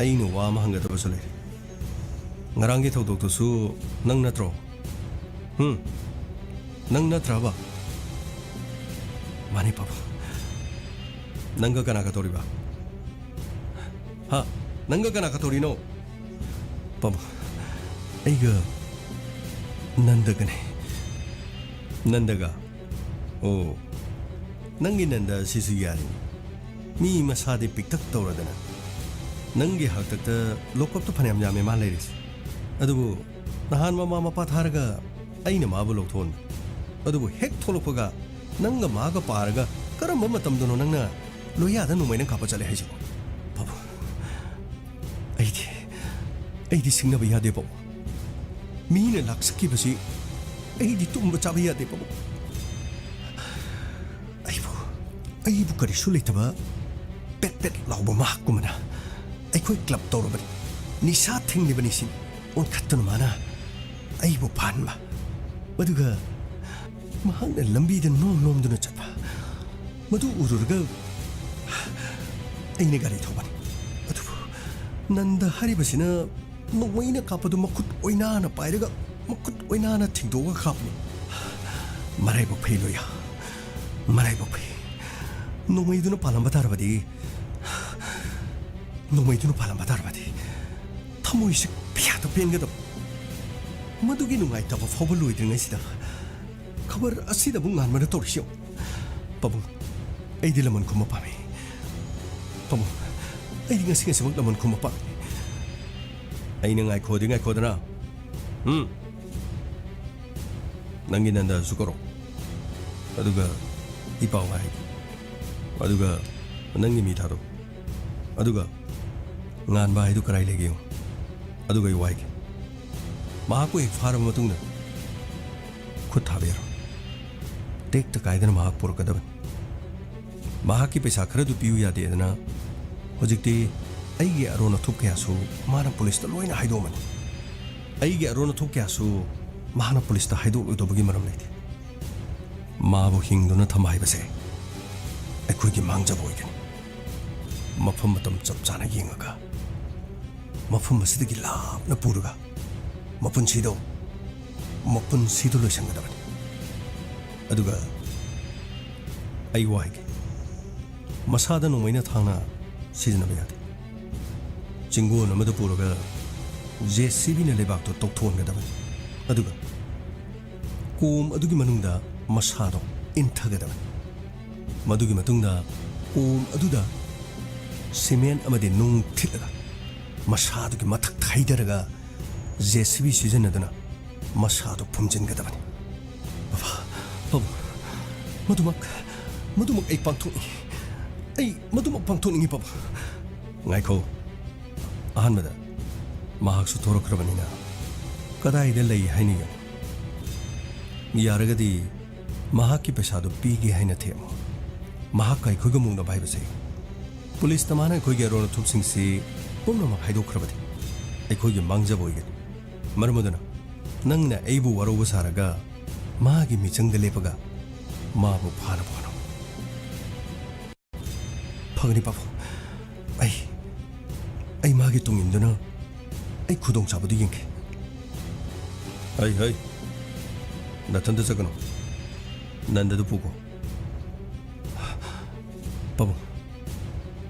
ꯑꯩꯅ ꯋꯥ ꯑꯃ ꯍꯪꯒꯗꯕꯁꯨ ꯂꯩꯔꯤ꯫ ꯉꯔꯥꯡꯒꯤ ꯊꯧꯗꯣꯛꯇꯨꯁꯨ ꯅꯪ ꯅꯠꯇ꯭ꯔꯣ? ꯍꯨꯝ? ꯅꯪ ꯅꯠꯇ꯭ꯔꯕ? ꯃꯥꯅꯤ, ꯄꯥꯕꯨꯡ꯫ ꯅꯪꯒ ꯀꯅꯥꯒ ꯇꯧꯔꯤꯕ? ꯍꯥ? ꯅꯪꯒ ꯀꯅꯥꯒ ꯇꯧꯔꯤꯅꯣ? ꯄꯥꯕꯨꯡ, ꯑꯩꯒ ꯅꯟꯗꯒꯅꯦ꯫ ꯅꯟꯗꯒ? ꯑꯣ, ꯅꯪꯒꯤ ꯅꯟꯗ ꯑꯁꯤꯁꯨ ꯌꯥꯔꯤꯅꯤ꯫ ꯃꯤ ꯃꯁꯥꯗꯤ ꯄꯤꯛꯇꯛ ꯇꯧꯔꯗꯅ꯫ ꯅꯪꯒꯤ ꯍꯥꯛꯇꯛꯇ ꯂꯣꯀꯞꯇ ꯐꯅꯌꯥꯝ ꯌꯥꯝꯃꯦ ꯃꯥ ꯂꯩꯔꯤꯁꯦ꯫ ꯑꯗꯨꯕꯨ ꯅꯍꯥꯟ ꯃꯃꯥ ꯃꯄꯥ ꯊꯥꯔꯒ ꯑꯩꯅ ꯃꯥꯕꯨ ꯂꯧꯊꯣꯛꯍꯟꯕ꯫ ꯑꯗꯨꯕꯨ ꯍꯦꯛ ꯊꯣꯛꯂꯛꯄꯒ ꯅꯪꯒ ꯃꯥꯒ ꯄꯥꯔꯒ ꯀꯔꯝꯕ ꯃꯇꯝꯗꯅꯣ ꯅꯪꯅ ꯂꯣꯏꯌꯥꯗ ꯅꯣꯡꯃꯩꯅ ꯀꯥꯞꯄ ꯆꯠꯂꯦ ꯍꯥꯏꯁꯤꯕꯣ? ꯄꯥꯕꯨꯡ, ꯑꯩꯗꯤ, ꯑꯩꯗꯤ ꯁꯤꯡꯅꯕ ꯌꯥꯗꯦ, ꯄꯥꯕꯨꯡ꯫ ꯃꯤꯅ ꯂꯥꯛꯆꯈꯤꯕꯁꯤ ꯑꯩꯗꯤ ꯇꯨꯝꯕ ꯆꯥꯕ ꯌꯥꯗꯦ, ꯄꯥꯕꯨꯡ꯫ ꯑꯩꯕꯨ, ꯑꯩꯕꯨ ꯀꯔꯤꯁꯨ ꯂꯩꯇꯕ ꯄꯦꯠ ꯄꯦꯠ ꯂꯥꯎꯕ ꯃꯍꯥꯛꯀꯨꯝꯕꯅ ꯑꯩꯈꯣꯏ ꯀ꯭ꯂꯕ ꯇꯧꯔꯕꯅꯤ, ꯅꯤꯁꯥ ꯊꯤꯡꯂꯤꯕꯅꯤ ꯁꯤꯅꯤ ꯑꯣꯟꯈꯠꯇꯨꯅ ꯃꯥꯅ ꯑꯩꯕꯨ ꯐꯥꯍꯟꯕ꯫ ꯑꯗꯨꯒ ꯃꯍꯥꯛꯅ ꯂꯝꯕꯤꯗ ꯅꯣꯝ ꯅꯣꯝꯗꯨꯅ ꯆꯠꯄ꯫ ꯃꯗꯨ ꯎꯔꯨꯔꯒ ꯑꯩꯅ ꯒꯥꯔꯤ ꯊꯧꯕꯅꯤ꯫ ꯑꯗꯨꯕꯨ ꯅꯟꯗ ꯍꯥꯏꯔꯤꯕꯁꯤꯅ ꯅꯣꯡꯃꯩꯅ ꯀꯥꯞꯄꯗꯨ ꯃꯈꯨꯠ ꯑꯣꯏꯅꯥꯅ ꯄꯥꯏꯔꯒ ꯃꯈꯨꯠ ꯑꯣꯏꯅꯥꯅ ꯊꯤꯡꯗꯣꯛꯑꯒ ꯀꯥꯞꯄꯅꯤ꯫ ꯃꯔꯥꯏꯕꯛ ꯐꯩ ꯂꯣꯏꯌꯥ, ꯃꯔꯥꯏꯕꯛ ꯐꯩ꯫ ꯅꯣꯡꯃꯩꯗꯨꯅ ꯄꯥꯜꯂꯝꯕ ꯇꯥꯔꯕꯗꯤ, ꯅꯣꯡꯃꯩꯗꯨꯅ ꯄꯥꯜꯂꯝꯕ ꯇꯥꯔꯕꯗꯤ ꯊꯃꯣꯏꯁꯦ ꯀꯌꯥꯗ ꯄꯦꯟꯒꯗꯕ꯫ ꯃꯗꯨꯒꯤ ꯅꯨꯡꯉꯥꯏꯇꯕ ꯐꯥꯎꯕ ꯂꯣꯏꯗ꯭ꯔꯤꯉꯩꯁꯤꯗ ꯈꯕꯔ ꯑꯁꯤꯗꯕꯨ ꯉꯥꯟꯕꯅ ꯇꯧꯔꯤꯁꯤ ꯌꯦꯡꯉꯨ꯫ ꯄꯥꯕꯨꯡ, ꯑꯩꯗꯤ ꯂꯃꯟ ꯈꯨꯝꯕ ꯄꯥꯝꯃꯤ꯫ ꯄꯥꯕꯨꯡ, ꯑꯩꯗꯤ ꯉꯁꯤ ꯉꯁꯤꯃꯛ ꯂꯃꯟ ꯈꯨꯝꯕ ꯄꯥꯝꯃꯤ꯫ ꯑꯩꯅ ꯉꯥꯏꯈꯣꯗꯤ ꯉꯥꯏꯈꯣꯗꯅ꯫ ꯎꯝ꯫ ꯅꯪꯒꯤ ꯅꯟꯗꯁꯨ ꯀꯧꯔꯣ꯫ ꯑꯗꯨꯒ ꯏ ꯄꯥꯎ ꯍꯥꯏꯒꯦ꯫ ꯑꯗꯨꯒ ꯅꯪꯒꯤ ꯃꯤ ꯊꯥꯔꯣ꯫ ꯑꯗꯨꯒ ꯉꯥꯟꯕ ꯍꯥꯏꯗꯨ ꯀꯗꯥꯏ ꯂꯩꯒꯦ ꯌꯦꯡꯉꯨ꯫ ꯑꯗꯨꯒ ꯑꯩ ꯋꯥꯏꯒꯦ꯫ ꯃꯍꯥꯛꯄꯨ ꯍꯦꯛ ꯐꯥꯔꯕ ꯃꯇꯨꯡꯗ ꯈꯨꯠ ꯊꯥꯕ ꯌꯥꯔꯣꯏ꯫ ꯇꯦꯛꯇ ꯀꯥꯏꯗꯅ ꯃꯍꯥꯛ ꯄꯨꯔꯛꯀꯗꯕꯅꯤ꯫ ꯃꯍꯥꯛꯀꯤ ꯄꯩꯁꯥ ꯈꯔꯗꯨ ꯄꯤꯌꯨ ꯌꯥꯗꯦꯗꯅ ꯍꯧꯖꯤꯛꯇꯤ ꯑꯩꯒꯤ ꯑꯔꯣꯟ ꯑꯊꯨꯞ ꯀꯌꯥꯁꯨ ꯃꯥꯅ ꯄꯨꯂꯤꯁꯇ ꯂꯣꯏꯅ ꯍꯥꯏꯗꯣꯛꯑꯝꯃꯅꯤ꯫ ꯑꯩꯒꯤ ꯑꯔꯣꯟ ꯑꯊꯨꯞ ꯀꯌꯥꯁꯨ ꯃꯍꯥꯛꯅ ꯄꯨꯂꯤꯁꯇ ꯍꯥꯏꯗꯣꯛꯂꯣꯏꯗꯧꯕꯒꯤ ꯃꯔꯝ ꯂꯩꯇꯦ꯫ ꯃꯥꯕꯨ ꯍꯤꯡꯗꯨꯅ ꯊꯝꯕ ꯍꯥꯏꯕꯁꯦ ꯑꯩꯈꯣꯏꯒꯤ ꯃꯥꯡꯖꯕ ꯑꯣꯏꯒꯅꯤ꯫ ꯃꯐꯝ ꯃꯇꯝ ꯆꯞ ꯆꯥꯅ ꯌꯦꯡꯉꯒ, ꯃꯐꯝ ꯑꯁꯤꯗꯒꯤ ꯂꯥꯞꯅ ꯄꯨꯔꯒ, ꯃꯄꯨꯟꯁꯤꯗꯣ, ꯃꯄꯨꯟꯁꯤꯗꯣ ꯂꯣꯏꯁꯤꯟꯒꯗꯕꯅꯤ꯫ ꯑꯗꯨꯒ ꯑꯩ ꯋꯥ ꯍꯥꯏꯒꯦ, ꯃꯁꯥꯗ ꯅꯣꯡꯃꯩꯅ ꯊꯥꯡꯅ ꯁꯤꯖꯤꯟꯅꯕ ꯌꯥꯗꯦ꯫ ꯆꯤꯡꯒꯣꯟ ꯑꯃꯗ ꯄꯨꯔꯒ ꯖꯦ ꯁꯤ ꯕꯤꯅ ꯂꯩꯕꯥꯛꯇꯣ ꯇꯧꯊꯣꯛꯍꯟꯒꯗꯕꯅꯤ꯫ ꯑꯗꯨꯒ ꯀꯣꯝ ꯑꯗꯨꯒꯤ ꯃꯅꯨꯡꯗ ꯃꯁꯥꯗꯣ ꯏꯟꯊꯒꯗꯕꯅꯤ꯫ ꯃꯗꯨꯒꯤ ꯃꯇꯨꯡꯗ ꯀꯣꯝ ꯑꯗꯨꯗ ꯁꯤꯃꯦꯟ ꯑꯃꯗꯤ ꯅꯨꯡ ꯊꯤꯠꯂꯒ ꯃꯁꯥꯗꯨꯒꯤ ꯃꯊꯛꯇ ꯍꯩꯊꯔꯒ ꯖꯦ ꯁꯤ ꯕꯤ ꯁꯤꯖꯤꯟꯅꯗꯨꯅ ꯃꯁꯥꯗꯨ ꯐꯨꯝꯖꯤꯟꯒꯗꯕꯅꯤ꯫ ꯕꯕꯥ, ꯄꯥꯕꯨꯡ, ꯃꯗꯨꯃꯛ, ꯃꯗꯨꯃꯛ ꯑꯩ ꯄꯥꯡꯊꯣꯛꯅꯤꯡꯉꯤ꯫ ꯑꯩ ꯃꯗꯨꯃꯛ ꯄꯥꯡꯊꯣꯛꯅꯤꯡꯉꯤ, ꯄꯥꯕꯨꯡ꯫ ꯉꯥꯏꯈꯣ꯫ ꯑꯍꯥꯟꯕꯗ ꯃꯍꯥꯛꯁꯨ ꯊꯣꯔꯛꯈ꯭ꯔꯕꯅꯤꯅ ꯀꯗꯥꯏꯗ ꯂꯩ ꯍꯥꯏꯅ ꯌꯦꯡꯉꯨ꯫ ꯌꯥꯔꯒꯗꯤ ꯃꯍꯥꯛꯀꯤ ꯄꯩꯁꯥꯗꯨ ꯄꯤꯒꯦ ꯍꯥꯏꯅ ꯊꯦꯝꯃꯨ꯫ ꯃꯍꯥꯛꯀ ꯑꯩꯈꯣꯏꯒ ꯃꯨꯛꯅꯕ ꯍꯥꯏꯕꯁꯦ ꯄꯨꯂꯤꯁꯇ ꯃꯥꯅ ꯑꯩꯈꯣꯏꯒꯤ ꯑꯔꯣꯟ ꯑꯊꯨꯞꯁꯤꯡꯁꯤ ꯄꯨꯝꯅꯃꯛ ꯍꯥꯏꯗꯣꯛꯈ꯭ꯔꯕꯗꯤ ꯑꯩꯈꯣꯏꯒꯤ ꯃꯥꯡꯖꯕ ꯑꯣꯏꯒꯅꯤ꯫ ꯃꯔꯝ ꯑꯗꯨꯅ ꯅꯪꯅ ꯑꯩꯕꯨ ꯋꯥꯔꯧꯕ ꯁꯥꯔꯒ ꯃꯥꯒꯤ ꯃꯤꯆꯪꯗ ꯂꯦꯞꯄꯒ ꯃꯥꯕꯨ ꯐꯥꯅꯕ ꯍꯣꯠꯅꯧ꯫ ꯐꯒꯅꯤ ꯄꯥꯕꯨꯡ꯫ ꯑꯩ, ꯑꯩ ꯃꯥꯒꯤ ꯇꯨꯡ ꯏꯟꯗꯨꯅ ꯑꯩ ꯈꯨꯗꯣꯡꯆꯥꯕꯗꯨ ꯌꯦꯡꯒꯦ꯫ ꯍꯩ, ꯍꯩ꯫ ꯅꯊꯟꯇ ꯆꯠꯀꯅꯨ꯫ ꯅꯟꯗꯗꯨ ꯄꯨꯈꯣ꯫ ꯄꯥꯕꯨꯡ,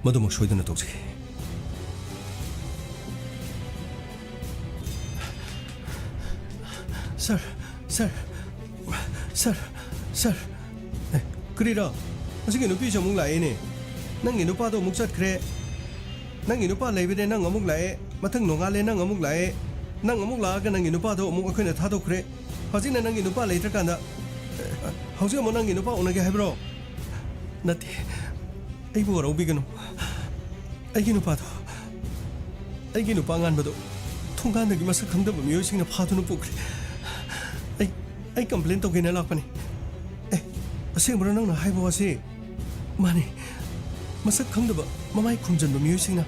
ꯃꯗꯨꯃꯛ ꯁꯣꯏꯗꯅ ꯇꯧꯖꯒꯦ꯫ ꯁꯥꯔ, ꯁꯥꯔ, ꯁꯥꯔ, ꯁꯥꯔ꯫ ꯑꯦ, ꯀꯔꯤꯔꯣ? ꯑꯁꯤꯒꯤ ꯅꯨꯄꯤꯁꯨ ꯑꯃꯨꯛ ꯂꯥꯛꯑꯦꯅꯦ꯫ ꯅꯪꯒꯤ ꯅꯨꯄꯥꯗꯣ ꯑꯃꯨꯛ ꯆꯠꯈ꯭ꯔꯦ꯫ ꯅꯪꯒꯤ ꯅꯨꯄꯥ ꯂꯩꯕꯅꯦ, ꯅꯪ ꯑꯃꯨꯛ ꯂꯥꯛꯑꯦ꯫ ꯃꯊꯪ ꯅꯣꯡꯉꯥꯜꯂꯦ, ꯅꯪ ꯑꯃꯨꯛ ꯂꯥꯛꯑꯦ꯫ ꯅꯪ ꯑꯃꯨꯛ ꯂꯥꯛꯑꯒ ꯅꯪꯒꯤ ꯅꯨꯄꯥꯗꯣ ꯑꯃꯨꯛ ꯑꯩꯈꯣꯏꯅ ꯊꯥꯗꯣꯛꯈ꯭ꯔꯦ꯫ ꯍꯧꯖꯤꯛꯅ ꯅꯪꯒꯤ ꯅꯨꯄꯥ ꯂꯩꯇ꯭ꯔꯀꯥꯟꯗ, ꯍꯧꯖꯤꯛ ꯑꯃꯨꯛ ꯅꯪꯒꯤ ꯅꯨꯄꯥ ꯎꯅꯒꯦ ꯍꯥꯏꯕ꯭ꯔꯣ? ꯅꯠꯇꯦ, ꯑꯩꯕꯨ ꯋꯥꯔꯧꯕꯤꯒꯅꯨ꯫ ꯑꯩꯒꯤ ꯅꯨꯄꯥꯗꯣ, ꯑꯩꯒꯤ ꯅꯨꯄꯥ ꯉꯥꯟꯕꯗꯣ ꯊꯣꯡꯒꯥꯟꯗꯒꯤ ꯃꯁꯛ ꯈꯪꯗꯕ ꯃꯤꯑꯣꯏꯁꯤꯡꯅ ꯐꯥꯗꯨꯅ ꯄꯨꯈ꯭ꯔꯦ꯫ ꯑꯩ, ꯑꯩ ꯀꯝꯄ꯭ꯂꯦꯟ ꯇꯧꯒꯦꯅ ꯂꯥꯛꯄꯅꯤ꯫ ꯑꯦ, ꯑꯁꯦꯡꯕ꯭ꯔꯣ ꯅꯪꯅ ꯍꯥꯏꯕ ꯋꯥꯁꯤ? ꯃꯥꯅꯤ, ꯃꯁꯛ ꯈꯪꯗꯕ ꯃꯃꯥꯏ ꯈꯨꯝꯖꯟꯕ ꯃꯤꯑꯣꯏꯁꯤꯡꯅ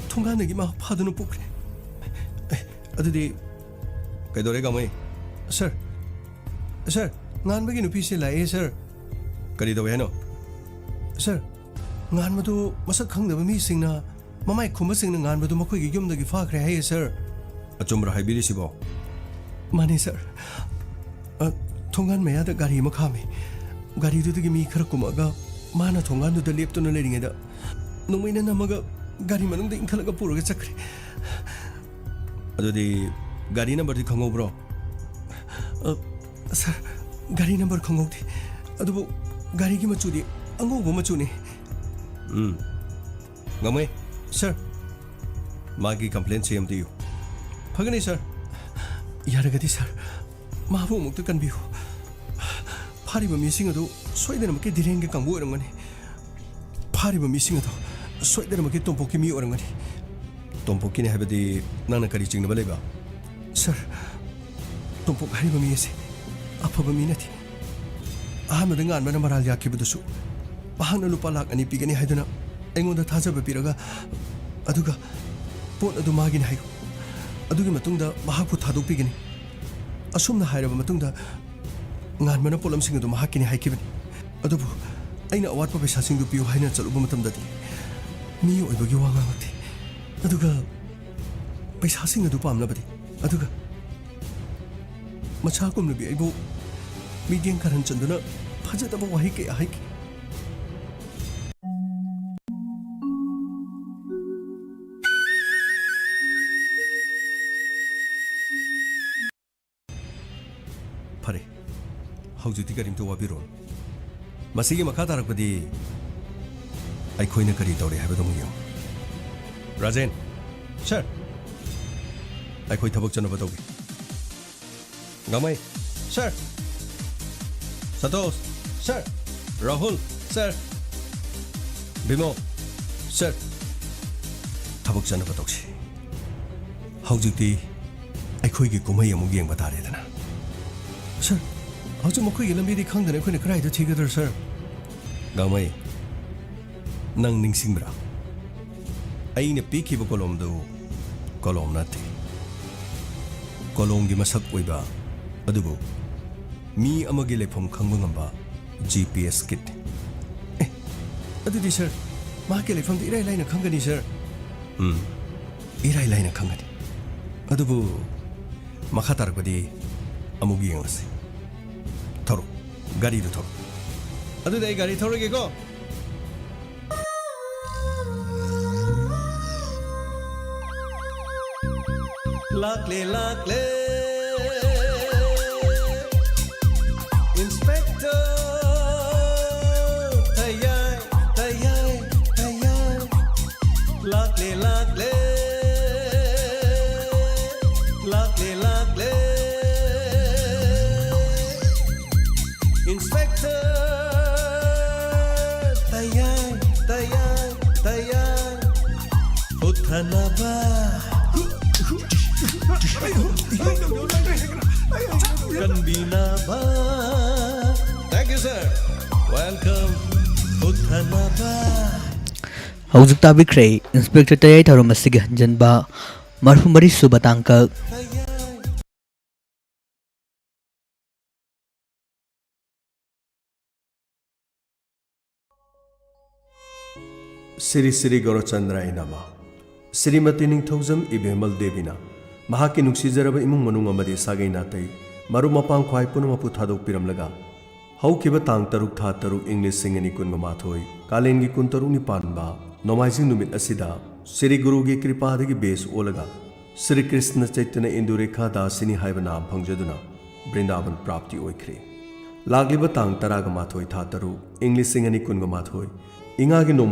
ꯊꯣꯡꯒꯥꯟꯗꯒꯤ ꯃꯍꯥꯛ ꯐꯥꯗꯨꯅ ꯄꯨꯈ꯭ꯔꯦ꯫ ꯑꯦ, ꯑꯗꯨꯗꯤ ꯀꯩꯗꯧꯔꯦ, ꯀꯥꯃꯩ? ꯁꯥꯔ, ꯁꯥꯔ, ꯉꯥꯟꯕꯒꯤ ꯅꯨꯄꯤꯁꯦ ꯂꯥꯛꯑꯦ, ꯁꯥꯔ꯫ ꯀꯔꯤ ꯇꯧꯋꯦ ꯍꯥꯏꯅꯣ? ꯁꯥꯔ, ꯉꯥꯟꯕꯗꯨ ꯃꯁꯛ ꯈꯪꯗꯕ ꯃꯤꯁꯤꯡꯅ, ꯃꯃꯥꯏ ꯈꯨꯝꯕꯁꯤꯡꯅ ꯉꯥꯟꯕꯗꯨ ꯃꯈꯣꯏꯒꯤ ꯌꯨꯝꯗꯒꯤ ꯐꯥꯈ꯭ꯔꯦ ꯍꯥꯏꯌꯦ, ꯁꯥꯔ꯫ ꯑꯆꯨꯝꯕ꯭ꯔꯣ ꯍꯥꯏꯕꯤꯔꯤꯁꯤꯕꯣ? ꯃꯥꯅꯦ, ꯁꯥꯔ꯫ ꯑ, ꯊꯣꯡꯒꯥꯟ ꯃꯌꯥꯗ ꯒꯥꯔꯤ ꯑꯃ ꯈꯥꯝꯃꯦ꯫ ꯒꯥꯔꯤꯗꯨꯗꯒꯤ ꯃꯤ ꯈꯔ ꯀꯨꯝꯃꯛꯑꯒ ꯃꯥꯅ ꯊꯣꯡꯒꯥꯟꯗꯨꯗ ꯂꯦꯞꯇꯨꯅ ꯂꯩꯔꯤꯉꯩꯗ ꯅꯣꯡꯃꯩꯅ ꯅꯝꯃꯒ ꯒꯥꯔꯤ ꯃꯅꯨꯡꯗ ꯏꯟꯈꯠꯂꯒ ꯄꯨꯔꯒ ꯆꯠꯈ꯭ꯔꯦ꯫ ꯑꯗꯨꯗꯤ ꯒꯥꯔꯤ ꯅꯝꯕꯔꯗꯤ ꯈꯪꯍꯧꯕ꯭ꯔꯣ? ꯑ, ꯁꯥꯔ, ꯒꯥꯔꯤ ꯅꯝꯕꯔ ꯈꯪꯍꯧꯗꯦ꯫ ꯑꯗꯨꯕꯨ ꯒꯥꯔꯤꯒꯤ ꯃꯆꯨꯗꯤ ꯑꯉꯧꯕ ꯃꯆꯨꯅꯤ꯫ ꯎꯝ꯫ ꯉꯝꯃꯦ꯫ ꯁꯥꯔ꯫ ꯃꯥꯒꯤ ꯀꯝꯄ꯭ꯂꯦꯟꯁꯦ ꯑꯝꯇ ꯏꯌꯨ꯫ ꯐꯒꯅꯤ, ꯁꯥꯔ꯫ ꯌꯥꯔꯒꯗꯤ, ꯁꯥꯔ, ꯃꯥꯕꯨ ꯑꯃꯨꯛꯇ ꯀꯟꯕꯤꯌꯨ꯫ ꯐꯥꯔꯤꯕ ꯃꯤꯁꯤꯡ ꯑꯗꯨ ꯁꯣꯏꯗꯅꯃꯛꯀꯤ ꯙꯤꯔꯦꯟꯒꯤ ꯀꯥꯡꯕꯨ ꯑꯣꯏꯔꯝꯒꯅꯤ꯫ ꯐꯥꯔꯤꯕ ꯃꯤꯁꯤꯡ ꯑꯗꯨ ꯁꯣꯏꯗꯅꯃꯛꯀꯤ ꯇꯣꯝꯄꯣꯛꯀꯤ ꯃꯤ ꯑꯣꯏꯔꯝꯒꯅꯤ꯫ ꯇꯣꯝꯄꯣꯛꯀꯤꯅꯤ ꯍꯥꯏꯕꯗꯤ ꯅꯪꯅ ꯀꯔꯤ ꯆꯤꯡꯅꯕ ꯂꯩꯕ? ꯁꯥꯔ, ꯇꯣꯝꯄꯣꯛ ꯍꯥꯏꯔꯤꯕ ꯃꯤ ꯑꯁꯤ ꯑꯐꯕ ꯃꯤ ꯅꯠꯇꯦ꯫ ꯑꯍꯥꯟꯕꯗ ꯉꯥꯟꯕꯅ ꯃꯔꯥꯜ ꯌꯥꯈꯤꯕꯗꯨꯁꯨ ꯃꯍꯥꯛꯅ ꯂꯨꯄꯥ ꯂꯥꯈ ꯑꯅꯤ ꯄꯤꯒꯅꯤ ꯍꯥꯏꯗꯨꯅ ꯑꯩꯉꯣꯟꯗ ꯊꯥꯖꯕ ꯄꯤꯔꯒ, ꯑꯗꯨꯒ ꯄꯣꯠ ꯑꯗꯨ ꯃꯥꯒꯤꯅꯤ ꯍꯥꯏꯌꯨ꯫ ꯑꯗꯨꯒꯤ ꯃꯇꯨꯡꯗ ꯃꯍꯥꯛꯄꯨ ꯊꯥꯗꯣꯛꯄꯤꯒꯅꯤ꯫ ꯑꯁꯨꯝꯅ ꯍꯥꯏꯔꯕ ꯃꯇꯨꯡꯗ ꯉꯥꯟꯕꯅ ꯄꯣꯠꯂꯝꯁꯤꯡ ꯑꯗꯨ ꯃꯍꯥꯛꯀꯤꯅꯤ ꯍꯥꯏꯈꯤꯕꯅꯤ꯫ ꯑꯗꯨꯕꯨ ꯑꯩꯅ ꯑꯋꯥꯠꯄ ꯄꯩꯁꯥꯁꯤꯡꯗꯨ ꯄꯤꯌꯨ ꯍꯥꯏꯅ ꯆꯠꯂꯨꯕ ꯃꯇꯝꯗꯗꯤ ꯃꯤ ꯑꯣꯏꯕꯒꯤ ꯋꯥ ꯉꯥꯡꯂꯛꯇꯦ꯫ ꯑꯗꯨꯒ ꯄꯩꯁꯥꯁꯤꯡ ꯑꯗꯨ ꯄꯥꯝꯂꯕꯗꯤ, ꯑꯗꯨꯒ ꯃꯆꯥ ꯀꯨꯝꯂꯕꯤ ꯑꯩꯕꯨ ꯃꯤꯠꯌꯦꯡ ꯀꯥꯔꯟ ꯆꯟꯗꯨꯅ ꯐꯖꯗꯕ ꯋꯥꯍꯩ ꯀꯌꯥ ꯍꯥꯏꯈꯤ꯫ ꯐꯔꯦ, ꯍꯧꯖꯤꯛꯇꯤ ꯀꯔꯤꯝꯇ ꯋꯥꯕꯤꯔꯨꯔꯅꯨ꯫ ꯃꯁꯤꯒꯤ ꯃꯈꯥ ꯇꯥꯔꯛꯄꯗꯤ ꯑꯩꯈꯣꯏꯅ ꯀꯔꯤ ꯇꯧꯔꯤ ꯍꯥꯏꯕꯗꯨ ꯑꯃꯨꯛ ꯌꯦꯡꯉꯨ꯫ ꯔꯥꯖꯦꯟ꯫ ꯁꯔ꯫ ꯑꯩꯈꯣꯏ ꯊꯕꯛ ꯆꯠꯅꯕ ꯇꯧꯒꯦ꯫ Gangmei. Sir. Santosh. Sir. Rahul. Sir. Bimo. Sir. ꯊꯕꯛ ꯆꯠꯅꯕ ꯇꯧꯁꯤ꯫ ꯍꯧꯖꯤꯛꯇꯤ ꯑꯩꯈꯣꯏꯒꯤ ꯀꯨꯝꯍꯩ ꯑꯃꯨꯛ ꯌꯦꯡꯕ ꯇꯥꯔꯦꯗꯅ꯫ ꯁꯔ, ꯍꯧꯖꯤꯛ ꯃꯈꯣꯏꯒꯤ ꯂꯝꯕꯤꯗꯤ ꯈꯪꯗꯅ ꯑꯩꯈꯣꯏꯅ ꯀꯗꯥꯏꯗ ꯊꯤꯒꯗ꯭ꯔꯥ, ꯁꯔ? ꯒꯥꯡꯃꯩ, ꯅꯪ ꯅꯤꯡꯁꯤꯡꯕ꯭ꯔꯥ? ꯑꯩꯅ ꯄꯤꯈꯤꯕ ꯀꯣꯂꯣꯝꯗꯨ ꯀꯣꯂꯣꯝ ꯅꯠꯇꯦ꯫ ꯀꯣꯂꯣꯝꯒꯤ ꯃꯁꯛ ꯑꯣꯏꯕ, ꯑꯗꯨꯕꯨ ꯃꯤ ꯑꯃꯒꯤ ꯂꯩꯐꯝ ꯈꯪꯕ ꯉꯝꯕ ꯖꯤ ꯄꯤ ꯑꯦꯁ ꯀꯤꯠ꯫ ꯑꯦ, ꯑꯗꯨꯗꯤ ꯁꯔ, ꯃꯍꯥꯛꯀꯤ ꯂꯩꯐꯝꯗꯨ ꯏꯔꯥꯏ ꯂꯥꯏꯅ ꯈꯪꯒꯅꯤ, ꯁꯔ꯫ ꯎꯝ, ꯏꯔꯥꯏ ꯂꯥꯏꯅ ꯈꯪꯒꯅꯤ꯫ ꯑꯗꯨꯕꯨ ꯃꯈꯥ ꯇꯥꯔꯛꯄꯗꯤ ꯑꯃꯨꯛ ꯌꯦꯡꯂꯁꯤ꯫ ꯊꯧꯔꯣ, ꯒꯥꯔꯤꯗꯨ ꯊꯧꯔꯣ꯫ ꯑꯗꯨꯗꯤ ꯑꯩ ꯒꯥꯔꯤ ꯊꯧꯔꯒꯦꯀꯣ꯫ ꯂꯥꯛꯂꯦ, ꯂꯥꯛꯂꯦ, Inspector ꯇꯌꯥꯏ, ꯇꯌꯥꯏ, ꯇꯌꯥꯏ꯫ ꯂꯥꯛꯂꯦ, ꯂꯥꯛꯂꯦ, ꯂꯥꯛꯂꯦ, ꯂꯥꯛꯂꯦ, Inspector ꯇꯌꯥꯏ, ꯇꯌꯥꯏ, ꯇꯌꯥꯏ꯫ ꯍꯨꯠꯊꯅꯕ ꯀꯟꯕꯤꯅꯕ꯫ Thank you, sir. Welcome. ꯍꯨꯠꯊꯅꯕ꯫ ꯍꯧꯖꯤꯛ ꯇꯥꯕꯤꯈ꯭ꯔꯦ ꯏꯟꯁꯄꯦꯛꯇꯔ ꯇꯌꯥꯏ ꯊꯧꯔꯝ ꯑꯁꯤꯒꯤ ꯍꯟꯖꯟꯕ ꯃꯔꯐꯨ ꯃꯔꯤ ꯁꯨꯕ ꯇꯥꯡꯀꯛ꯫ ꯁ꯭ꯔꯤ ꯁ꯭ꯔꯤ ꯒꯧꯔꯆꯟꯗ꯭ꯔꯥꯌ ꯅꯃ꯫ ꯁ꯭ꯔꯤꯃꯇꯤ ꯅꯤꯡꯊꯧꯖꯝ ꯏꯕꯦꯝꯃꯜ ꯗꯦꯕꯤꯅ ꯃꯍꯥꯛꯀꯤ ꯅꯨꯡꯁꯤꯖꯔꯕ ꯏꯃꯨꯡ ꯃꯅꯨꯡ ꯑꯃꯗꯤ ꯁꯥꯒꯩ ꯅꯥꯇꯩ, ꯃꯔꯨꯞ ꯃꯄꯥꯡ ꯈ꯭ꯋꯥꯏ ꯄꯨꯝꯅꯃꯛꯄꯨ ꯊꯥꯗꯣꯛꯄꯤꯔꯝꯂꯒ, ꯍꯧꯈꯤꯕ ꯇꯥꯡ ꯇꯔꯨꯛ ꯊꯥ ꯇꯔꯨꯛ ꯏꯪ ꯂꯤꯁꯤꯡ ꯑꯅꯤ ꯀꯨꯟꯃꯥꯊꯣꯏ, ꯀꯥꯂꯦꯟꯒꯤ ꯀꯨꯟꯇꯔꯨꯛꯅꯤ ꯄꯥꯟꯕ ꯅꯣꯡꯃꯥꯏꯖꯤꯡ ꯅꯨꯃꯤꯠ ꯑꯁꯤꯗ ꯁ꯭ꯔꯤ ꯒꯨꯔꯨꯒꯤ ꯀ꯭ꯔꯤꯄꯥꯗꯒꯤ ꯕꯦꯁ ꯑꯣꯜꯂꯒ ꯁ꯭ꯔꯤ ꯀ꯭ꯔꯤꯁꯅ ꯆꯩꯇꯟꯌ ꯏꯟꯗꯨꯔꯦꯈꯥ ꯗꯥꯁꯤꯅꯤ ꯍꯥꯏꯕ ꯅꯥꯝ ꯐꯪꯖꯗꯨꯅ ꯕ꯭ꯔꯤꯟꯗꯥꯕꯟ ꯄ꯭ꯔꯥꯞꯇꯤ ꯑꯣꯏꯈ꯭ꯔꯦ꯫ ꯂꯥꯛꯂꯤꯕ ꯇꯥꯡ ꯇꯔꯥꯒ ꯃꯥꯊꯣꯏ ꯊꯥ ꯇꯔꯨꯛ, ꯏꯪ ꯂꯤꯁꯤꯡ ꯑꯅꯤ ꯀꯨꯟꯒ ꯃꯥꯊꯣꯏ, ꯏꯉꯥꯒꯤ ꯅꯣꯡꯃ